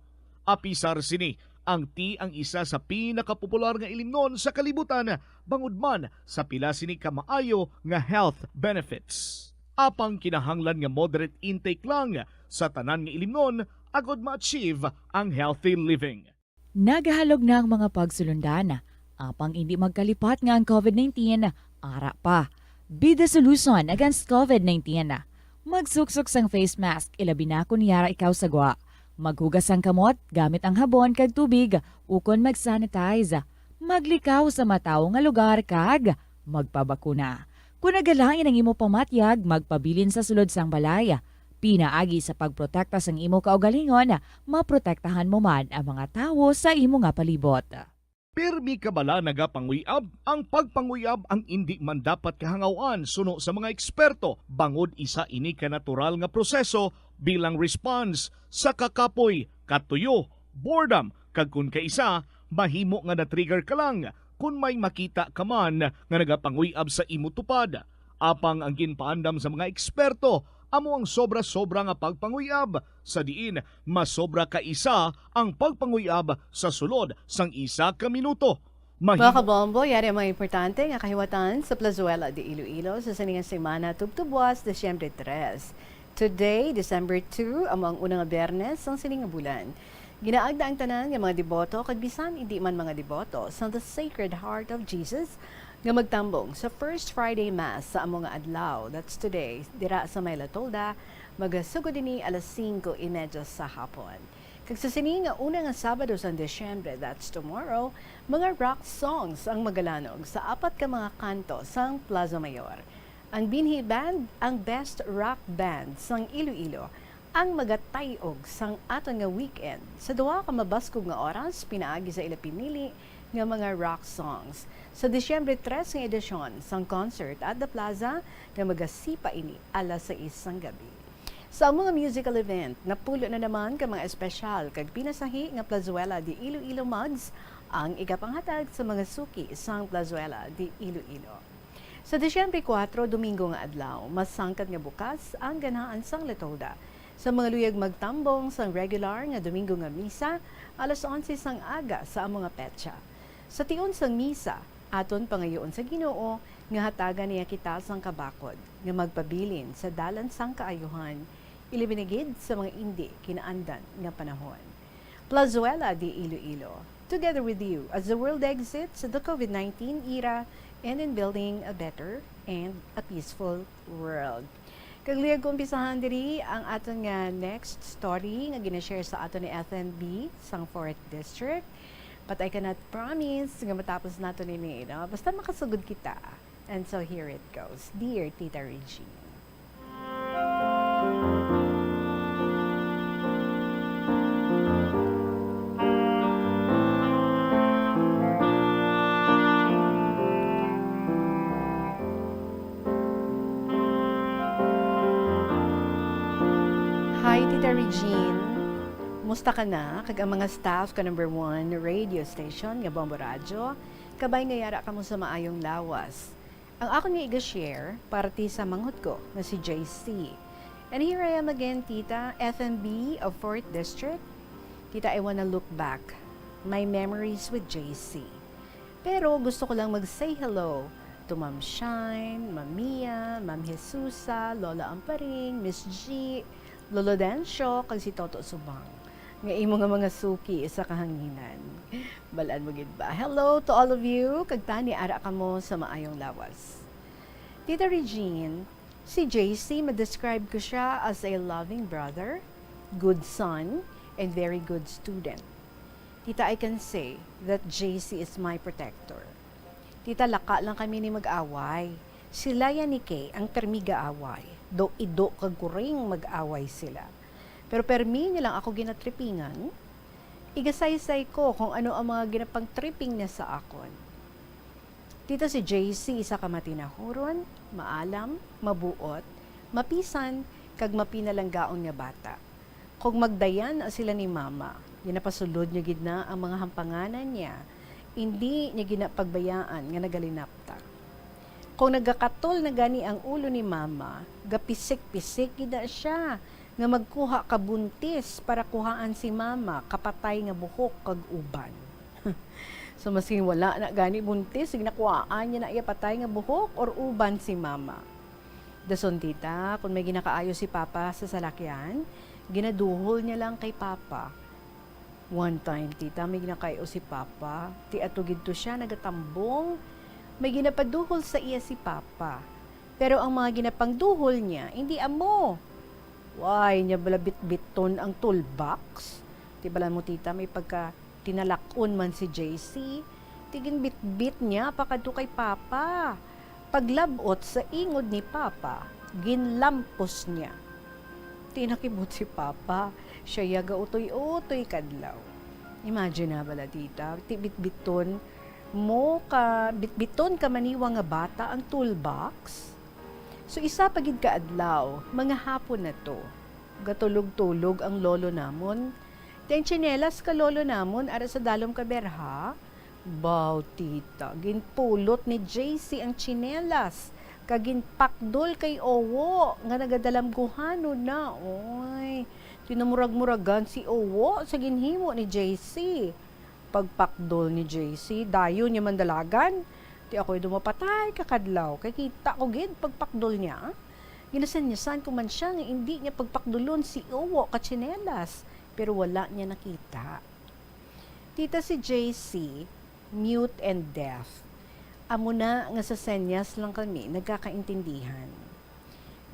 Apisar sini, ang tea ang isa sa pinakapopular nga ilimnon sa kalibutan, bangod man sa pila sini ka maayo nga health benefits. Apang kinahanglan nga moderate intake lang sa tanan nga ilimnon agod ma-achieve ang healthy living. Nagahalog na ang mga pagsulundan, apang indi magkalipat nga ang covid nineteen ara pa. Be the solution against covid nineteen. Magsuksok sang face mask, ilabi na kon yara ikaw sa gwa. Maghugas sang kamot gamit ang habon kag tubig, ukon mag-sanitize. Maglikaw sa matawo nga lugar kag magpabakuna. Kon nagalain ang imo pamatyag, magpabilin sa sulod sang balay. Pinaagi sa pagprotekta sang imo kaugalingon, maprotektahan mo man ang mga tawo sa imo nga palibot. Pirmi ka bala nagapanguyab? Ang pagpanguyab ang indi man dapat kahangaw-an suno sa mga eksperto, bangod isa ini ka natural nga proseso bilang response sa kakapoy, katuyo, boredom, kag kon kaisa, mahimo nga na-trigger ka lang kon may makita ka man nga nagapanguy-ab sa imo tupad. Apang ang ginpaandam sa mga eksperto amo ang sobra-sobra nga pagpanguy-ab, sa diin masobra ka isa ang pagpanguy-ab sa sulod sang isa ka minuto. Mahi- Mga kabombo, yari ang mga importante nga kahiwatan sa Plazuela de Iloilo sa sini nga semana tubtob buwas, Disyembre tres. Today, December two, amo ang una nga Biyernes sang sini nga bulan. Ginaagda ang tanan nga mga deboto kag bisan indi man mga deboto sang The Sacred Heart of Jesus nga magtambong sa First Friday Mass sa amo nga adlaw, that's today, dira sa may La Tolda, magasugod ini alas singko y medya sa hapon. Kag sa sini nga una nga Sabado sang Disyembre, that's tomorrow, mga rock songs ang magalanog sa apat ka mga kanto sang Plaza Mayor. Ang Binhi Band, ang best rock band sang Iloilo, ang magatay-og sang aton nga weekend sa duha ka mabaskog nga oras pinaagi sa ila pinili nga mga rock songs sa Disyembre tres nga edisyon sang Concert at the Plaza nga magasipa ini alas sais sang gabi. Sa amo nga musical event, napulo na naman ka mga espesyal kag pinasahi nga Plazuela de Iloilo mugs ang igapanghatag sa mga suki sang Plazuela de Iloilo. Sa Disyembre kuwatro, Domingo nga adlaw, masangkad nga bukas ang ganahan sang La Tolda sa mga luyag magtambong sang regular nga Domingo nga misa alas onse sang aga sa amo nga petsa. Sa tion sang misa, aton pangayoon sa Ginoo nga hatagan niya kita sang kabakod nga magpabilin sa dalan sang kaayuhan, ilabi na gid sa mga indi kinaandan nga panahon. Plazuela de Iloilo, together with you as the world exits the covid nineteen era and in building a better and a peaceful world. Kag luyag ko umpisahan diri ang aton nga next story nga ginashare sa aton ni F N B sang Fourth District. But I cannot promise nga matapos nato nini, no? Basta makasugod kita. And so here it goes. Dear Tita Regine. Terry Jean, musta ka na? Kag ang mga staff ka number one radio station nga Bombo Radyo, kabay nga yara kamo sa maayong lawas. Ang akon nga iga-share, parte sa manghod ko nga si J C. And here I am again, Tita, F M B of fourth District. Tita, I wanna look back my memories with J C. Pero gusto ko lang mag-say hello to Ma'am Shine, Ma'am Mia, Ma'am Jesusa, Lola Amparing, Miss G, Lolo Dencio, kag si Toto Subang, nga imo nga mga suki sa kahanginan. Balaan mo gid ba? Hello to all of you, kag tani ara kamo sa maayong lawas. Tita Regine, si J C, ma-describe ko siya as a loving brother, good son, and very good student. Tita, I can say that J C is my protector. Tita, laka lang kami ni mag-away. Sila yan ni Kay ang permi gaaway. Do ido kag kuring mag-away sila. Pero permi niya lang ako ginatripingan. Igasaysay ko kung ano ang mga ginapang-tripping niya sa akon. Tita, si J C isa ka matinahuron, maalam, mabuot, mapisan, kag mapinalanggaon nga bata. Kung magdayan na sila ni Mama, ginapasulod niya gid na ang mga hampanganan niya, indi niya ginapagbayaan nga nagalinapta. Kung nagakatol na gani ang ulo ni Mama, gapisik-pisik gid na siya nga magkuha ka buntis para kuhaan si Mama ka patay nga buhok kag uban. So, maskin wala na gani buntis, ginakuhaan niya na iya patay nga buhok or uban si Mama. Dason, tita, kung may ginakaayo si Papa sa salakyan, ginaduhol niya lang kay Papa. One time, tita, may ginakaayo si Papa. Ti ato gid to siya nagatambong. May ginapaduhol sa iya si Papa. Pero ang mga ginapangduhol niya, hindi amo. Why niya bala bitbiton ang toolbox? Ti bala mo, tita, may pagka tinalak-on man si J C. Ti ginbitbit niya pakadto kay Papa. Paglab-ot sa ingod ni Papa, ginlampos niya. Ti nakibot si Papa, siya ya gautoy-utoy kadlaw. Imagine na bala, tita, ti bitbiton mo ka, bitbiton ka maniwa nga bata ang toolbox? So, isa pa gid ka adlaw, mga hapon na to, gatulog-tulog ang lolo namon. Ti ang tsinelas ka lolo namon ara sa dalom ka berha. Baw, tita, ginpulot ni J C ang tsinelas kag ginpakdol kay Owo nga nagadalamguhanon na. Oy, ti namurag-muragan si Owo sa ginhimo ni J C. Pagpakdol ni J C, dayon niya mandalagan. Ti ako'y dumapatay ka kadlaw, kay kita ko gid pagpakdol niya. Ginasanyasan ko man siya nga indi niya pagpakdulon si Owo ka tsinelas, pero wala niya nakita. Tita, si J C, mute and deaf. Amo na nga sa senyas lang kami nagkakaintindihan.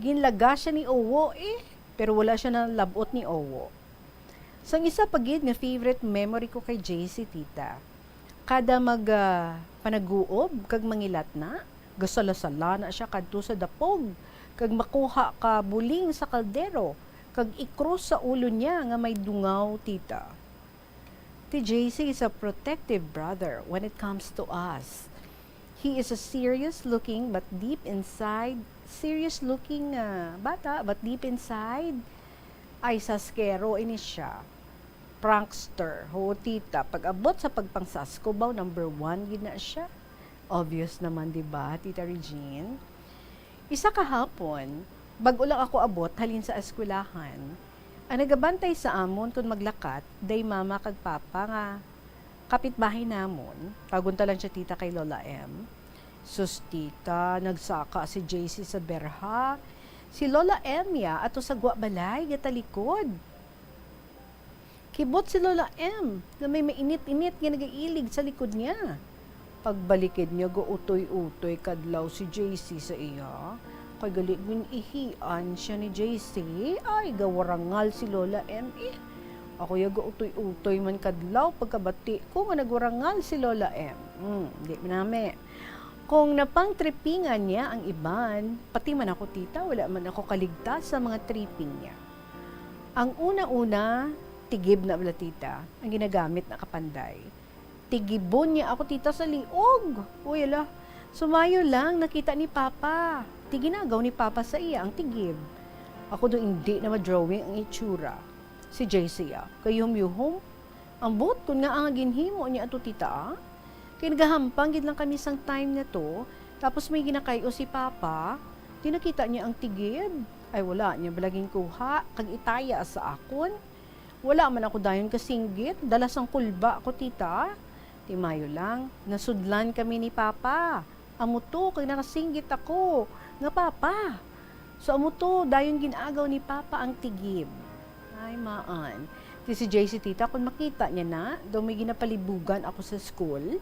Ginlaga siya ni Owo, eh, pero wala siya nalab-ot ni Owo. Sang isa pa gid nga favorite memory ko kay J C, tita, kada mag, ah, panaguob kag mangilat na, gasala-sala na siya kadto sa dapog, kag makuha ka buling sa kaldero, kag ikrus sa ulo niya nga may dungaw, tita. Ti J C is a protective brother when it comes to us. He is a serious looking but deep inside, serious looking, ah, bata, but deep inside, ay saskero ini siya. Prankster. Ho, tita, pag-abot sa pagpangsasko, baw, number one gid na siya. Obvious naman, di ba, Tita Regine? Isa ka hapon, bag-o lang ako abot halin sa eskwelahan, ang nagabantay sa amon kon maglakat, day mama kag papa nga kapitbahay namon, tawgon ta lang siya tita kay Lola M. Sus, tita, nagsaka si J C sa berha. Si Lola M ya ato sa gwa balay gatalikod. Kibot si Lola M nga may mainit-init nga nagailig sa likod niya. Pagbalikid niya, gautoy-utoy kadlaw si J C sa iya. Kay gali gin-ihian siya ni J C. Ay, gawarangal si Lola M, eh. Ako ya gautoy-utoy man kadlaw pagkabati ko nga nagwarangal si Lola M. Hmm, di nami. Kung napangtripingan niya ang iban, pati man ako, tita, wala man ako kaligtas sa mga tripping niya. Ang una-una, tigib na bala, tita, ang ginagamit na kapanday. Tigibon niya ako, tita, sa liog. Uy, ala, sumayo lang, nakita ni Papa. Ti ginagaw ni Papa sa iya ang tigib. Ako do indi na ma-drawing ang itsura. Si J C, ah, kayuhom-yuhom. Ambot kon ngaa nga ginhimo niya ato, tita, ah. Kay nagahampang gid lang kami sang time nga to, tapos may ginakay-o si Papa, di nakita niya ang tigib. Ay, wala niya bala ginkuha, kag itaya sa akon. Wala man ako dayon kasinggit, dala sang kulba ko, tita. Timayo lang, nasudlan kami ni Papa. Amo to, kag nakasinggit ako nga Papa. So, amo to, dayon gin-agaw ni Papa ang tigib. Ay, maan. Ti si J C, tita, kung makita niya na, daw may ginapalibugan ako sa school,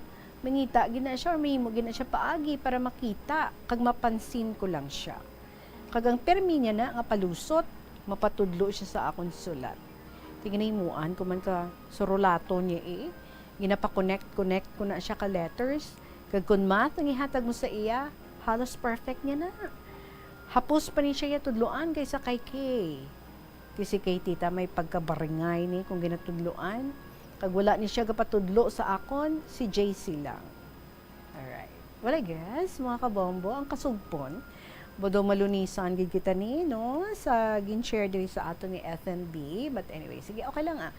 mangita gid na siya or mahimo gid na siya paagi para makita kag mapansin ko lang siya. Kag ang permi niya na nga palusot, mapatudlo siya sa akon sulat. Ti ginahimoan ko man ka surulaton niya, eh. Ginapa-connect-connect ko na siya ka letters. Kag kon math ang ihatag mo sa iya, halos perfect niya na. Hapos pa ni siya iya tudloan kaysa kay Kay. Ti si Kay, tita, may pagkabaringay ni kung ginatudloan. Kag wala ni siya gapatudlo sa akon, si J C lang. Alright. Well, I guess, mga kabombo, ang kasugpon, although malunisan gid kita ni, no, sa gin-share diri sa ato ni F M B. But anyway, sige, okay lang, ah.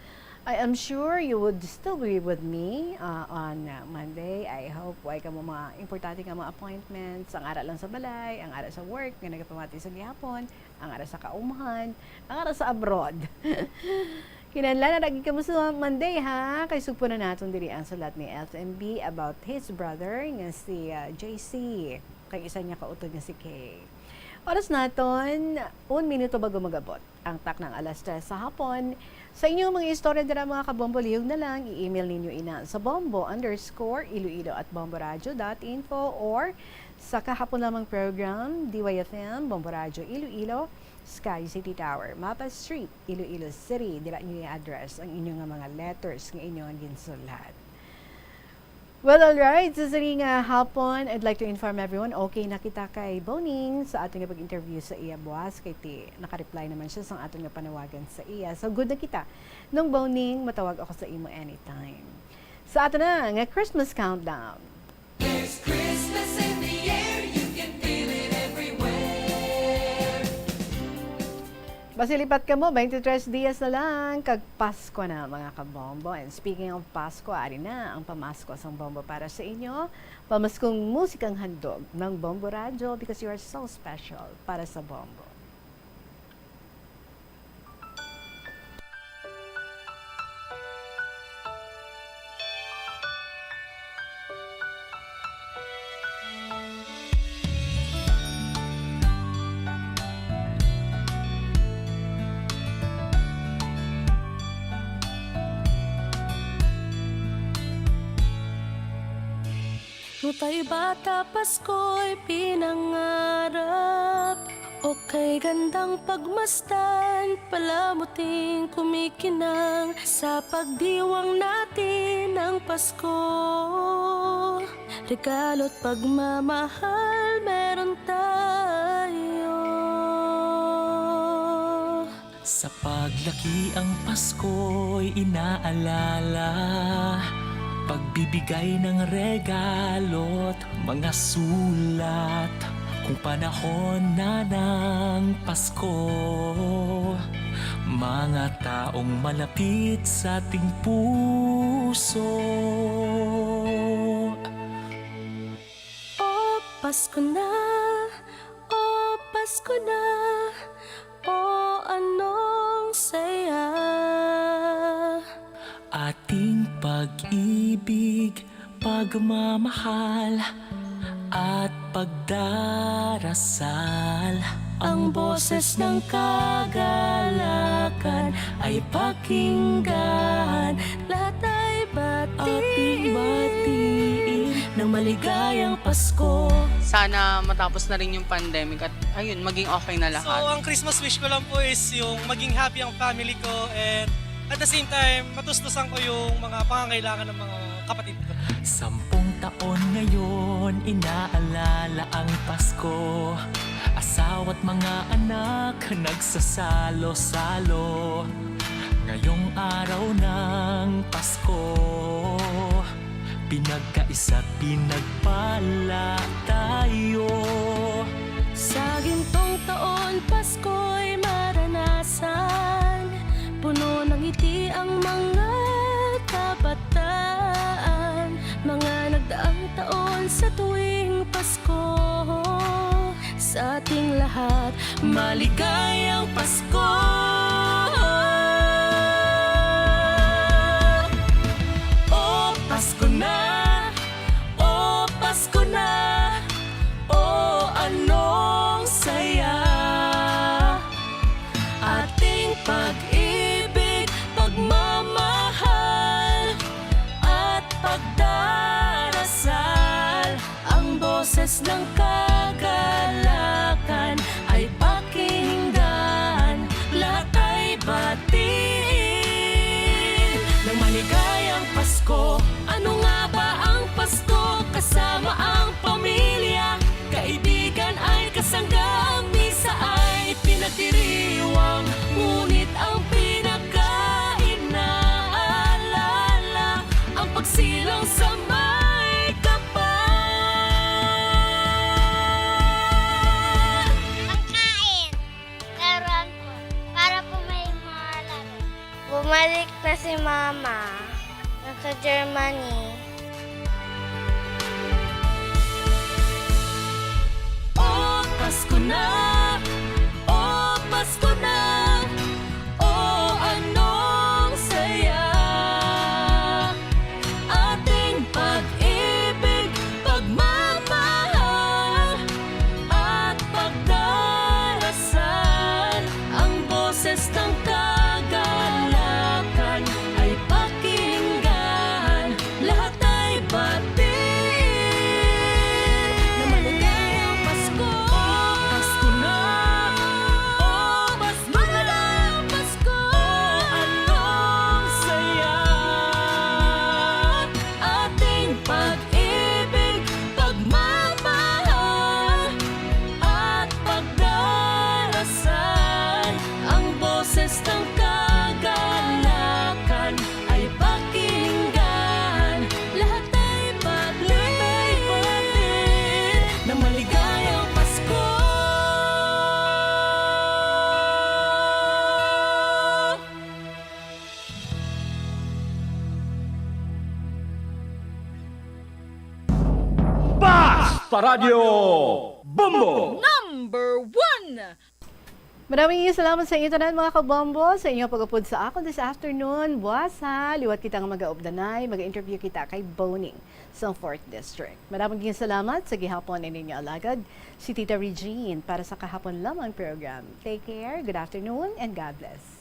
I am sure you would still be with me, uh, on, uh, Monday. I hope way kamo mga importante nga mga appointments, ang ara lang sa balay, ang ara sa work nga nagapamati sa gihapon, ang ara sa kaumhan, ang ara sa abroad. Kinahanglan ara gid kamo sa Monday, ha? Kay sugpo na naton diri ang sulat ni F M B about his brother nga si, uh, J C, kag isa niya ka utod nga si Kay. Oras naton, un minuto bago mag-abot ang taknang alas tres sa hapon. Sa inyong mga istorya dira, mga kabombo, lihog na lang, i-email ninyo ina sa bombo underscore iloilo at bomboradio dot info or sa kahapon lamang program, D Y F M, Bombo Radio Iloilo, Sky City Tower, Mapa Street, Iloilo City. Dira ninyo i-address ang inyo nga mga letters nga inyo nga ginsulat. Well, alright. Sa sini nga hapon, I'd like to inform everyone, okay na kita kay Boning sa aton nga pag-interview sa iya buwas, kay ti, naka-reply naman siya sa aton nga panawagan sa iya. So, good na kita. Nung Boning, matawag ako sa imo anytime. Sa ato na nga Christmas countdown. There's Christmas in the air, you can feel it everywhere. Basi lipat kamo, twenty-three dias na lang, kag Pasko na, mga kabombo. And speaking of Pasko, ari na ang pamasko sang bombo para sa inyo. Pamaskong musikang handog ng Bombo Radyo, because you are so special para sa bombo. Nung tayo'y bata, Pasko'y pinangarap. O kay gandang pagmasdan, palamuting kumikinang. Sa pagdiwang natin ng Pasko, regalo't pagmamahal meron tayo. Sa paglaki ang Pasko'y inaalala, pagbibigay ng regalo't mga sulat. Kung panahon na ng Pasko, mga taong malapit sa ating puso. O Pasko na, o Pasko na, o anong saya. Ating pag-ibig, pagmamahal, at pagdarasal. Ang boses ng kagalakan ay pakinggan. Lahat ay batiin. Ating batiin ng maligayang Pasko. Sana matapos na rin yung pandemic at, ayun, maging okay na lahat. So, ang Christmas wish ko lang po is yung maging happy ang family ko and at the same time, matustusan ko yung mga pangangailangan ng mga kapatid ko. Sampung taon ngayon, inaalala ang Pasko. Asawa't mga anak, nagsasalo-salo. Ngayong araw ng Pasko, pinagkaisa't pinagpala tayo. Sa gintong Taon Pasko'y maranasan, puno ng ngiti ang mga kabataan. Mga nagdaang taon sa tuwing Pasko, sa ating lahat, maligayang Pasko. O Pasko na, o Pasko na, o anong saya. Ating pag-ibig, pagmamahal, at pagdarasal. Ang boses ng kagalakan ay pakinggan, lahat ay batiin ng maligayang Pasko. Ano nga ba ang Pasko? Kasama ang pamilya, kaibigan ay kasangga, ang misa ay pinagdiriwang, ngunit ang pinakainaalala ang pagsilang sa may kapal. Pagkain. Laruan po. Para po may mga laro. Bumalik na si Mama. Nasa Germany. O Pasko na, o Pasko na, o anong saya. Ating pag-ibig, pagmamahal, at pagdarasal. Ang boses ng kagalakan ay pakinggan, lahat ay batiin. Na maligayang Pasko, Pasko na, o Pasko na, Pasko. O anong saya. Ating pag-ibig, pagmamahal, at pagdarasal. Ang boses ng kagalakan ay pakinggan, lahat ay batiin. Na maligayang Pasko. Basta Radyo Bombo! Number one! Maraming salamat sa inyo tanan, mga kabombo, sa inyong pag-upod sa akon this afternoon. Buwas, ha, liwat kita nga mag-aupdanay, mag-interview kita kay Boning sa Fourth District. Maraming salamat sa gihapon, ining inyo alagad, si Tita Regine, para sa kahapon lamang program. Take care, good afternoon, and God bless.